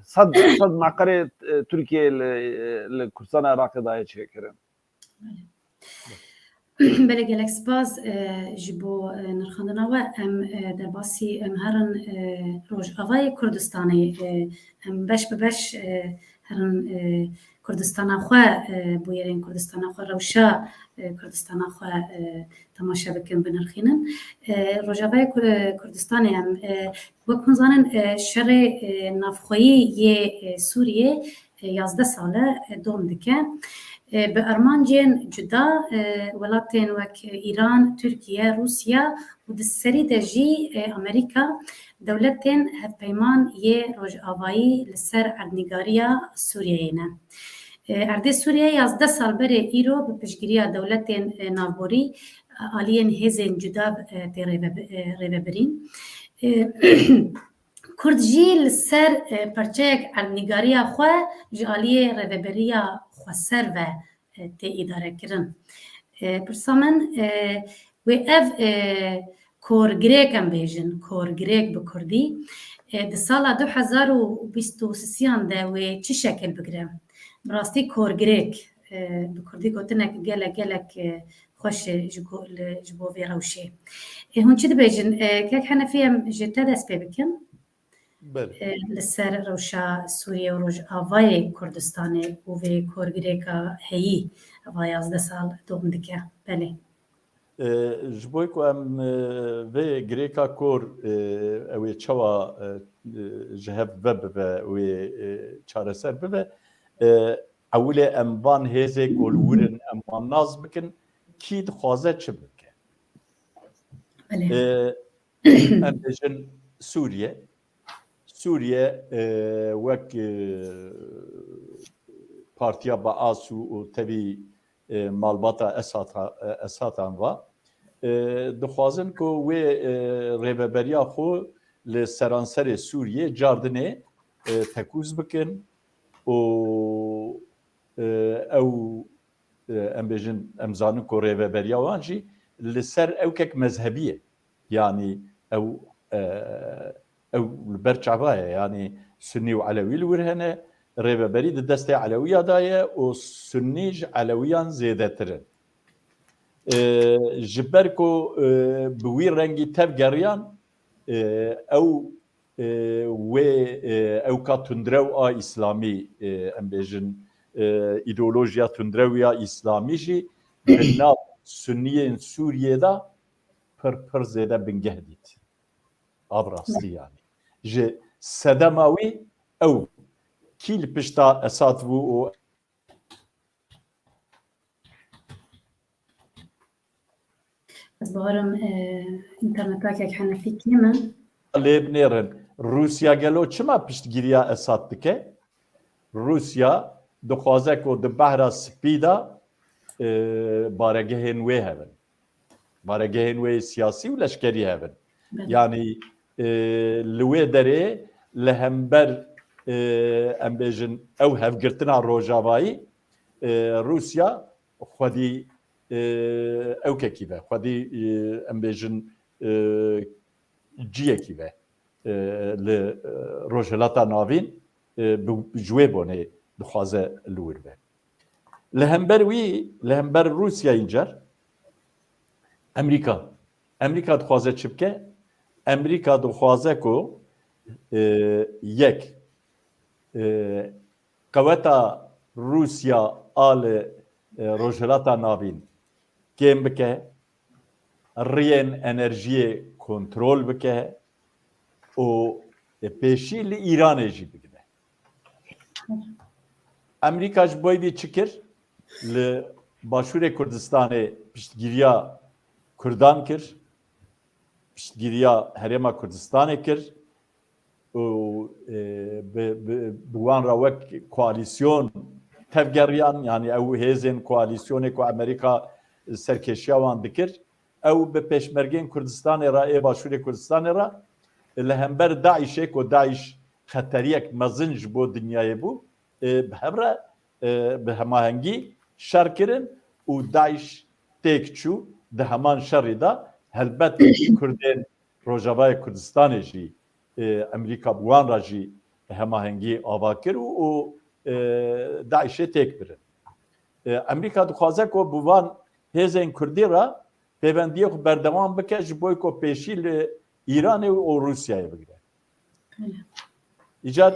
sed, sed meqerê, e, Tirkiyê li, e, li Kurdistana Iraqê dayê çêkirin. Belê, gelek spas, e, ji bo, e, nirxandina we. Em, e, derbasî, em herin, e, Rojavayê Kurdistanê, e, em beş bi beş, e, herin, e, Kurdistana xwe, e, bûyerên Kurdistana xwe, rewşa, e, Kurdistana xwe, e, temaşe bikin, binirxînin. E, Rojavayê Kur-, Kurdistanê em, e, wek hûn zanin, e, şerê, e, navxweyî yê, e, Sûriyê, e, yazdeh sal e, e, dom dike. E, bi armancên cuda, e, welatên wek, e, Îran, Tirkiye, Rûsya û di serî de jî, e, Amerîka, dewletên hevpeyman yê Rojavayî li ser erdnîgariya Sûriyeyê ne. E, erdê Sûriye yazdeh sal berê îro bi piştgiriya dewletên, e, navborî, aliyên hêzên cuda, e, tê rêve-, e, rêvebirîn. E, Kurd jî li ser, e, perçeyek erdnîgariya xwe ji aliyê rêveberiya xweser ve, e, tê îdarekirin. E, pirsa min, e, wê ev, e, korgirêk em bêjin, korgirêk bi kurdî, e, di sala du hezar û bîst û sisiyan de wê çi şekil bigire? Bi rastî korgirêk, e, bi kurdî gotinek gelek, gelek, e, xweş e ji go-, li, ji bo vê rewşê. E, hûn çi dibêjin? E, kek Henefî, em ji te dest pê bikin. Belê. E, li ser rewşa Sûriye û Rojavayê Kurdistanê û vê korgirêka heyî va yazdeh sal dom dike. Belê. E, ji bo ku em, e, vê girêka kor, e, ew ê çawa, e, e, ji hev vebive, wê, e, çareser bibe, e, ewilê em van hêzê ku li wir in, em wan nas bikin, kî dixwaze çi bike? Belê. E, em bêjin Sûriye. Sûriye, e, wek, e, Partiya Baas û, û tevî, e, malbata Esata-, e, Esatan va, e, dixwazin ku wê, e, rêveberiya xwe li seranserê Sûriyê cardinê, e, tekûz bikin û, e, ew, e, em bêjin, em zanin ku rêveberiya wan jî li ser ewkek mezhebî ye. Yanî ew, e, ew li ber çava ye. Yanî Sunnî û Elewî li wir hene, rêveberî di destê Elewiya de ye û Sunnî ji Elewiyan zêdetir in. E, ji ber ku, e, bi wî rengî tevgeriyan, e, ew, e, wê, e, ewka tundrew a Îslamî, e, em bêjin, e, îdeolojiya tundrew ya Îslamî jî di nav Sunniyên Sûriyê de pir, pir zêde bingeh dît. A bi rastî yanî. Ji sedema wî ew kî li pişta Esad bû û Ez bawerim, e, înterneta kek Henefî kêm e. Lê binêrin. Rûsya gelo çima piştgiriya Esad dike? Rûsya dixwaze ku di Behra Spî de, e, baregehên wê hebin. Baregehên wê siyasî û leşkerî hebin. Belê. Yanî, e, li wê derê li hember, e, em bêjin ew hevgirtina Rojavayî, e, Rûsya xwedî, e, ewkekî ve, xwedî, e, em bêjin, e, ciyekî ve, e, li, e, Rojhilata Navîn, e, bi, ji wê bonê dixwaze li wir be. Li hember wî, li hember Rûsyayê încar Emerîka. Emerîka dixwaze çi bike? Emerîka dixwaze ku, e, yek, e, qeweta Rûsya a li, e, Rojhilata Navîn kêm bike, riyên enerjiyê kontrol bike û, e, pêşî li Îranê jî bigire. Emerîka ji bo vî çi kir? Li Başûrê Kurdistanê piştgiriya Kurdan kir, piştgiriya Herêma Kurdistanê kir û, e, bi, bi, bi wan re wek koalîsyon tevgeriyan, yanî ew hêzên koalîsyonê ku Emerîka serkêşiya wan dikir, ew bi pêşmergên Kurdistanê re, ê Başûrê Kurdistanê re, li hember DAIŞê ku DAIŞ xeteriyek mezin ji bo dinyayê bû, e, bi hev re, e, bi hemahengî şer kirin û DAIŞ têk çû. Di heman şerî de helbet Kurdên Rojavayê Kurdistanê jî, e, Emerîka bi wan re jî hemahengî ava kir û, û, e, DAIŞê têk birin. E, Emerîka dixwaze ku bi van hêzên Kurdî re pêvendiyê xwe berdewam bike ji bo ku pêşî li Îranê û Rûsyayê bigire. Belê. Îcar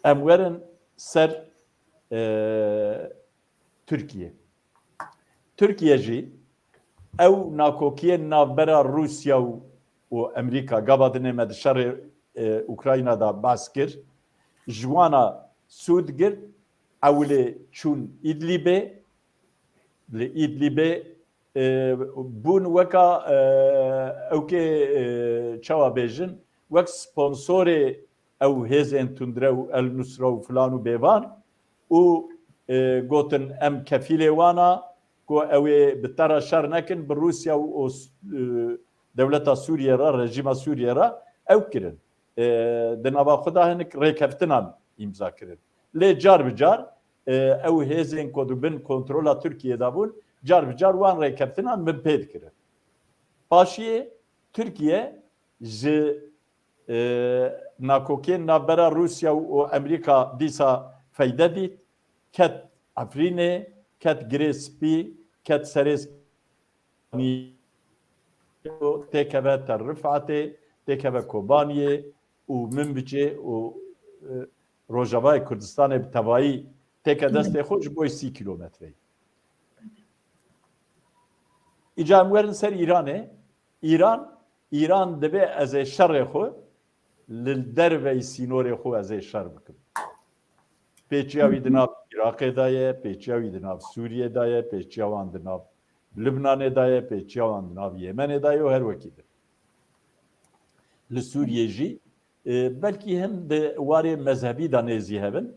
em werin ser, e, Tirkiye. Tirkiye jî ew nakokiyên navbera Rûsya û, û Emerîka, gava dinê me di şerê, e, Ukrayna de behs kir, ji wana sûd girt, ewilê çûn Îdlîbê, li Îdlîbê, e, bûn weka, e, ewkê, e, çawa bêjin, wek sponsorê ew hêzên tundrew, El Nusra û filan û bêvan û, e, gotin, em kefîlê wan a, ku ew ê bi te re şer nekin, bi Rûsya û, û, e, dewleta Sûriyê re, rejîma Sûriyê re ew kirin. E, di nava xwe de hinek rêkeftinan îmza kirin. Lê car bi car, e, ew hêzên ku di bin kontrola Tirkiyê de bûn, car bi car wan rêkeftinan bin pê dikirin. Paşiyê Tirkiye ji, e, nakokên navbera Rûsya û, û Amerîka dîsa feyde dît. Ket Efrînê, ket Girê Spî, ket Serê Spî, têkeve Tel Rifatê, têkeve Kobaniyê û Minbicê û, e, Rojavayê Kurdistanê bi tevayî têke destê xwe ji bo sî kîlometreyê. Îca em werin ser Îranê. Îran, Îran divê ez ê şerê xwe li derveyî sînorê xwe ez ê şer bikim. Pêçiya wî di nav Iraqê de ye, pêçiya wî di nav Sûriyê de ye, pêçiya wan di nav Libnanê de ye, pêçiya wan di nav Yemenê de ye û her wekî din. Li Sûriyê jî, e, belkî him di warê mezhebî de nêzî hebin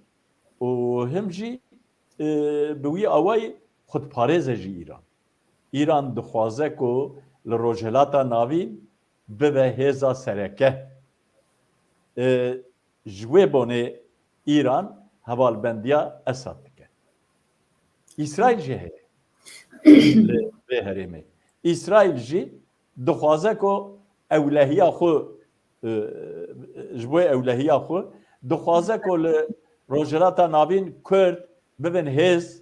û him jî, e, bi wî awayî xudparêz e jî Îran. Îran dixwaze ku li Rojhilata Navîn bibe hêza sereke. E, ji wê bonê Îran hevalbendiya Esad dike. Îsraîl jî heye li vê herêmê. Îsraîl jî dixwaze ku ewlehiya xwe, e, ji bo ewlehiya xwe, dixwaze ku li Rojhilata Navîn Kurd bibin hêz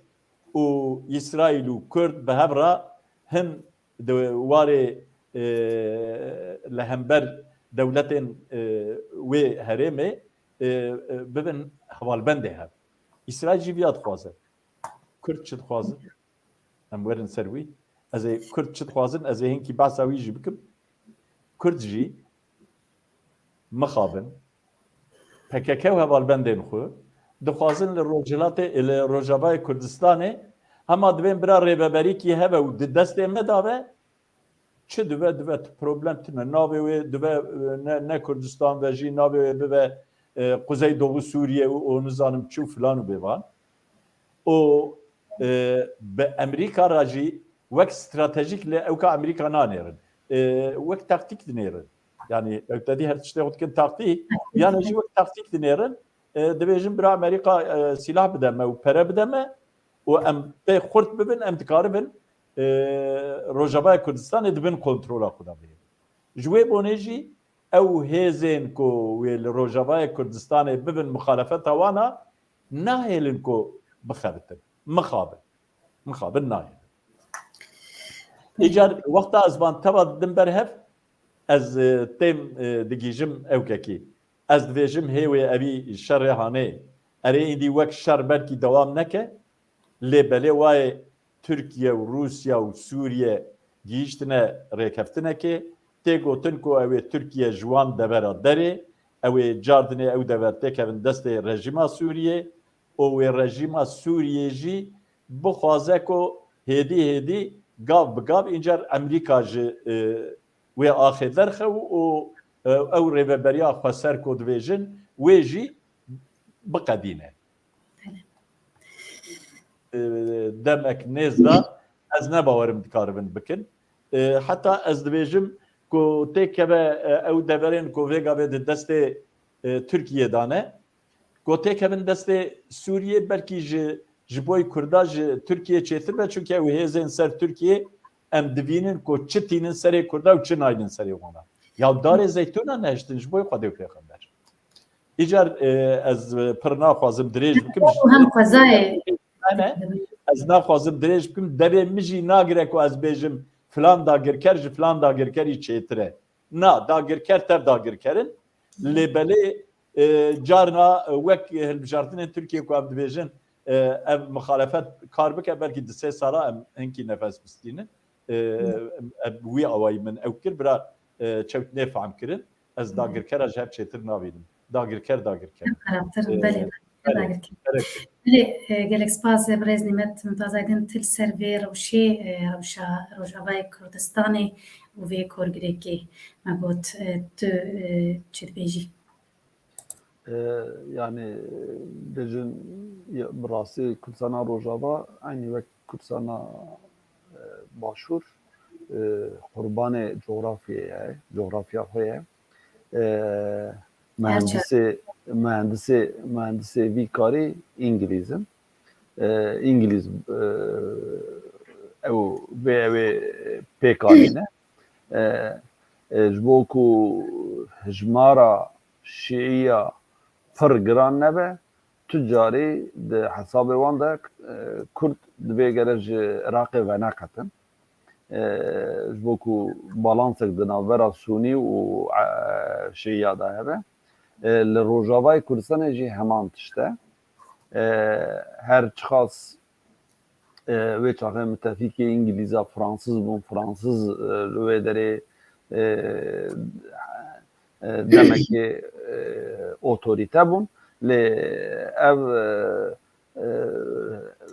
û Îsraîl û Kurd bi hev re him di warê, e, li hember dewletên, e, wê herêmê, e, e, bibin hevalbendê hev. Îsraîl jî viya dixwaze. Kurd çi dixwazin? Em werin ser wî. Ez ê Kurd çi dixwazin, ez ê hinkî behsa wî jî bikim. Kurd jî mixabin P K K û hevalbendên xwe dixwazin li Rojhilatê, li Rojavayê Kurdistanê hema divên bira rêveberîkî hebe û di destê me de be, çi dibe, dibe tu problem tune. Navê wê dibe, e, ne, ne Kurdistan ve jî, navê wê bibe, e, Kuzeydoğu Sûriye û, û nizanim çi û filan û bêvan. Û, e, bi Amerîka re jî wek stratejîk li ewka Amerîka nanêrin. E, wek taktîk dinêrin. Yani ew tedî her tiştê xwe dikin taktîk, yan jî wek taktîk dinêrin. E, dibêjin bira Amerîka, e, sîlah bide me û pere bide me û em pê xurt bibin, em dikaribin, e, Rojavayê Kurdistanê di bin kontrola xwe de bihêlin. Ji wê bonê jî ew hêzên ku wê li Rojavayê Kurdistanê bibin muxalefeta wan a, nahêlin ku bixebitin. Mixabin. Mixabin nahêlin. Îcar wexta ez van teva didim ber hev, ez, e, têm, e, digihîjim ewkekî. Ez dibêjim hê wê evî şerê hanê. Erê, îdî wek şer belkî dewam neke. Lê belê wayê Tirkiye û Rûsya û Sûriye gihîştine rêkeftinekê. Tê gotin ku ew ê Tirkiye ji wan devera derê, ew ê cardinê ew dever têkevin destê rejîma Sûriyê û wê rejîma Sûriyê jî bixwaze ku hêdî hêdî, gav bi gav, încar Amerîka ji, e, wê axê derxew û, e, ew rêveberiya xweser ku dibêjin, wê jî biqedîne. E, demek nêz de ez ne bawerim dikaribin bikin. E, heta ez dibêjim ku têkeve, e, ew deverên ku vê gavê di destê, e, Tirkiyê de ne, ku têkevin destê Sûriyê, belkî ji, ji boy Kurda ji Tirkiyê çêtir be, çunke ew hêzên ser Tirkiyê em dibînin ku çi tînin serê Kurda û çi naynin serê wana. Ya darê zeytûna nehiştin ji boy Xwedê û Pêxember. Îcar, e, ez, e, pir naxwazim dirêj bikim. Hem xwezayê. Ne, ne. Ez naxwazim dirêj bikim. Devê min jî nagire ku ez bêjim filan dagirker ji filan dagirkerî çêtir e. Na, dagirker tev dagirker in. Lê belê, e, carna, e, wek hilbijartinên Tirkiye ku em dibêjin, e, ev muxalefet kar bike, belkî di sê sala em hinkî nefes bistînin. E, ev wî awayî min ew kir, bira, e, çewt nêfehm kirin. Ez dagirkera ji hev çêtir nabînim. Dagirker, dagirker. Xerabtir, e, belê, dagirker. Belê, e, gelek spas, e, birêz Nîmet Mimtaz Aydin, tu li ser vê rewşê, e, rewşa Rojavayê Kurdistanê û vê korgirêkê me got, e, tu, e, çi dibêjî? E, yani, bêjin, ya, bi rastî Kurdistana Rojava, eynî wek Kurdistana Başûr, e, qurbanê coğrafyayê ye, coğrafya xwe ye. E, Her çi. Mühendisê, mühendisê, mühendisê vî karî Îngilîz in. E, Îngilîz, e, ew vê ew ê pêk anîne. E, e, ji bo ku hijmara şîiya pir giran nebe, tu carî di hesabê wan de, e, Kurd divê gere ji Iraqê veneqetin. E, ji bo ku balansek di navbera Sûnî û, e, Şîiya de hebe. E, li Rojavayê Kurdistanê jî heman tişt e. E, her çiqas, e, wê çaxê mitefîkê Îngilîza Fransiz bûn, Fransiz, e, li wê derê, e, e, demekê, e, otorîte bûn. Lê ev, e, e,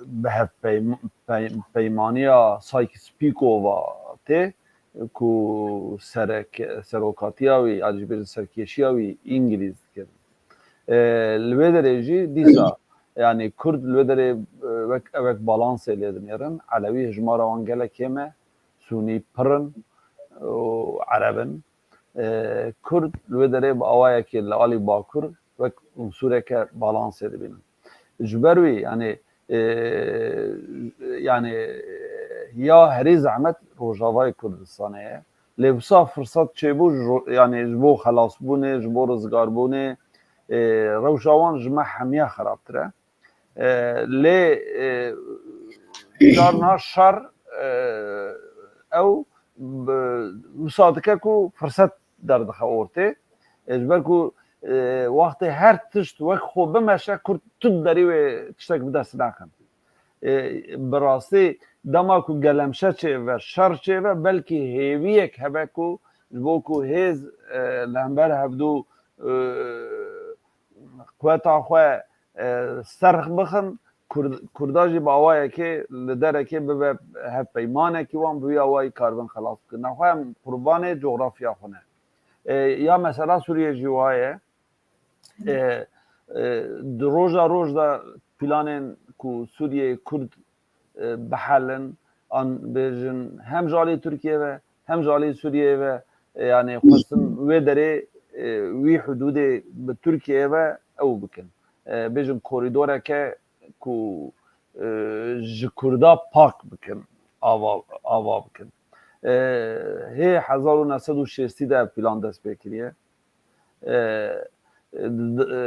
bi hevpeyma-, pey-, peymaniya Sykes-Picot'a tê ku serek-, serokatiya wî, ya jî bêjin serkêşiya wî Îngilîz dikirin. E, li wê derê jî dîsa, yanî Kurd li wê derê, e, wek, wek balansê lê dinêrin. Elewî hijmara wan gelek kêm e, Sûnî pir in û Ereb in. E, Kurd li wê derê bi awayekê li alî Bakur wek unsureke balansê dibînin. Ji ber wî, yanî, e, yanî, ya herî zehmet Rojavayê Kurdistanê ye. Lê wisa firsat çêbû ji ro-, yanî ji bo xelasbûnê, ji bo rizgarbûnê, e, rewşa wan ji me hemiya xerabtir e. E, lê, e, carna şer, e, ew bi, wisa dike ku firset derdixe ortê. E, ji ber ku, e, wextê her tişt wek xwe bimeşe, Kurd tu derî wê tiştek bi dest naxin. E, bi rastî dema ku gelemşe çêve, şer çêve, belkî hêviyek hebe ku ji bo ku hêz, e, li hember hevdû, e, quweta xwe, e, serx bixin, Kurd-, Kurda jî bi awayekê li derekê bibe hevpeymanekî wan, bi wî awayî karibin xelas bikin. Nexwe em qurbanê coxrafya xwe ne. E, ya mesela Sûriyê jî waye. E, e, di roja roj de planên ku Sûriyeyê Kurd, e, bihelin, an bêjin hem ji alî Tirkiyê ve, hem ji alî Sûriyeyê ve, e, yanî xwestin wê derê, e, wî hudûdê bi Tirkiyeyê ve ew bikin. E, bêjin korîdoreke ku, e, ji Kurda pak bikin, ava, ava bikin. E, hê hezar û neh sed û şêstî de ev plan dest pê kiriye. E, di, di, e,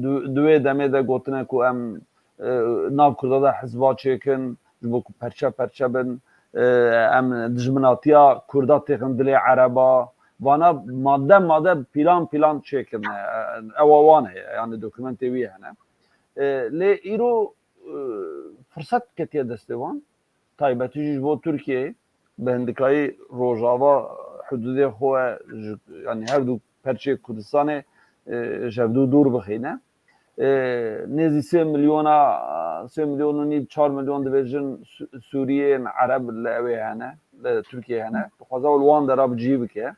di, di wê demê de gotine ku em, e, nav Kurda de hizba çêkin, ji bo ku perçe perçe bin, e, em dijminatiya Kurda têxin dilê Ereba, vana madde madde, plan plan çêkirine. E, ewa wan heye, yani dokumentê wî hene. E, lê îro, e, firset ketiye destê wan. Taybetî jî ji bo Tirkiyeyê, bi hindikayî Rojava hududê xwe, ji, yanî her du perçê Kurdistanê, e, ji hevdû dûr bixîne. E, nêzî sê milyona, sê milyon û nîv, çar milyon dibêjin Sû-, Sûriyên Ereb li ewê hene, li Tirkiyeyê hene. Dixwaze ew li wan dera bi cî bike.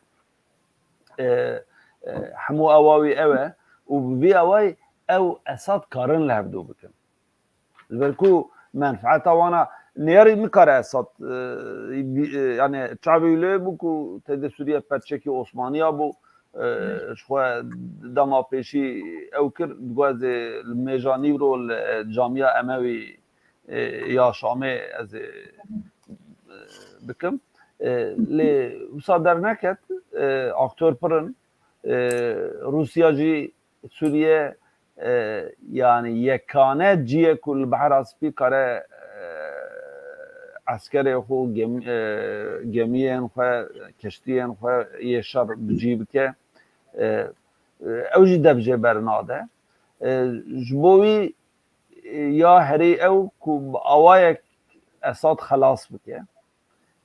E, e, hemû ewa wî ew e û bi vî awayî ew Esad karin li hevdû bikin. Ji ber ku menfaeta wana nêrî nikare Esad, e, bî-, e, yani çavê wî lê bû ku tê de Sûriye perçekî Osmaniya bû, e, ji xwe dema pêşî ew kir, digot ez ê li mêja nîvro li camiya Emewî, e, ya Şamê ez ê, e, bikim. E, lê wisa derneket, e, aktor pir in. E, Rûsya jî Sûriye, e, yani yekane cî ye ku li Behra Spî kare, e, eskerê xwe, gem-, e, gemiyên xwe, keştiyên xwe yê şer bi cî bike. E, e, ew jî dev jê bernade. E, ji bo wî, e, ya herî ew ku bi awayek Esad xelas bike.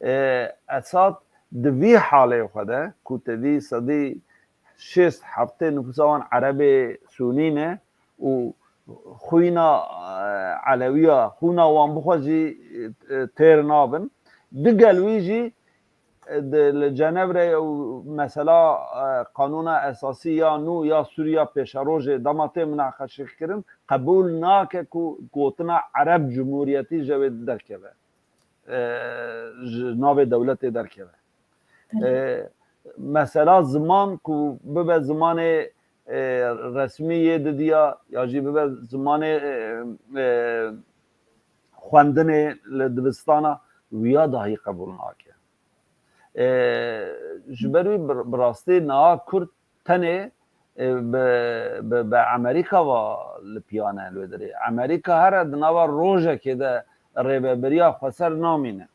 E, Esad di vî halê xwe de ku te dî sedî şêst heftê nifûsa wan Erebê Sûnî ne û xwîna, e, Elewiya, xwîna wan bixwe jî, e, têr nabin. Digel wî jî, e, di, li Cenevre ew mesela, e, Qanûna Esasî ya nû ya Sûriya pêşerojê dema tê minaqeşekirin, qebûl nake ku gotina Ereb Cumhuriyetî ji wê derkeve. e, ji navê dewletê derkeve. E, mesela ziman ku bibe zimanê, e, resmî yê didiya ya jî bibe zimanê, e, e, xwendinê li dibistana, wiya dahî qebûl nake. E, ji ber wî bi, bi rastî niha Kurd tenê, e, bi, bi, bi Amerîka ve li piya ne li wê derê. Amerîka here di nava rojekê de rêvebiriya xweser namîne.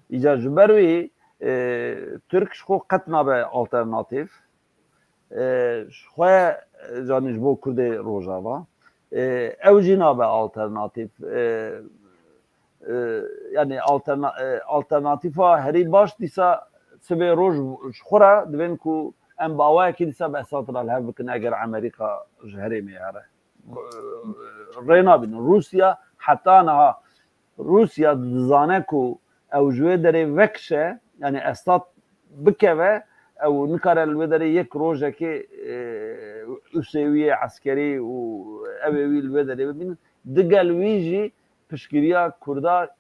Îca ji ber wî, e, Tirk ji xwe qet nabe alternatîf. E, ji xwe, e, canî ji bo Kurdê Rojava. E, ew jî nabe alternatîf. E, e, yani alterna-, e, alternatîfa herî baş dîsa sibê roj ji xwe re divên ku em bi awayekî dîsa bi Esad re li hev bikin eger Amerîka ji herêmê here. Rê nabînin. Rûsya heta niha, Rûsya dizane ku ew ji wê derê vekişe, yani Esad bikeve, ew nikare li wê derê yek rojekê, e, usê wî yê eskerî û ew ê wî li wê derê bibînin. Digel wî jî piştgiriya Kurda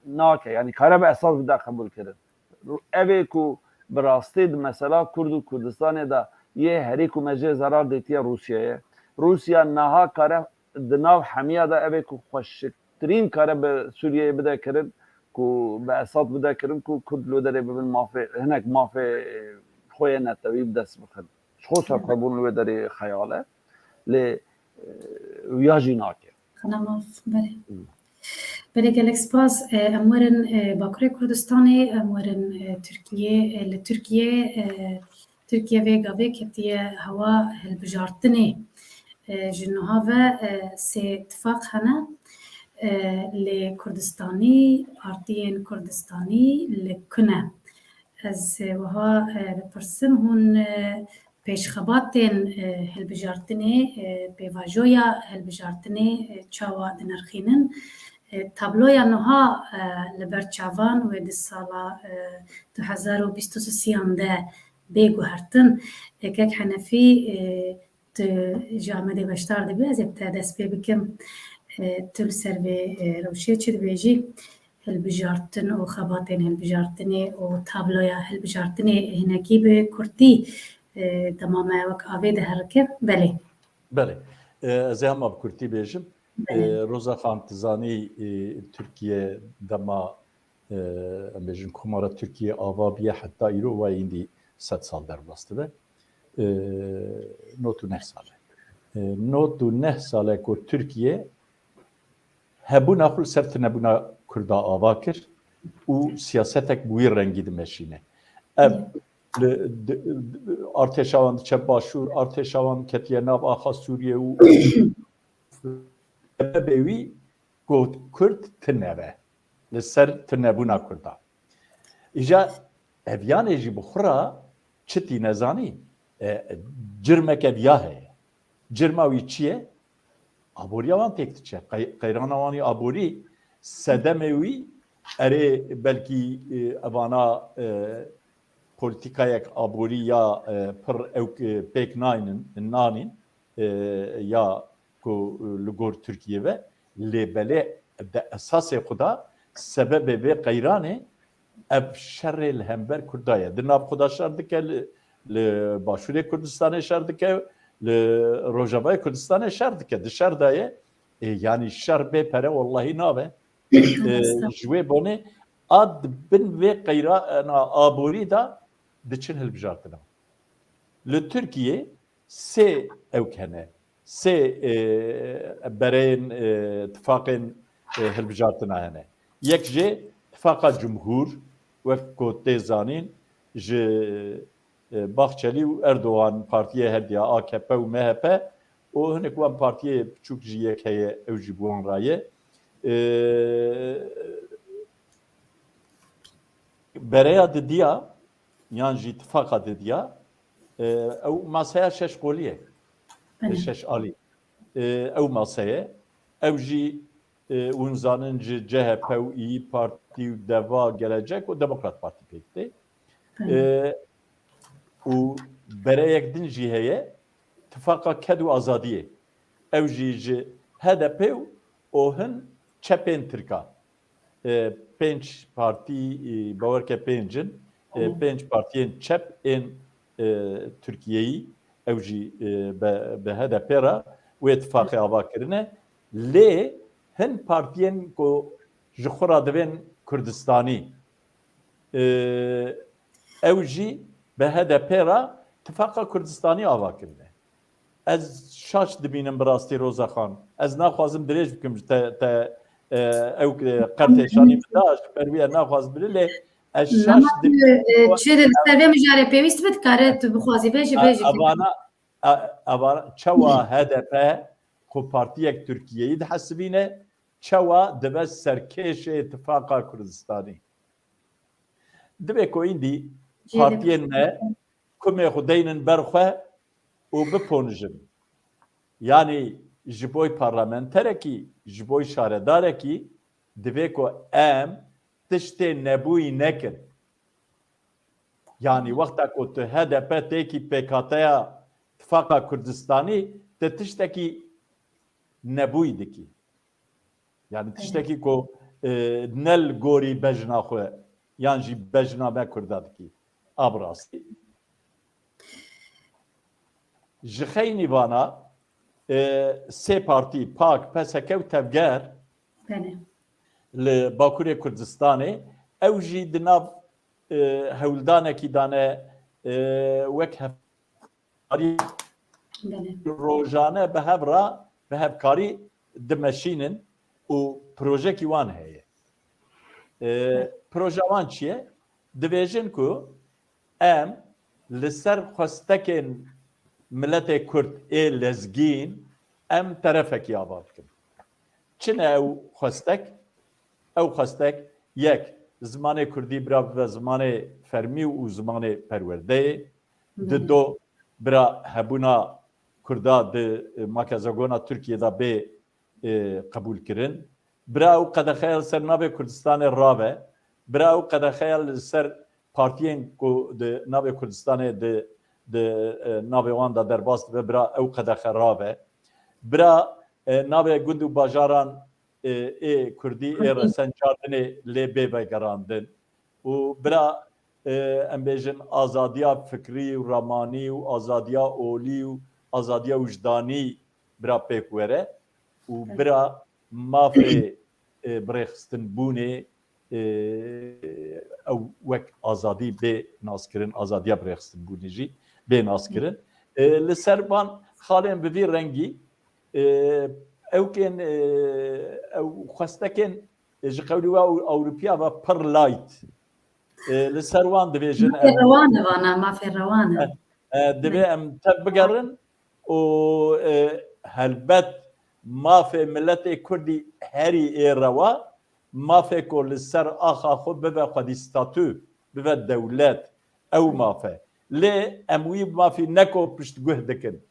nake. Yani kare bi Esad bide qebûl kirin. Ev ê ku bi rastî di mesela Kurd û Kurdistanê de yê herî ku me jê zerar dîtiye Rûsya ye. Rûsya niha kare di nav hemiya de ev ê ku xweşiktirîn kare bi Sûriyeyê bide kirin, ku bi Esad bide kirin, ku Kurd li wê derê bibin mafê, hinek mafê xwe yê netewî bi dest bixin. Ji xwe serxwebûn li wê derê xeyal e. Lê, e, wiya jî nake. Xana maf, belê. Belê, gelek spas. E, em werin, e, Bakurê Kurdistanê, em werin, e, Tirkiyê, e, li Tirkiyê, e, Tirkiye vê gavê ketiye hewa hilbijartinê. E, ji niha ve, e, sê tifaq hene. E, lê Kurdistanî, partiyên Kurdistanî li ku ne? Ez, e, wiha, e, bipirsim, hûn, e, pêşxebatên, e, hilbijartinê, e, pêvajoya hilbijartinê, e, çawa dinirxînin? E, tabloya niha, e, li ber çavan wê di sala, e, du hezar û bîst û sisiyan de bê guhertin. E, Kek Henefî, e, tu ji Amedê beşdar dibî, ez ê bi te dest pê bikim. E, tu li ser vê, e, rewşê çi dibêjî? Hilbijartin û xebatên hilbijartinê û tabloya hilbijartinê hinekî bi kurtî, e, dema me wek avê diherike. Belê. Belê. E, ez ê hema bi kurtî bêjim. Belê. E, Roza Xan, tu zanî, e, Tirkiye dema, e, em bêjin Komara Tirkiye ava bûye heta îro, wayîndî sed sal derbas dibe. E, nod û neh sal e. E, nod û neh sal e ku Tirkiye hebûna xwe li ser tunebûna Kurda ava kir û siyasetek bi wî rengî dimeşîne. Ev li, di, di, artêşa wan diçe başûr, artêşa wan ketiye nav axa Sûriye û sebebê wî got Kurd tune be. Li ser tunebûna Kurda. Îja ev yanê jî bi xwe re çi tîne zanî? E, cirmek ev ya heye. Cirma wî çi ye? Aboriya wan têk diçe. Qey-, qeyrana wan ê aborî, sedemê wî erê belkî, e, evana, e, polîtîkayek aborî ya, e, pir ewk, e, pêk naynin, nanîn, e, ya ku, e, li gor Tirkiye ve, lê belê di esasê xwe de sebebê vê qeyranê ev şerê li hember Kurda ye. Di nav xwe de şer dike, li, li Başûrê Kurdistanê şer dike, li Rojavayê Kurdistanê şer dike. Di şer de ye. Ê, yanî şer bê pere wellahî nabe. Ê, ji wê bonê a di bin vê qeyrana aborî de diçin hilbijartina. Li Tirkiye sê ewk hene. Sê, e, bereyên, e, tifaqên, e, hilbijartina hene. Yek jê tifaqa cumhûr, wek ku tê zanîn, ji, e, Bahçelî û Erdogan partiyê hediya A K P û M H P û hinek wan partiyê piçûk jî yek heye, ew jî bi wan re ye. E, bereya didiya, yan jî tifaqa didiya, e, ew masaya şeş qolî ye. Belê. Şeş alî. E, ew maseye, ew jî, e, hûn zanin ji C H P û İYİ Parti û DEVA, Gelecek û Demokrat Parti pêk tê. Belê. E, û bereyek din jî heye, tifaqa ked û azadiyê. Ew jî ji H D P û hin çepên Tirka. e, pênc partî, e, bawerke pênc in, e, Tamam. pênc partiyên çep ên, e, Tirkiyeyî, ew jî, e, be, bi H D P re wê tifaqê ava kirine. Lê hin partiyên ku ji xwe re divên Kurdistanî, e, ew jî bi H D P re tifaqa Kurdistanî ava kirine. Ez şaş dibînim bi rastî Roza Xan. Ez naxwazim dirêj bikim ji te, te, e, ew, e, qertê şanî min da, ji ber wî ez naxwazim bile, lê ez şaş Nema dibînim. e, çi li ser vê mijarê pêwîst be, dikare tu bixwazî bêjî, A- bêjî. Evana, a- evana çawa H D P ku partiyek Tirkiyeyî dihesibîne, çawa dibe serkêşê tifaqa Kurdistanî? Divê ku îndî Cêde partiyên me kumê xwe deynin ber xwe û biponijin. Yanî ji bo parlamenterekî, ji bo şaredarekî divê ku em tiştê nebûyî nekin. Yanî wexta ku tu H D P têkî pêkateya Tifaqa Kurdistanî, tu tiştekî nebûyî dikî. Yani tiştekî ku, e, ne li gorî bejna xwe yan jî bejna me Kurda dikî. A bi rastî. Ji xeynî vana, e, sê partî, PAK, P S K û Tevger Belê. li Bakurê Kurdistanê, ew jî di nav, e, hewldanekî dane, e, wek hev- Belê. rojane bi hev re, bi hevkarî dimeşînin û projekî wan heye. E, proja wan çi ye? Dibêjin ku em li ser xwestekên miletê Kurd ê lezgîn em terefekî ava bikin. Çi ne ew xwestek? Ew xwestek, yek, zimanê Kurdî bira bibe zimanê fermî û zimanê perwerdeyê. Di Belê. do, bira hebûna Kurda di, e, makezagona Tirkiyê de bê, e, qebûlkirin. Bira ew qedexeya li ser navê Kurdistanê rabe. Bira ew qedexeya li ser partiyên ku di navê Kurdistanê di, di, e, navê wan de derbas dibe, bira ew qedexe rabe. Bira, e, navê gund û bajaran, e, ê Kurdî ê Kurdî. Resen Çardinê lê bê vegerandin. Û bira, e, em bêjin azadiya fikrî û ramanî û azadiya olî û azadiya wijdanî bira pêk were û Evet. bira mafê, e, birêxistinbûnê, e, ew wek azadî bê naskirin, azadiya birêxistinbûnê jî bê naskirin. E, li ser van xalên bi vî rengî, e, ewkên, e, ew xwestekên, e, ji qewlî we Ew-, Ewropiya ve pir light. E, li ser wan dibêjin Mafê em rewan e vana, mafê rewan e. E, e, divê em tev bigerin û, e, helbet mafê miletê Kurdî herî ê rewa, mafê ku li ser axa xwe bibe xwedî statû, bibe dewlet, ew maf e. Lê em wî mafî ne ku piştguh dikin.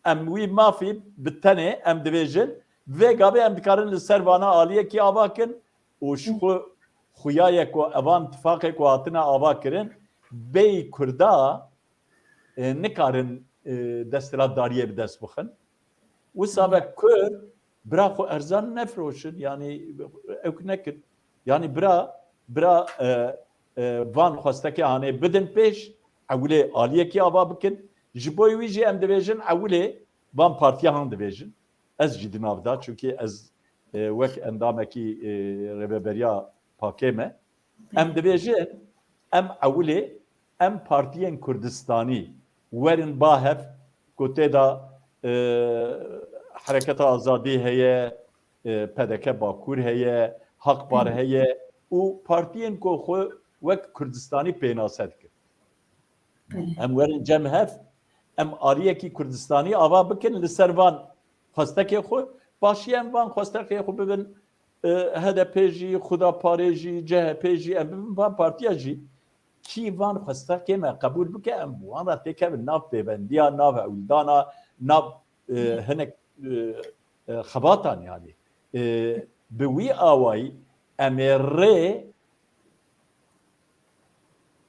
Em wî mafî bi tenê em dibêjin, vê gavê em dikarin li ser vana aliyekî ava kin û ji xwe xuya ye ku evan tifaqê ku hatine ava kirin, bêyî Kurda, e, nikarin, e, desthilatdariyê bi dest bixin. Wisa ve Kurd bira xwe erzan nefiroşin, yanî ew nekin. Yanî bira, bira, e, e, van xwestekê hanê bidin pêş, ewilê aliyekî ava bikin. Ji bo wî jî em dibêjin ewilê van partiya han dibêjin. Ez jî di nav de, çunkî ez, e, wek endamekî, e, rêveberiya pakê me. Em dibêjin, em ewilê, em partiyên Kurdistanî werin ba hev, ku tê de, e, Hereketa Azadî heye, e, P D K Bakur heye, Hak Par heye û partiyên ku xwe wek Kurdistanî pênase dikin. Belê. Em werin cem hev, em aliyekî Kurdistanî ava bikin li ser van xwestekê xwe, paşî em van xwestekê xwe bibin, e, H D P jî, Xuda Parê jî, C H P jî, em bibin van partiya jî, kî van xwestekê me qebûl bike, em bi wan re têkevin nav pêvendiya, nav hewldana, nav, e, hinek, e, e, xebatan yanî. E, bi wî awayî em ê rê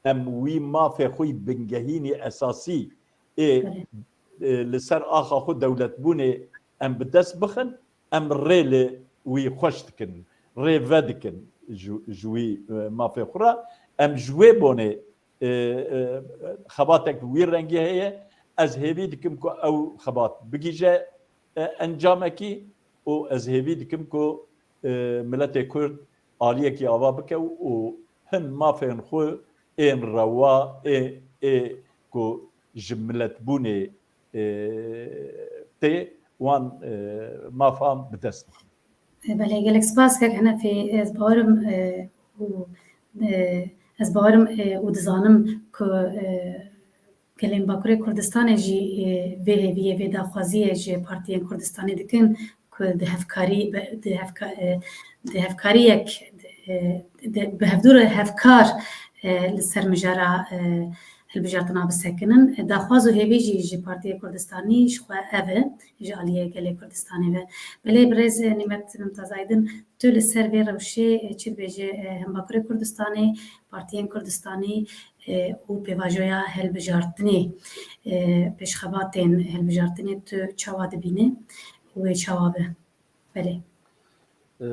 em wî mafê xwe yî bingehînî esasî ê, Belê. e, li ser axa xwe dewletbûnê em bi dest bixin, em rê li wî xweş dikin. rê vedikin ji, ji wî, e, mafê xwe re. Em ji wê bonê, e, e, xebatek wî rengî heye. Ez hêvî dikim ku ew xebat bigihîje, e, encamekî û ez hêvî dikim ku, e, miletê Kurd aliyekî ava bike û hin mafên xwe ên rewa ê, ê ku ji miletbûnê, e, tê wan, e, mafan bi dest bixin. E, belê, gelek spas kek Henefê. Ez bawerim, e, û, e, ez bawerim, e, û dizanim ku, e, gelên Bakurê Kurdistanê jî, e, vê hêviyê, vê daxwaziyê ji partiyên Kurdistanê dikin ku di hevkarî, be-, di hevka-, e, di hevkariyek, e, di, bi hevdû re hevkar, e, li ser mijara, e, hilbijartina bisekinin. Daxwaz û hêvî jî ji Partiyê Kurdistanî ji xwe ev e, ji aliyê gelê Kurdistanê ve. Belê birêz Nîmet Mimtaz Aydin, tu li ser vê rewşê, e, çi dibêje, e, hem Bakurê Kurdistanê, partiyên Kurdistanî, e, û pêvajoya hilbijartinê, e, pêşxebatên hilbijartinê tu çawa dibîne û wê çawa be? Belê. E,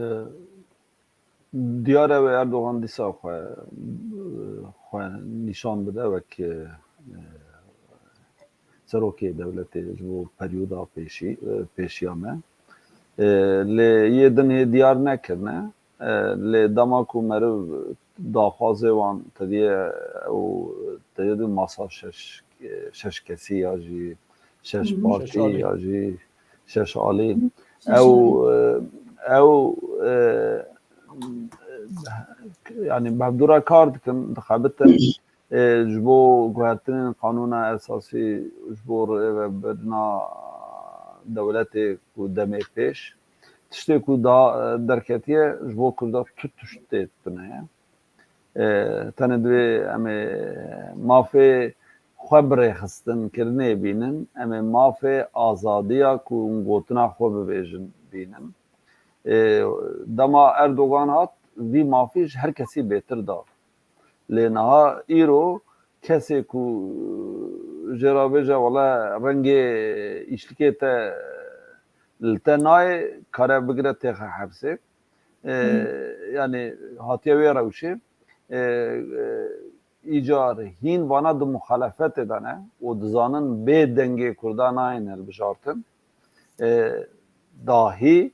Diyar e wê Erdogan dîsa xwe, xwe nîşan bide wek, e, serokê dewletê ji bo peryoda pêşî, e, pêşiya me. E, lê yê din hê diyar nekirine. E, lê dema ku meriv daxwazê wan tediye û tediye di masa şeş, şeş kesî ya jî şeş Hı hı. partî Şeş alî. Ya jî şeş alî. Hı. Şeş Ew, alî. e, ew, e, yani bi hevdû re kar dikin, dixebitin. E, ji bo guhertinên qanûna esasî, ji bo rêvebirina dewletê ku demê pêş, tiştê ku da, e, derketiye, ji bo Kurda tu tiştê tune ye. E, tenê divê em ê mafê xwe bi rêxistinkirinê bînin, em ê mafê azadiya ku hûn gotina xwe bibêjin bînin. E, dema Erdogan hat, vî mafî ji her kesî bêtir da. Lê niha îro kesê ku jê re bêje, wele rengê îşlikê te li te nayê, kare bigire têxe hepsê. E, Hmm. Yani hatiye wê rewşê, e, e, îcar hîn vana di muxalefetê de ne û dizanin bê dengê Kurda nayên hilbijartin. E, dahî,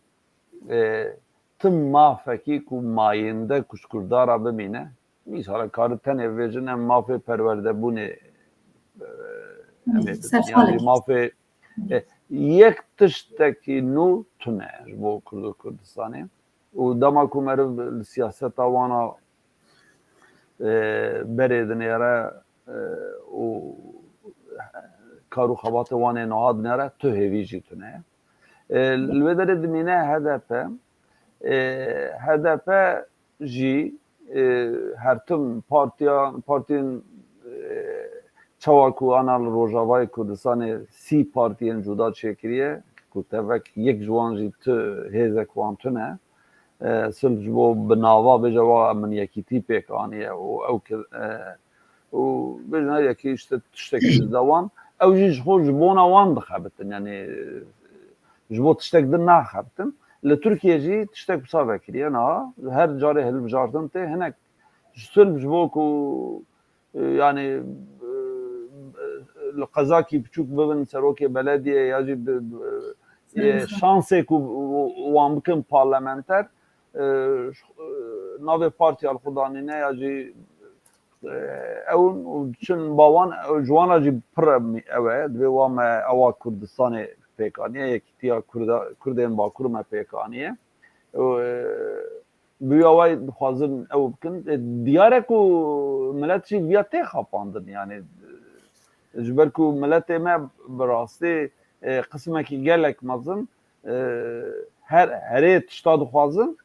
e, tim mafekî ku mayînde ku ji Kurda re bimîne, mîsala kari tenê bibêjin em mafê perwerdebûnê, e, em ê Hı, bidin. Serxalek. Yani mafê, e, yek tiştekî nû tune ji bo Kurd û Kurdistanê. Û dema ku meriv li siyaseta wana, e, berê dinêre, e, û kar û xebatê wan ê niha dinêre, tu hêvî jî tune ye. E, li wê derê dimîne H D P. E, H D P jî, e, her tim partiya, partiyên, e, çawa ku ana li Rojavayê Kurdistanê sî partiyên cuda çêkiriye, ku tevek yek ji wan jî tu hêzek wan tune, e, sil ji bo bi nava bêje wa min yekîtî pêk aniye û ew ki, e, û bêjin her yekî işte tiştekî dide wan, ew jî ji xwe ji bona wan dixebitin, yani, e, ji bo tiştek din naxebitin. Li Tirkiye jî tiştek wisa vekiriye niha, her carê hilbijartin tê, hinek ji sil ji bo ku, e, yani, e, li qezakî biçûk bibin serokê belediyê ya jî bi, bi, e, Serokê. Şansê ku wan bikin parlamenter, e, navê partiya li xwe danîne ya jî, e, ew in û diçin ba wan, ew ji wan re jî pir ew e, divê wa me ewa Kurdistanê pêk aniye, yekîtiya Kurda, Kurdên Bakur me pêk aniye. Û, e, bi wî awayî dixwazin ew bikin. E, diyar e ku milet jî viya tê xapandin, yani, e, ji ber ku miletê me bi rastî, e, qismekî gelek mezin, e, her, herê tişta dixwazin,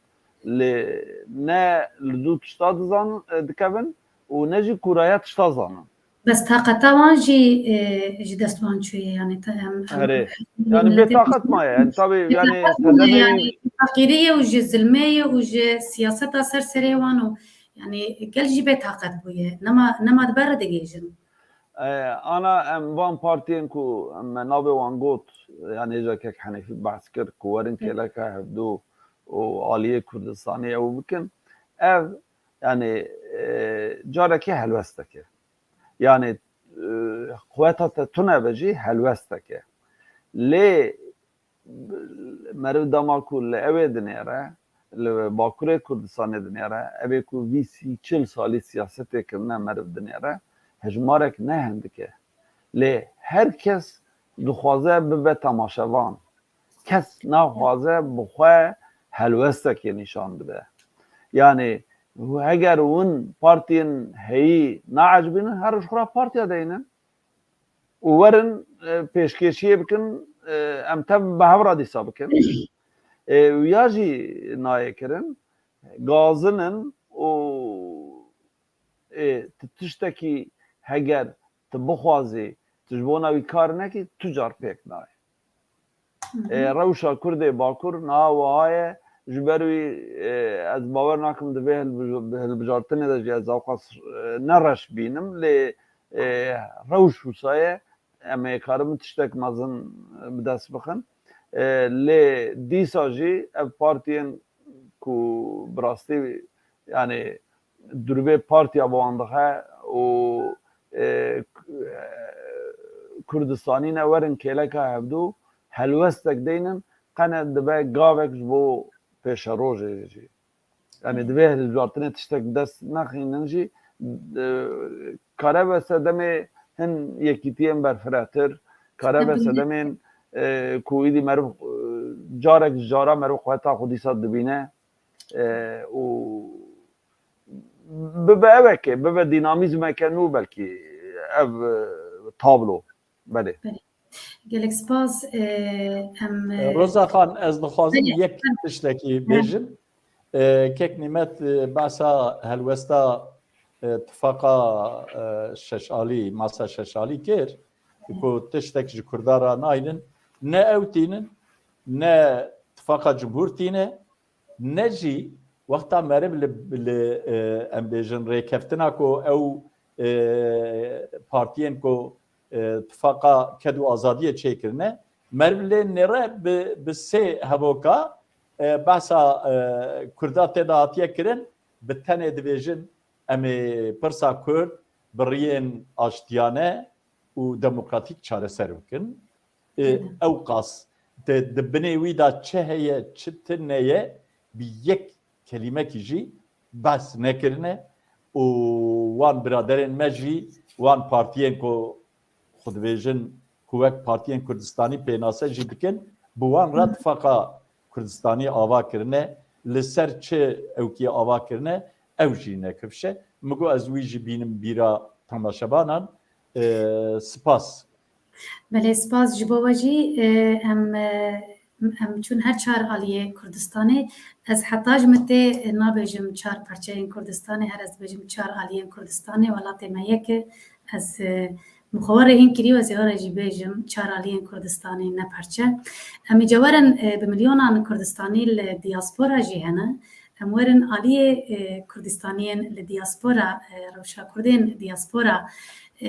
lê ne li dû tişta dizanin, e, dikevin û ne jî kûraya tişta zanin. Bes taqeta wan jî, e, ji dest wan çûye, yani te-, em, em, Erê. em Yani miletê bêtaqet maye. Yani tabii yani Bêtaqet bûye, sedemê yani feqîriyê û ji zilmeyê û ji siyaseta ser serê wan û yani gel jî bêtaqet bûye. Nema, nema dibe re digihîjin. E, ana em van partiyên ku me navê wan got, yani hêja kek Henefî behs kir ku werin kêleka hevdû û aliyê Kurdistanê ew bikin, ev, yani, e, carekê helwestek e. Yani, e, quweta te tune be jî helwestek e. Lê meriv dema ku li ewê dinêre, li Bakurê Kurdistanê dinêre, evê ku vî sî çil salî siyasetê kirine meriv dinêre, hejmarek ne hindik e. Lê her kes dixwaze bibe temaşevan. Kes naxwaze bi xwe helwestekê nîşan bide. Yani, heger hûn partiyên heyî naecibînin, her ji xwe re partiya deynin û werin, e, pêşkêşiyê bikin, e, em tev bi hev re dîsa bikin. E, û ya jî nayê kirin, gazin in û, e, tu tiştekî heger tu bixwazî, tu ji bona wî kar nekî, tu car pêk nayê. E, rewşa Kurdê Bakur niha wiha ye, ji ber wî, e, ez bawer nakim di vê hilbij-, hilbijartinê de jî ez ewqas, e, ne reş bînim, lê, e, rewş wisa ye, em ê karin tiştek mezin, e, bi dest bixin. E, lê dîsa jî ev partiyên ku bi rastî, yani, durvê partiya bi wan dixe û, e, k-, e, Kurdistanî ne werin kêleka hevdû, helwestek deynin, qene dibe gavek ji bo pêşerojê jî. Yani, divê hilbijartinê tiştek dest nexînin jî, e, kare be sedemê hin yekîtiyên berfiretir, kare be sedemên, e, ku îdî meriv, e, carek ji cara meriv quweta xwe dîsa dibîne, e, û bibe eveke, bibe dînamîzmeke nû belkî ev, e, tablo. Belê. Belê. Gelek spas, e, em, e, Roza Xan, ez dixwazim Belê. yek tiştekî Belê. bêjim. E, kek Nîmet, e, behsa helwesta, e, tifaqa, e, Şeşalî, masa Şeşalî kir, ku tiştek ji Kurda re naynin, ne ew tînin, ne tifaqa Cumhur tîne, ne jî wexta meriv li, li, e, em bêjin rêkeftina ku ew, e, partiyên ku, e, tifaqa ked û azadiyê çêkirine, meriv lê nêre bi, bi sê hevoka, e, behsa, e, Kurda tê de hatiye kirin, bi tenê dibêjin em ê pirsa Kurd bi riyên aştiyane û demokratîk çareser bikin. E, Hı hı. Ewqas di, di binê wî de çi heye, çi tune ye, bi yek kelîmekî jî behs nekirine û wan biraderên me jî, wan partiyên ku xwe dibêjin ku wek partiyên Kurdistanî pênase jî dikin, bi wan re Hı. tifaqa Kurdistanî ava kirine, li ser çi ewkî ava kirine, ew jî nekifşe. Min got ez wî jî bînim bîra temaşevanan. E, spas. Belê, spas ji bo we jî. E, em, e, em çûn her çar aliyê Kurdistanê. Ez heta ji min tê, e, nabêjim çar parçeyên Kurdistanê, her ez dibêjim çar aliyên Kurdistanê, welatê me yek e. Ez, e, min xwe we re hîn kiriyo, ez ê we re jî bêjim çar aliyên Kurdistanê ne parçe. Em ê cawerin, e, bi milyonan Kurdistanî li diaspora jî hene. Em werin aliyê, e, Kurdistaniyên li diaspora, e, rewşa Kurdên diaspora, e,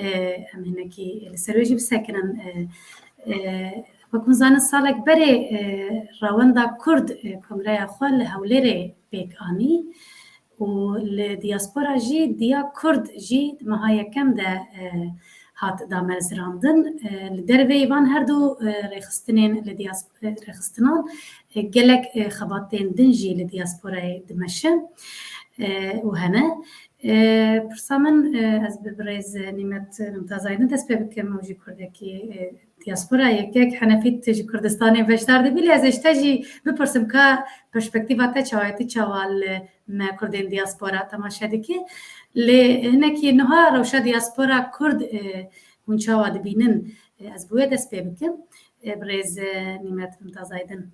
em hinekî li ser wê jî bisekinin. E, e, wek hûn zanin salek berê, e, Rewenda Kurd, e, kongreya xwe li Hewlêrê pêk anî û li diaspora jî Diya Kurd jî di meha yekem de, e, hat damezrandin. E, li derveyî van her du, e, rêxistinên li diyas-, e, rêxistinan, e, gelek, e, xebatên din jî li diyasporayê dimeşe, e, û hene. E, pirsa min, e, ez bi birêz Nîmet Mimtaz Aydin dest pê bikim, ew jî Kurdekî, e, diyaspora yekek. Henefî tu ji Kurdistanê beşdar dibî, lê ez ê ji te jî bipirsim ka perspektîfa te çawa ye, tu çawa li me Kurdên diyaspora temaşe dike. Lê hinekî niha rewşa diyaspora Kurd, e, hûn çawa dibînin? E, ez bi wê dest pê bikim. E, birêz, e, Nîmet Mimtaz Aydin.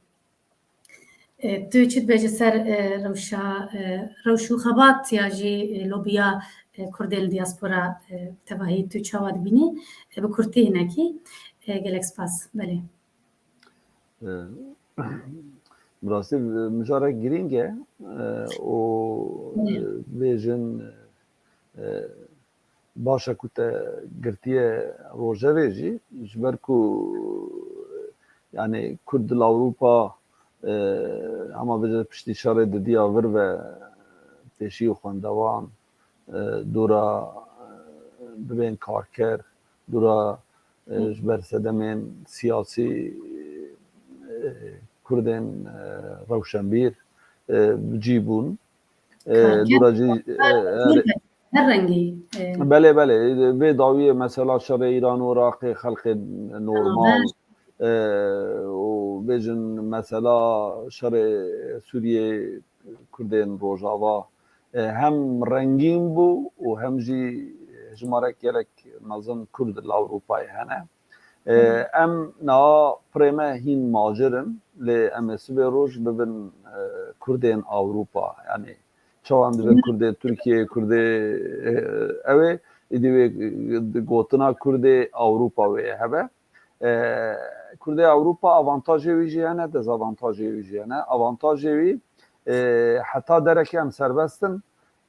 E, tu çi dibêjî ser, e, rewşa, e, rewş û xebat ya jî, e, lobiya, e, Kurdên li diyaspora, e, tevahî tu çawa dibînî? E, bi kurtî hinekî. E, gelek spas. Belê. E, bi rastî, e, mijarek girîng e, e, û, e, Hı. bêjin, e, baş e ku te girtiye rojevê jî, ji ber ku, e, yani Kurd li Ewropa, e, hema bêje piştî şerê didiya vir ve pêşî xwendevan, e, dora, e, bibên karker, dora, e, ji ber sedemên siyasî, e, Kurdên, e, rewşenbîr, e, bi cî bûn. E, Karker, dora cî, e, her, her rengî, e. Belê, belê. Vê dawiyê mesela şerê Îran û Iraqê xelkê normal, e, û bêjin mesela şerê Sûriyê Kurdên Rojava, e, hem rengîn bû û hem jî hejmarek gelek mezin Kurd li Ewropayê hene. E, Hı hı. Em niha pirê me hîn macir in, lê em ê sibê roj bibin, e, Kurdên Ewropa. Yanî çawa em dibin Hı. Kurdê Tirkiyê, Kurdê, e, ew ê, îdî wê, e, gotina Kurdê Ewropa wê hebe. E, Kurdê Ewropa avantajê wî jî hene, dezavantajê wî jî hene. Avantajê wî, e, heta derekê em serbest in,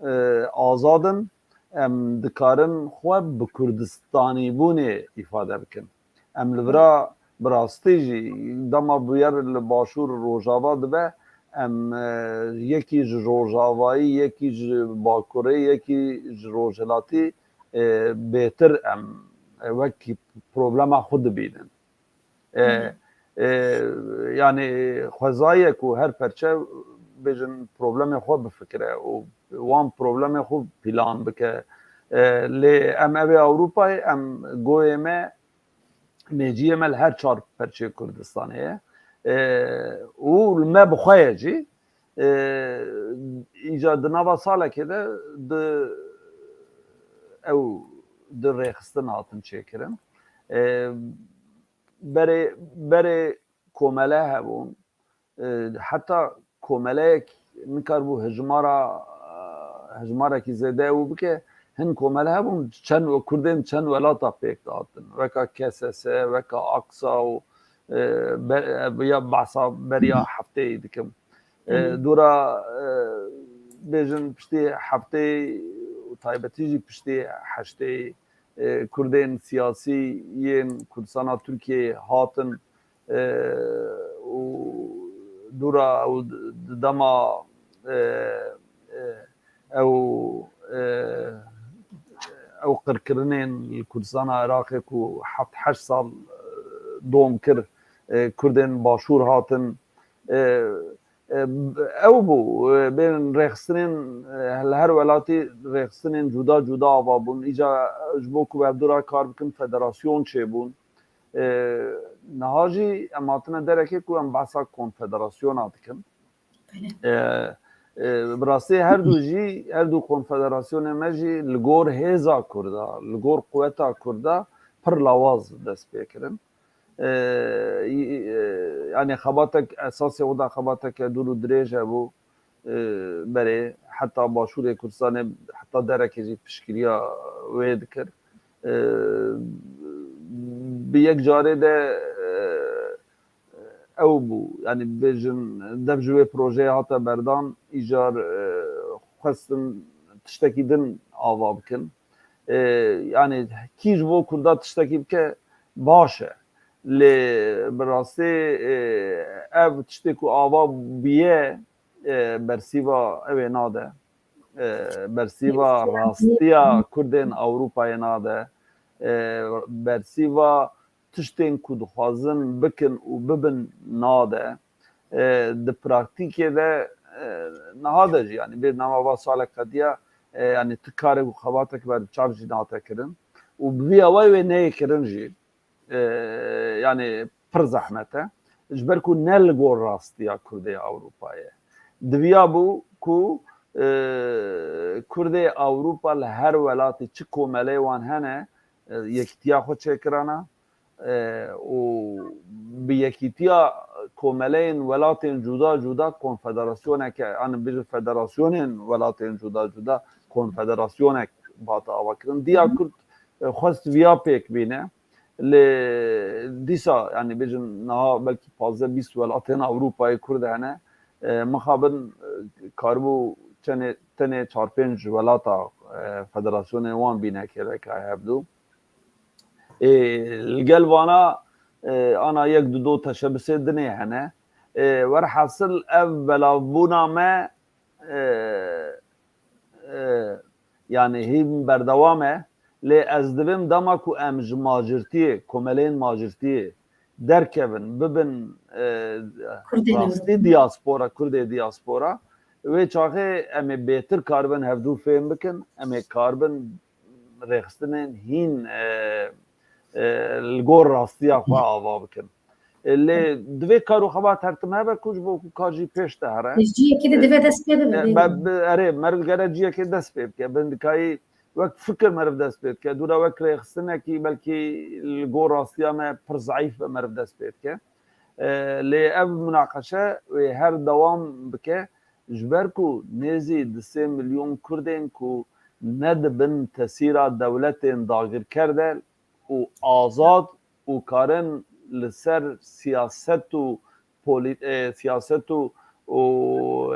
e, azad in, em dikarin xwe bi Kurdistanîbûnê îfade bikin. Em li vira bi rastî jî dema bûyer li Başûr Rojava dibe, em, e, yekî ji Rojavayî, yekî ji Bakurê, yekî ji Rojhilatî, e, bêtir em, e, wekî problema xwe dibînin. E, Hı hı. e, yanî xwezayê ku her perçe bêjin problemê xwe bifikire û wan problemê xwe plan bike. E, lê em evê Ewropayê, em goyê me, mêciyê me li her çar perçeyê Kurdistanê ye. E, û li me bi xwe ye jî. E, îca di nava salekê de di ew di rêxistin hatin çêkirin. E, berê, berê komele hebûn. E, heta komeleyek nikaribû hejmara, hejmarekî zêde ew bike. Hin komele hebûn, çend we-, Kurdên çend welata pêk dihatin. Weka K S S, weka Aksa û, e, be-, e, ya behsa beriya hefteyê dikim. E, Hı hı. Dora, e, bêjin piştî hefteyê û taybetî jî piştî heşteyê, e, Kurdên siyasî yên Kurdistana Tirkiyeyê hatin, e, û dora û d-, di dema, e, e, ew, e, ew qirkirinên li Kurdistana Iraqê ku heft heşt sal, e, dom kir, e, Kurdên Başûr hatin, e, e, ew bû, e, bên rêxistinên, e, li her welatî rêxistinên cuda cuda ava bûn. Îca ji bo ku bi hevdû re kar bikin, federasyon çêbûn. E, niha jî em hatine derekê ku em behsa konfederasyona dikin. Belê. E, e, bi rastî her du jî, her du konfederasyonê me jî li gor hêza Kurda, li gor quweta Kurda pir lawaz dest pê kirin. E, y-, e, yanî xebatek esasê xwe da xebateke dûr û dirêj hebû. E, berê heta Başûrê Kurdistanê heta derekê jî piştgiriya wê dikir. E, bi yek carê de, e, ew bû, yanî bêjin dev ji wê projeyê hate berdan, îcar, e, xwestin tiştekî din ava bikin. E, yanî kî ji bo Kurda tiştekî bike baş e. Lê bi rastî, e, ev tiştê ku ava bûye, e, bersîva ew ê nade. E, bersîva rastiya Kurdên Ewropayê nade. E, bersîva tiştên ku dixwazin bikin û bibin nade. E, di praktîkê de, e, niha de jî, yanî bêrname va salek qediya, e, yanî ti karek û xebatek ber çav jî nate kirin û bi vî awayî wê neyê kirin jî, e, yanî pir zehmet e. Ji ber ku ne li gor rastiya Kurdê Ewropayê. Diviya bû ku, e, Kurdê Ewropa li her welatî çi komeleyê wan hene, e, yekîtiya xwe çêkirana, e, û bi yekîtiya komeleyên welatên cuda cuda konfederasyoneke, an bêjin federasyonên welatên cuda cuda konfederasyonek bate avakirin. Diya Kurd, e, xwest viya pêk bîne. Lê dîsa, yanî bêjin niha belkî pazdeh bîst welatên Ewropayê Kurd hene. E, mixabin, e, karibû çenê, tenê çar pênc welata, e, federasyonên wan bîne kêleka hevdû. Ê, li gel vana, e, ana yek du do teşebisê dinê hene. E, werhasil ev belavbûna me, e, e, yani hîn berdewam e. Lê ez dibêm dema ku em ji macirtiyê, komeleyên macirtiyê derkevin, bibin, e, rastî diaspora, Kurdê diaspora, wê çaxê em ê bêtir karibin hevdû fêm bikin, em ê karibin rêxistinên hîn, e, e, li gor rastiya xwe ava bikin. E, lê divê kar û xebat her tim hebe ku ji bo ku kar jî pêş de here. Ji ciyekê de divê dest pê bibe, E, be, be, erê, meriv gere ciyekê dest pê bike. Bin dikayî wek fikir meriv dest pê bike. Dûra wek rêxistinekî belkî li gor rastiya me pir zeîf be meriv dest pê bike. E, lê ev munaqeşe wê her dewam bike. Ji ber ku nêzî du sê milyon Kurdên ku ne di bin tesîra dewletên dagirker de û azad û karin li ser siyaset û polî-, e, siyaset û, û,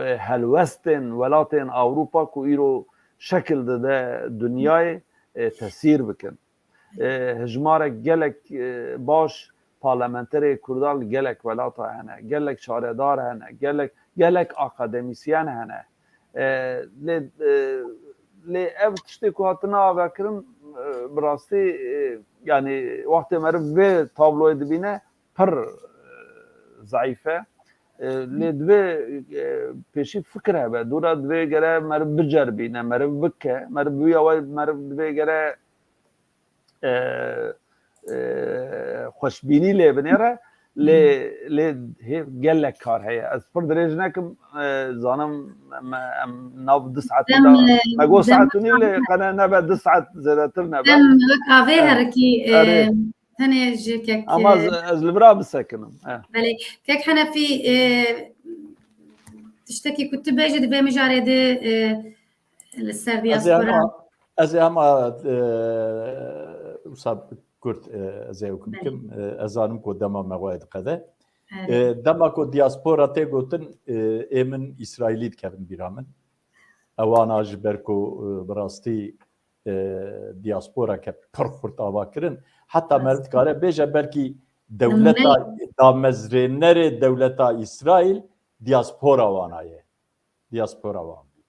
e, helwestên welatên Ewropa ku îro şekil dide dinyayê, e, tesîr bikin. E, hejmarek gelek, e, baş parlamenterê Kurdan li gelek welata hene, gelek şaredar hene, gelek, gelek akademîsyen hene. E, lê, e, lê ev tiştê ku hatine avakirin, e, bi rastî, e, yani wextê meriv vê tabloyê dibîne pir, e, zeîf e. E, lê divê, e, pêşî fikir hebe. Dûra divê gere meriv biceribîne, meriv bike, meriv bi wî awayî meriv divê gere e, e, xweşbînî lê binêre, lê, lê hê gelek kar heye. Ez pir dirêj nekim, e, zanim em, em nav du saetê Dem, de, e, me got dem saet û nîv lê qene nebe du saet zêdetir nebe. Dem wek avê Eh, herikî, e, erê. Tenê ji kek, Ama e, ez, ez li vira bisekinim. Eh. Belê. Kek Henefî, e, tiştekî ku tu bêjî di vê mijarê de, e, li ser Ez ê diaspora. hema, ez ê hema, e, wisa kurt, e, ez ê ew Belê. bikim. E, ez zanim ku dema me wayê diqede. Evet. E, dema ku diaspora tê gotin, e, ê min Îsraîlî dikevin bîra min. Ewana ji ber ku, e, bi rastî, e, diasporeke pir xurt ava kirin. Heta Rast. meriv dikare bêje belkî dewleta, Nimûneyê. damezrênerê dewleta Îsraîl diaspora wana ye. Diaspora wan bî.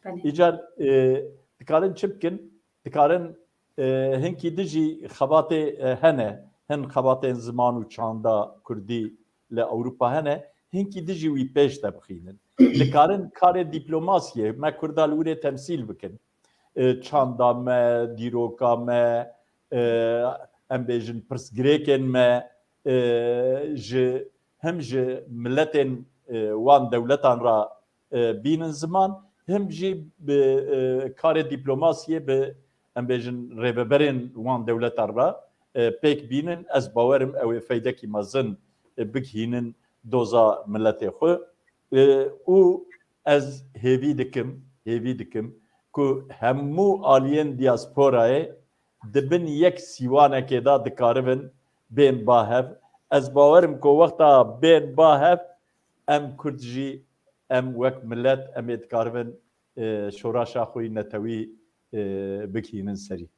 Belê. Îcar, e, dikarin çi bikin? Dikarin, e, hinkî dijî xebatê, e, hene, hin xebatên ziman û çanda kurdî li Ewropa hene, hinkî dijî wî pêş de bixînin. Dikarin karê dîplomasiyê, me Kurda li wîrê temsîl bikin. E, çanda me, dîroka me, e, em bêjin pirsgirêkên me, e, ji, him ji miletên, e, wan dewletan re, e, bînin ziman, him jî bi, e, karê dîplomasiyê bi, em bêjin, rêveberên wan dewletan re, e, pêk bînin. Ez bawer im ew ê feydekî mezin, e, bigihînin doza miletê xwe. E, û ez hêvî dikim, hêvî dikim ku hemû aliyên diasporayê di bin yek sîwanekê de dikaribin bên ba hev. Ez bawer im ku wexta bên ba hev, em Kurd jî, em wek milet, em ê dikaribin, e, şoreşa xwe yî netewî, e, bigihînin serî.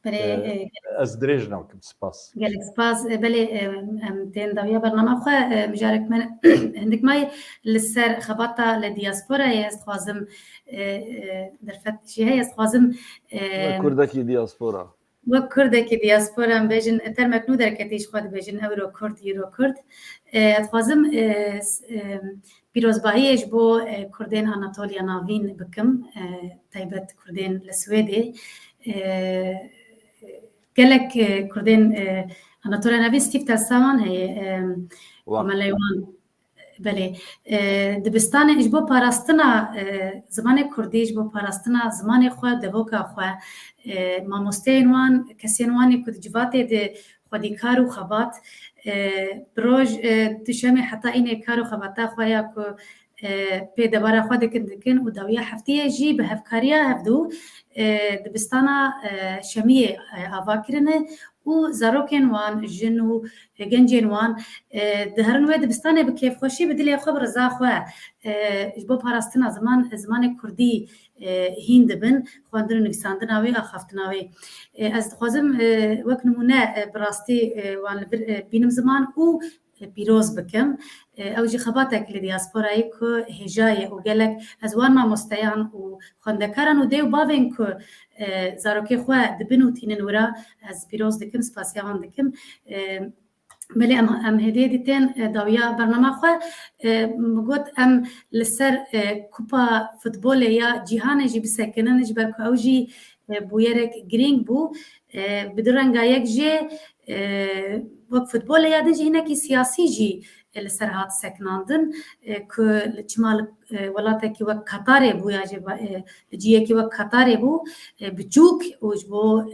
Belê, E, e, ez dirêj nakim, spas. Gelek spas. E, belê, e, em tên dawiya bernama xwe, e, mijarek me hindik mayî li ser xebata li diasporayê ez dixwazim, e, e, derfet jî heye, ez dixwazim, e, Wek Kurdekî diaspora. Wek Kurdekî diaspora em bêjin, termek nû derketî ji xwe dibêjin, Ewro Kurd, Euro Kurd. E, ez dixwazim, e, s-, e, pîrozbahiyê ji bo, e, Kurdên Anatoliya Navîn bikim, e, taybet Kurdên li Swêdê. E, gelek, e, Kurdên, e, Anatoliya Navîn stîf telsa wan heye, e, Wa. komeleyê wan. Belê. E, dibistanê ji bo parastina, e, zimanê kurdî, ji bo parastina zimanê xwe, devoka xwe, e, mamosteyên wan, kesên wan ê ku di civatê de xwedîkar û xebat, e, bi roj, e, duşemê heta înê kar û xebata xwe ya ku, e, pê debara xwe dikin, dikin û dawiya heftiyê jî bi hevkariya hevdû, e, dibistana, e, Şemiyê, e, ava kirine û zarokên wan, jin û gencên wan, e, diherin wê dibistanê bi kêfxweşî, bi dilê xwe, bi riza xwe, e, ji bo parastina ziman, zimanê kurdî, e, hîn dibin, xwendin û nivîsandina wê, axaftina wê. E, ez dixwazim, e, wek nimûne, e, bi rastî, e, wan li vir, e, bînim ziman û pîroz bikim. Ew jî xebatek li diasporayê ku hêja ye û gelek ez wan mamosteyan û xwendekaran û dê û bavên ku zarokê xwe dibin û tînin wira, ez pîroz dikim, spasiya wan dikim. Belê em, em hêdî hêdî tên dawiya bernama xwe. Min got em li ser kupa futbolê ya cîhanê jî bisekinin, ji ber ku ew jî bûyerek girîng bû. Bi du renga, yek jê wek futbolê ya din jî hinekî siyasî jî li ser hat sekinandin, ku li çima li welatekî wek Qatarê bû ya jî li ciyekî wek Qatarê bû, biçûk û ji bo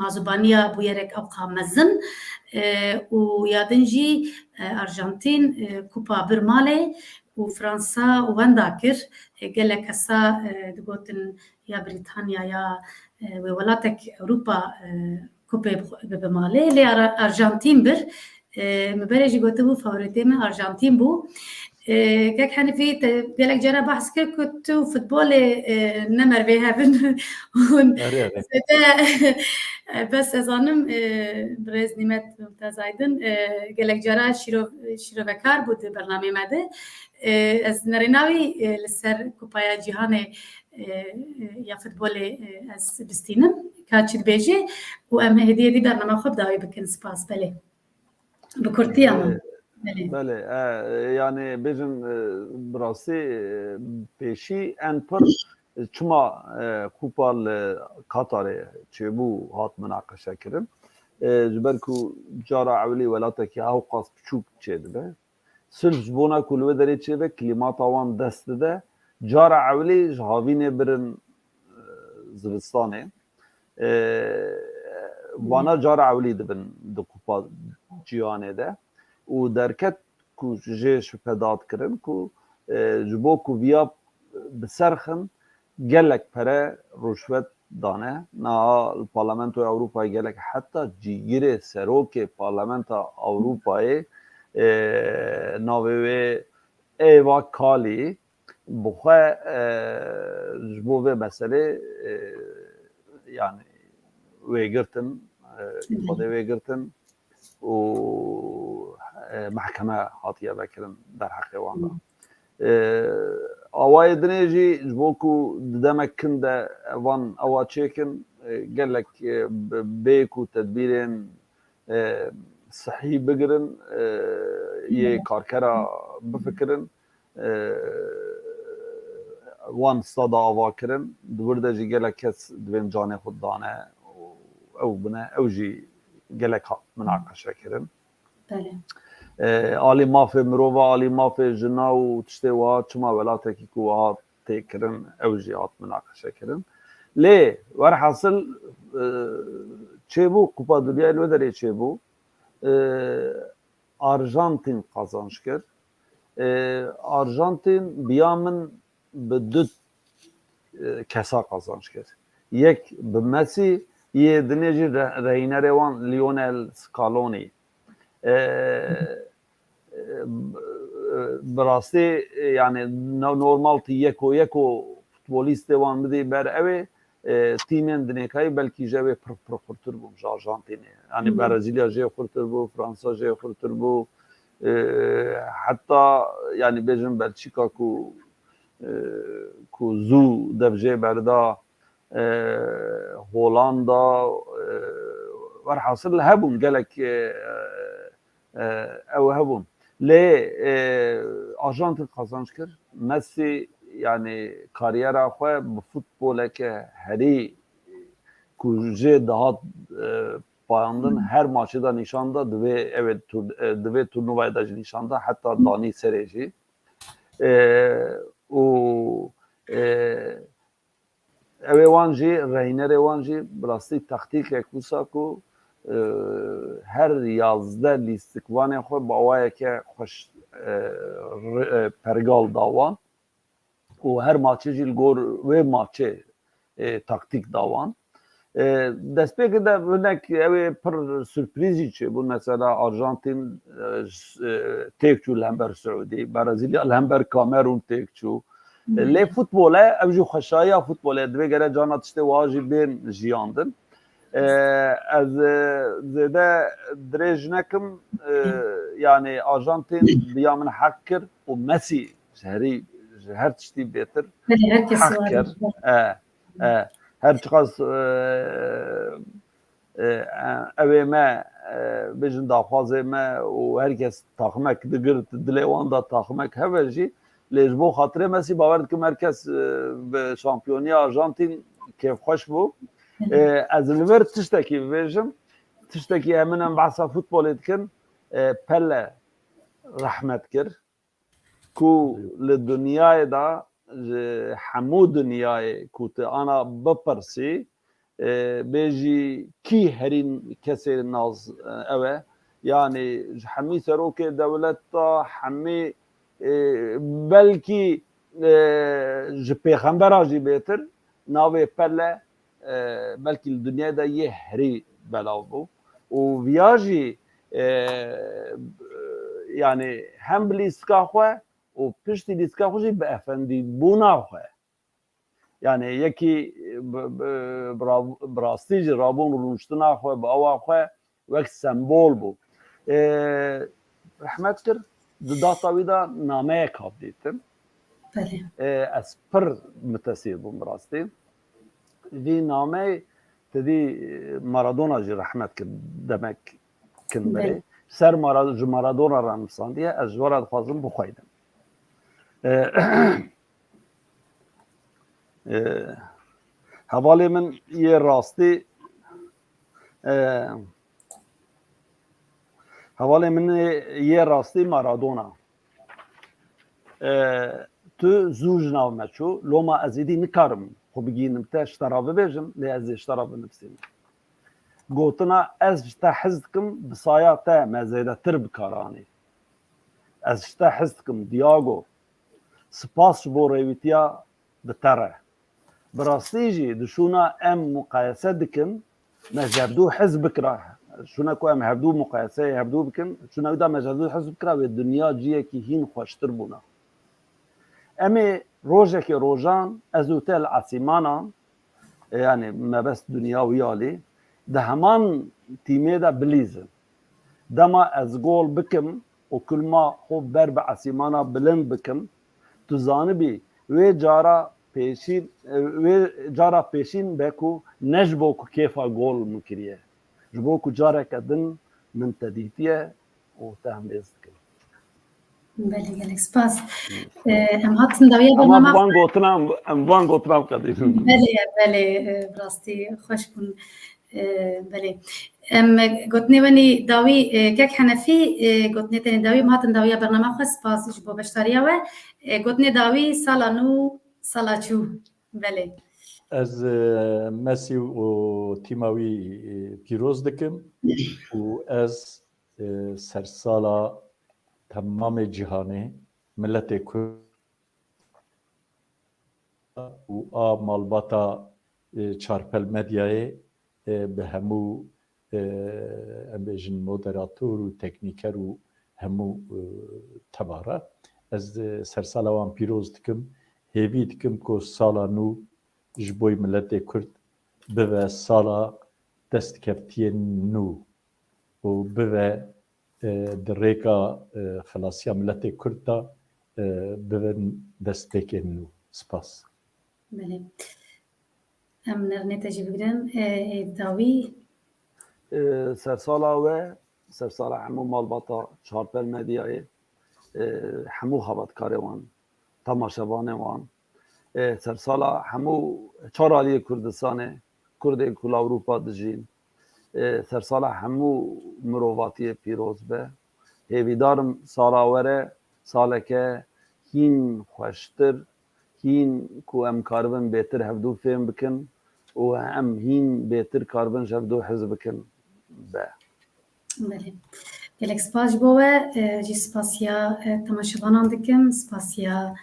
mazûbaniya bûyerek ewqa mezin û ya din jî Arjantin kupa bir malê û Fransa wenda kir. Gelek kesa digotin ya Brîtanya ya wê welatek Ewropa kupê bibe malê, lê Arjantin bir. Min berê jî gotibû favoritê min Arjantin bû. Kek Henîfî te gelek cara behs kir ku tu futbolê ne mervê hev in hûn zêde, bes ez zanim birêz Nîmet Mumtaz Aydin gelek cara şîrov-, şîrovekar bû di bernameyê me de. Ez nerêna wî li ser Kupaya Cîhanê ya futbolê ez bistînim ka çi dibêje û em hêdî hêdî bernama xwe bi dawî bikin. Spas. Belê. Bi kurtiya min. Belê. Belê, e, yani bêjin, e, bi rastî, e, pêşî en pir çima, e, kupa li Katarê çêbû hat minaqeşe kirin. E, ji ber ku cara ewilî welatekî ewqas biçûk çêdibe. Sirf ji bona ku li wê derê çêbe, klîmata wan dest dide. Cara ewilî ji havînê birin, e, zivistanê. E, vana cara ewilî dibin di Kupa Cîhanê de û derket ku jê şipedat kirin ku, e, ji bo ku viya bi ser xin gelek pere rûşvet dane. Niha li Parlamentoya Ewropayê gelek heta cîgirê serokê Parlamenta Ewropayê, e, navê wê Eva Kaili, bi xwe, e, ji bo vê meselê, e, yani wê girtin, e, îfadê wê girtin û, e, mehkeme hatiye vekirin derheqê wan de. E, awayê dinê jî ji bo ku di demek kin de van ewa çêkin, e, gelek, e, bi-, bê ku tedbîrên, e, sihî bigirin, e, yê karkera bifikirin, e, wan stada ava kirin. Di wir de jî gelek kes divên canê xwe dane û ew bine, ew jî gelek hat minaqeşe kirin. Belê. E, alî mafê mirova, alî mafê jina û tiştê wiha çima welatekî ku wiha tê kirin, ew jî hat minaqeşe kirin. Lê werhasil, e, çêbû, Kupa Dinyayê li wê derê çêbû. E, Arjantin qazanç kir. E, Arjantin biya min bi du, e, kesa qazanç kir. Yek bi Messi, yê dinê jî re-, rehînerê wan Lionel Scaloni. E, e, bi rastî, e, yani no-, normal tî yeko yeko futbolîstê wan bidî ber ew ê, e, tîmên dinêkayî belkî ji ew ê pir, pir xurtir bûn ji Arjantînê. Yani Brezîlya jê xurtir bû, Fransa jê xurtir bû. E, heta yani bêjin Belçîka ku, e, ku zû dev jê berda, e, Holanda, e, werhasil hebûn gelek, e, e, ew hebûn. Lê, e, Arjantin qazanç kir. Messi, yani kariyera xwe bi futboleke herî ku jê dihat, e, payandin, her maçê de nîşan da, divê ew ê tur-, e, divê turnuvayê de jî nîşan da, heta danî serê jî. E, û, e, Ew ê wan jî, rehînerê wan jî bi rastî taktîkek wisa ku, e, her yazdeh lîstikvanê xwe bi awayeke xweş, e, re-, e, pergal da wan û her maçê jî li gor wê maçê, e, taktîk da wan. E, destpêkê de hinek ew ê pir surprîz jî çêbûn. Mesela Arjantin, e, s-, e, têk çû li hember Siûdî, Brezîlya li hember Kamerûn têk çû. Lê futbol e, ev jî xweşayiya futbolê ye. Divê gere carna tiştê wiha jî bên jiyandin. E, ez, e, zêde dirêj nekim. E, yani Arjantin bi ya min heq kir û Messi ji herî, ji her tiştî bêtir Belê, her kes heq kir. E, e, her çiqas, e, e, ew ê me, e, bêjin daxwazê me û her kes taximek digirt, dilê wan da taximek hebe jî, lê ji bo xatirê Mesî bawer dikim her kes, e, bi şampiyoniya Arjantin kêfxweş bû. E, ez li vir tiştekî bibêjim, tiştekî em in em behsa futbolê dikin, e, Pele rehmet kir. Ku li dinyayê de ji hemû dinyayê ku tu ana bipirsî, e, bêjî kî herî kesê naz, e, ew e? Yanî ji hemî serokê dewleta, hemî, e, belkî, e, ji pêxembera jî bêtir navê Pele, e, belkî li dinyayê de yê herî belav bû. Û viya jî, e, yani hem bi lîstika xwe û piştî lîstika xwe jî bi efendîbûna xwe. Yani yekî bi, bi, bi ra-, bi rastî jî rabûn rûniştina xwe, bi awa xwe wek sembol bû. E, rehmet kir, di data wî de nameyek hat dîtin. Belê. E, ez pir mitesîr bûm bi rastî. Vî nameyê te dî Maradona jî rehmet kir demek kin berê. Belê. Ser Mara-, ji Maradona re nivîsandiye, ez ji we re dixwazim bixweynim. E, e, hevalê min yê rastî, e, hevalê min yê rastî Maradona. E, tu zû ji nav me çû, loma ez êdî nikarim xwe bigihînim te ji te re bibêjim, lê ez ê ji te re binivîsînim. Gotina ez ji te hez dikim, bi saya te me zêdetir bi kar anî. Ez ji te hez dikim, Diago. Spas ji bo rêwîtiya bi te re. Bi rastî jî di şûna em muqayese dikin, me ji hevdû hez bikira. Şûna ku em hevdû muqayeseyê hevdû bikin, şûna wî de me ji hevdû hez bikira, wê dinya ciyekî hîn xweştir bûna. Em ê rojekê rojan ez û te li esîmanan, e, yani mebest dinya wî alî, di heman tîmê de bilîzin. Dema ez gol bikim û kulma xwe ber bi esîmana bilind bikim, tu zanibî wê cara pêşîn, e, wê cara pêşîn be ku ne ji bo ku kêfa gol min kiriye. Ji bo ku careke din min te dîtiye û te hembêz dikim. Belê, gelek spas. E, em hatin dawiya Ama bernama. Van gotina, em van gotina qedîn. Belê, belê, e, bi rastî xweş bûn. E, belê. Em gotinê wenî dawî, e, kek Henefî, e, gotinê tenê dawî, em hatin dawiya bernama xwe, spas ji bo beşdariya we. E, gotinê dawî, sala nû, sala çû. Belê. Ez, e, Mesî û tîma wî, e, pîroz dikim û ez, e, sersala temamê cîhanê, miletê Kurd û a malbata, e, Çarpel Medyayê, e, bi hemû, e, em bêjin moderator û teknîker û hemû, e, teba re. Ez, e, sersala wan pîroz dikim, hêvî dikim ku sala nû ji bo miletê Kurd bibe sala destkeftiyên nû û bibe, e, di rêka, e, xelasiya miletê Kurd de, e, bibin destpêkên nû. Spas. Belê. Em nernê te jî bigirin. E, ê dawî. E, sersala we, sersala hemû malbata Çarpel Medyayê, e, hemû xebatkarê wan, temaşevanê wan, e, sersala hemû çar aliyê Kurdistanê, Kurdên ku li Ewropa dijîn, e, sersala hemû mirovatiyê pîroz be. Hêvîdar im sala were saleke hîn xweştir, hîn ku em karibin bêtir hevdû fêm bikin û em hîn bêtir karibin ji hevdû hez bikin be. Belê. Gelek spas ji bo we. E, jî spasiya, e, temaşevanan dikim, spasiya,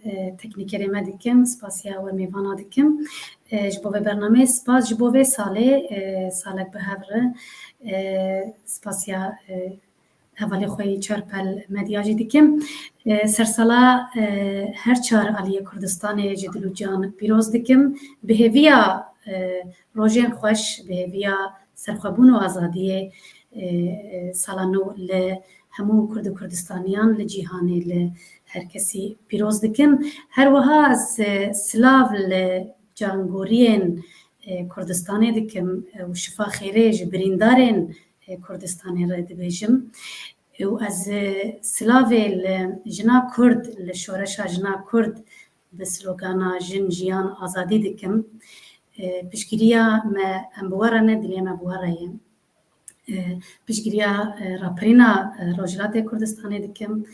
e, teknîkerê me dikim, spasiya we mêvana dikim. E, ji bo vê bernameyê spas, ji bo vê salê, e, salek bi hev re. E, spasiya, e, Hevalê xwe yê Çarpel Medya jî dikim. E, sersala, e, her çar aliyê Kurdistanê ji dil û can pîroz dikim. Bi hêviya, e, rojên xweş, bi hêviya serxwebûn û azadiyê, e, e, sala nû li hemû Kurd û Kurdistaniyan li cîhanê li her kesî pîroz dikim. Her wiha ez, e, silav li cangoriyên, e, Kurdistanê dikim, e, û şifa xêrê ji birîndarên, e, Kurdistanê re dibêjim. Û ez, e, silavê li jina Kurd, li şoreşa jina Kurd bi slogana Jin, Jiyan, Azadî dikim. E, piştgiriya me, em bi we re ne, dilê me bi we re ye. E, piştgiriya, e, rapirîna, e, Rojhilatê Kurdistanê dikim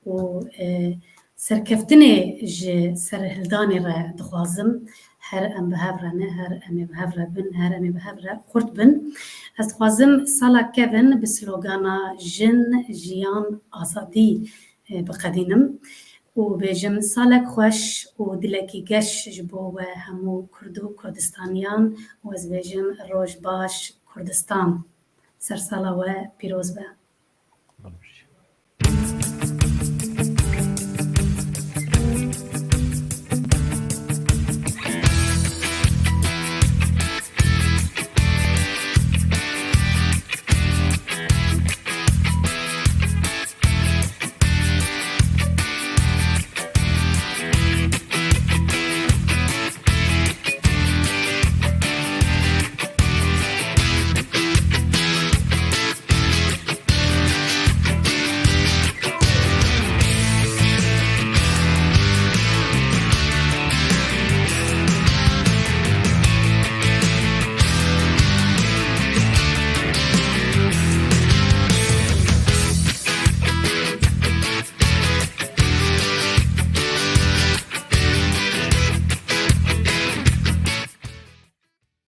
û, e, serkeftinê ji serhildanê re dixwazim. Her em bi hev re ne, her em ê bi hev re bin, her em ê bi hev re xurt bin. Ez dixwazim sala kevin bi slogana Jin, Jiyan, Azadî, e, biqedînim û bêjim salek xweş û dilekî geş ji bo we hemû Kurd û Kurdistaniyan û ez bêjim roj baş Kurdistan. Sersala we pîroz be.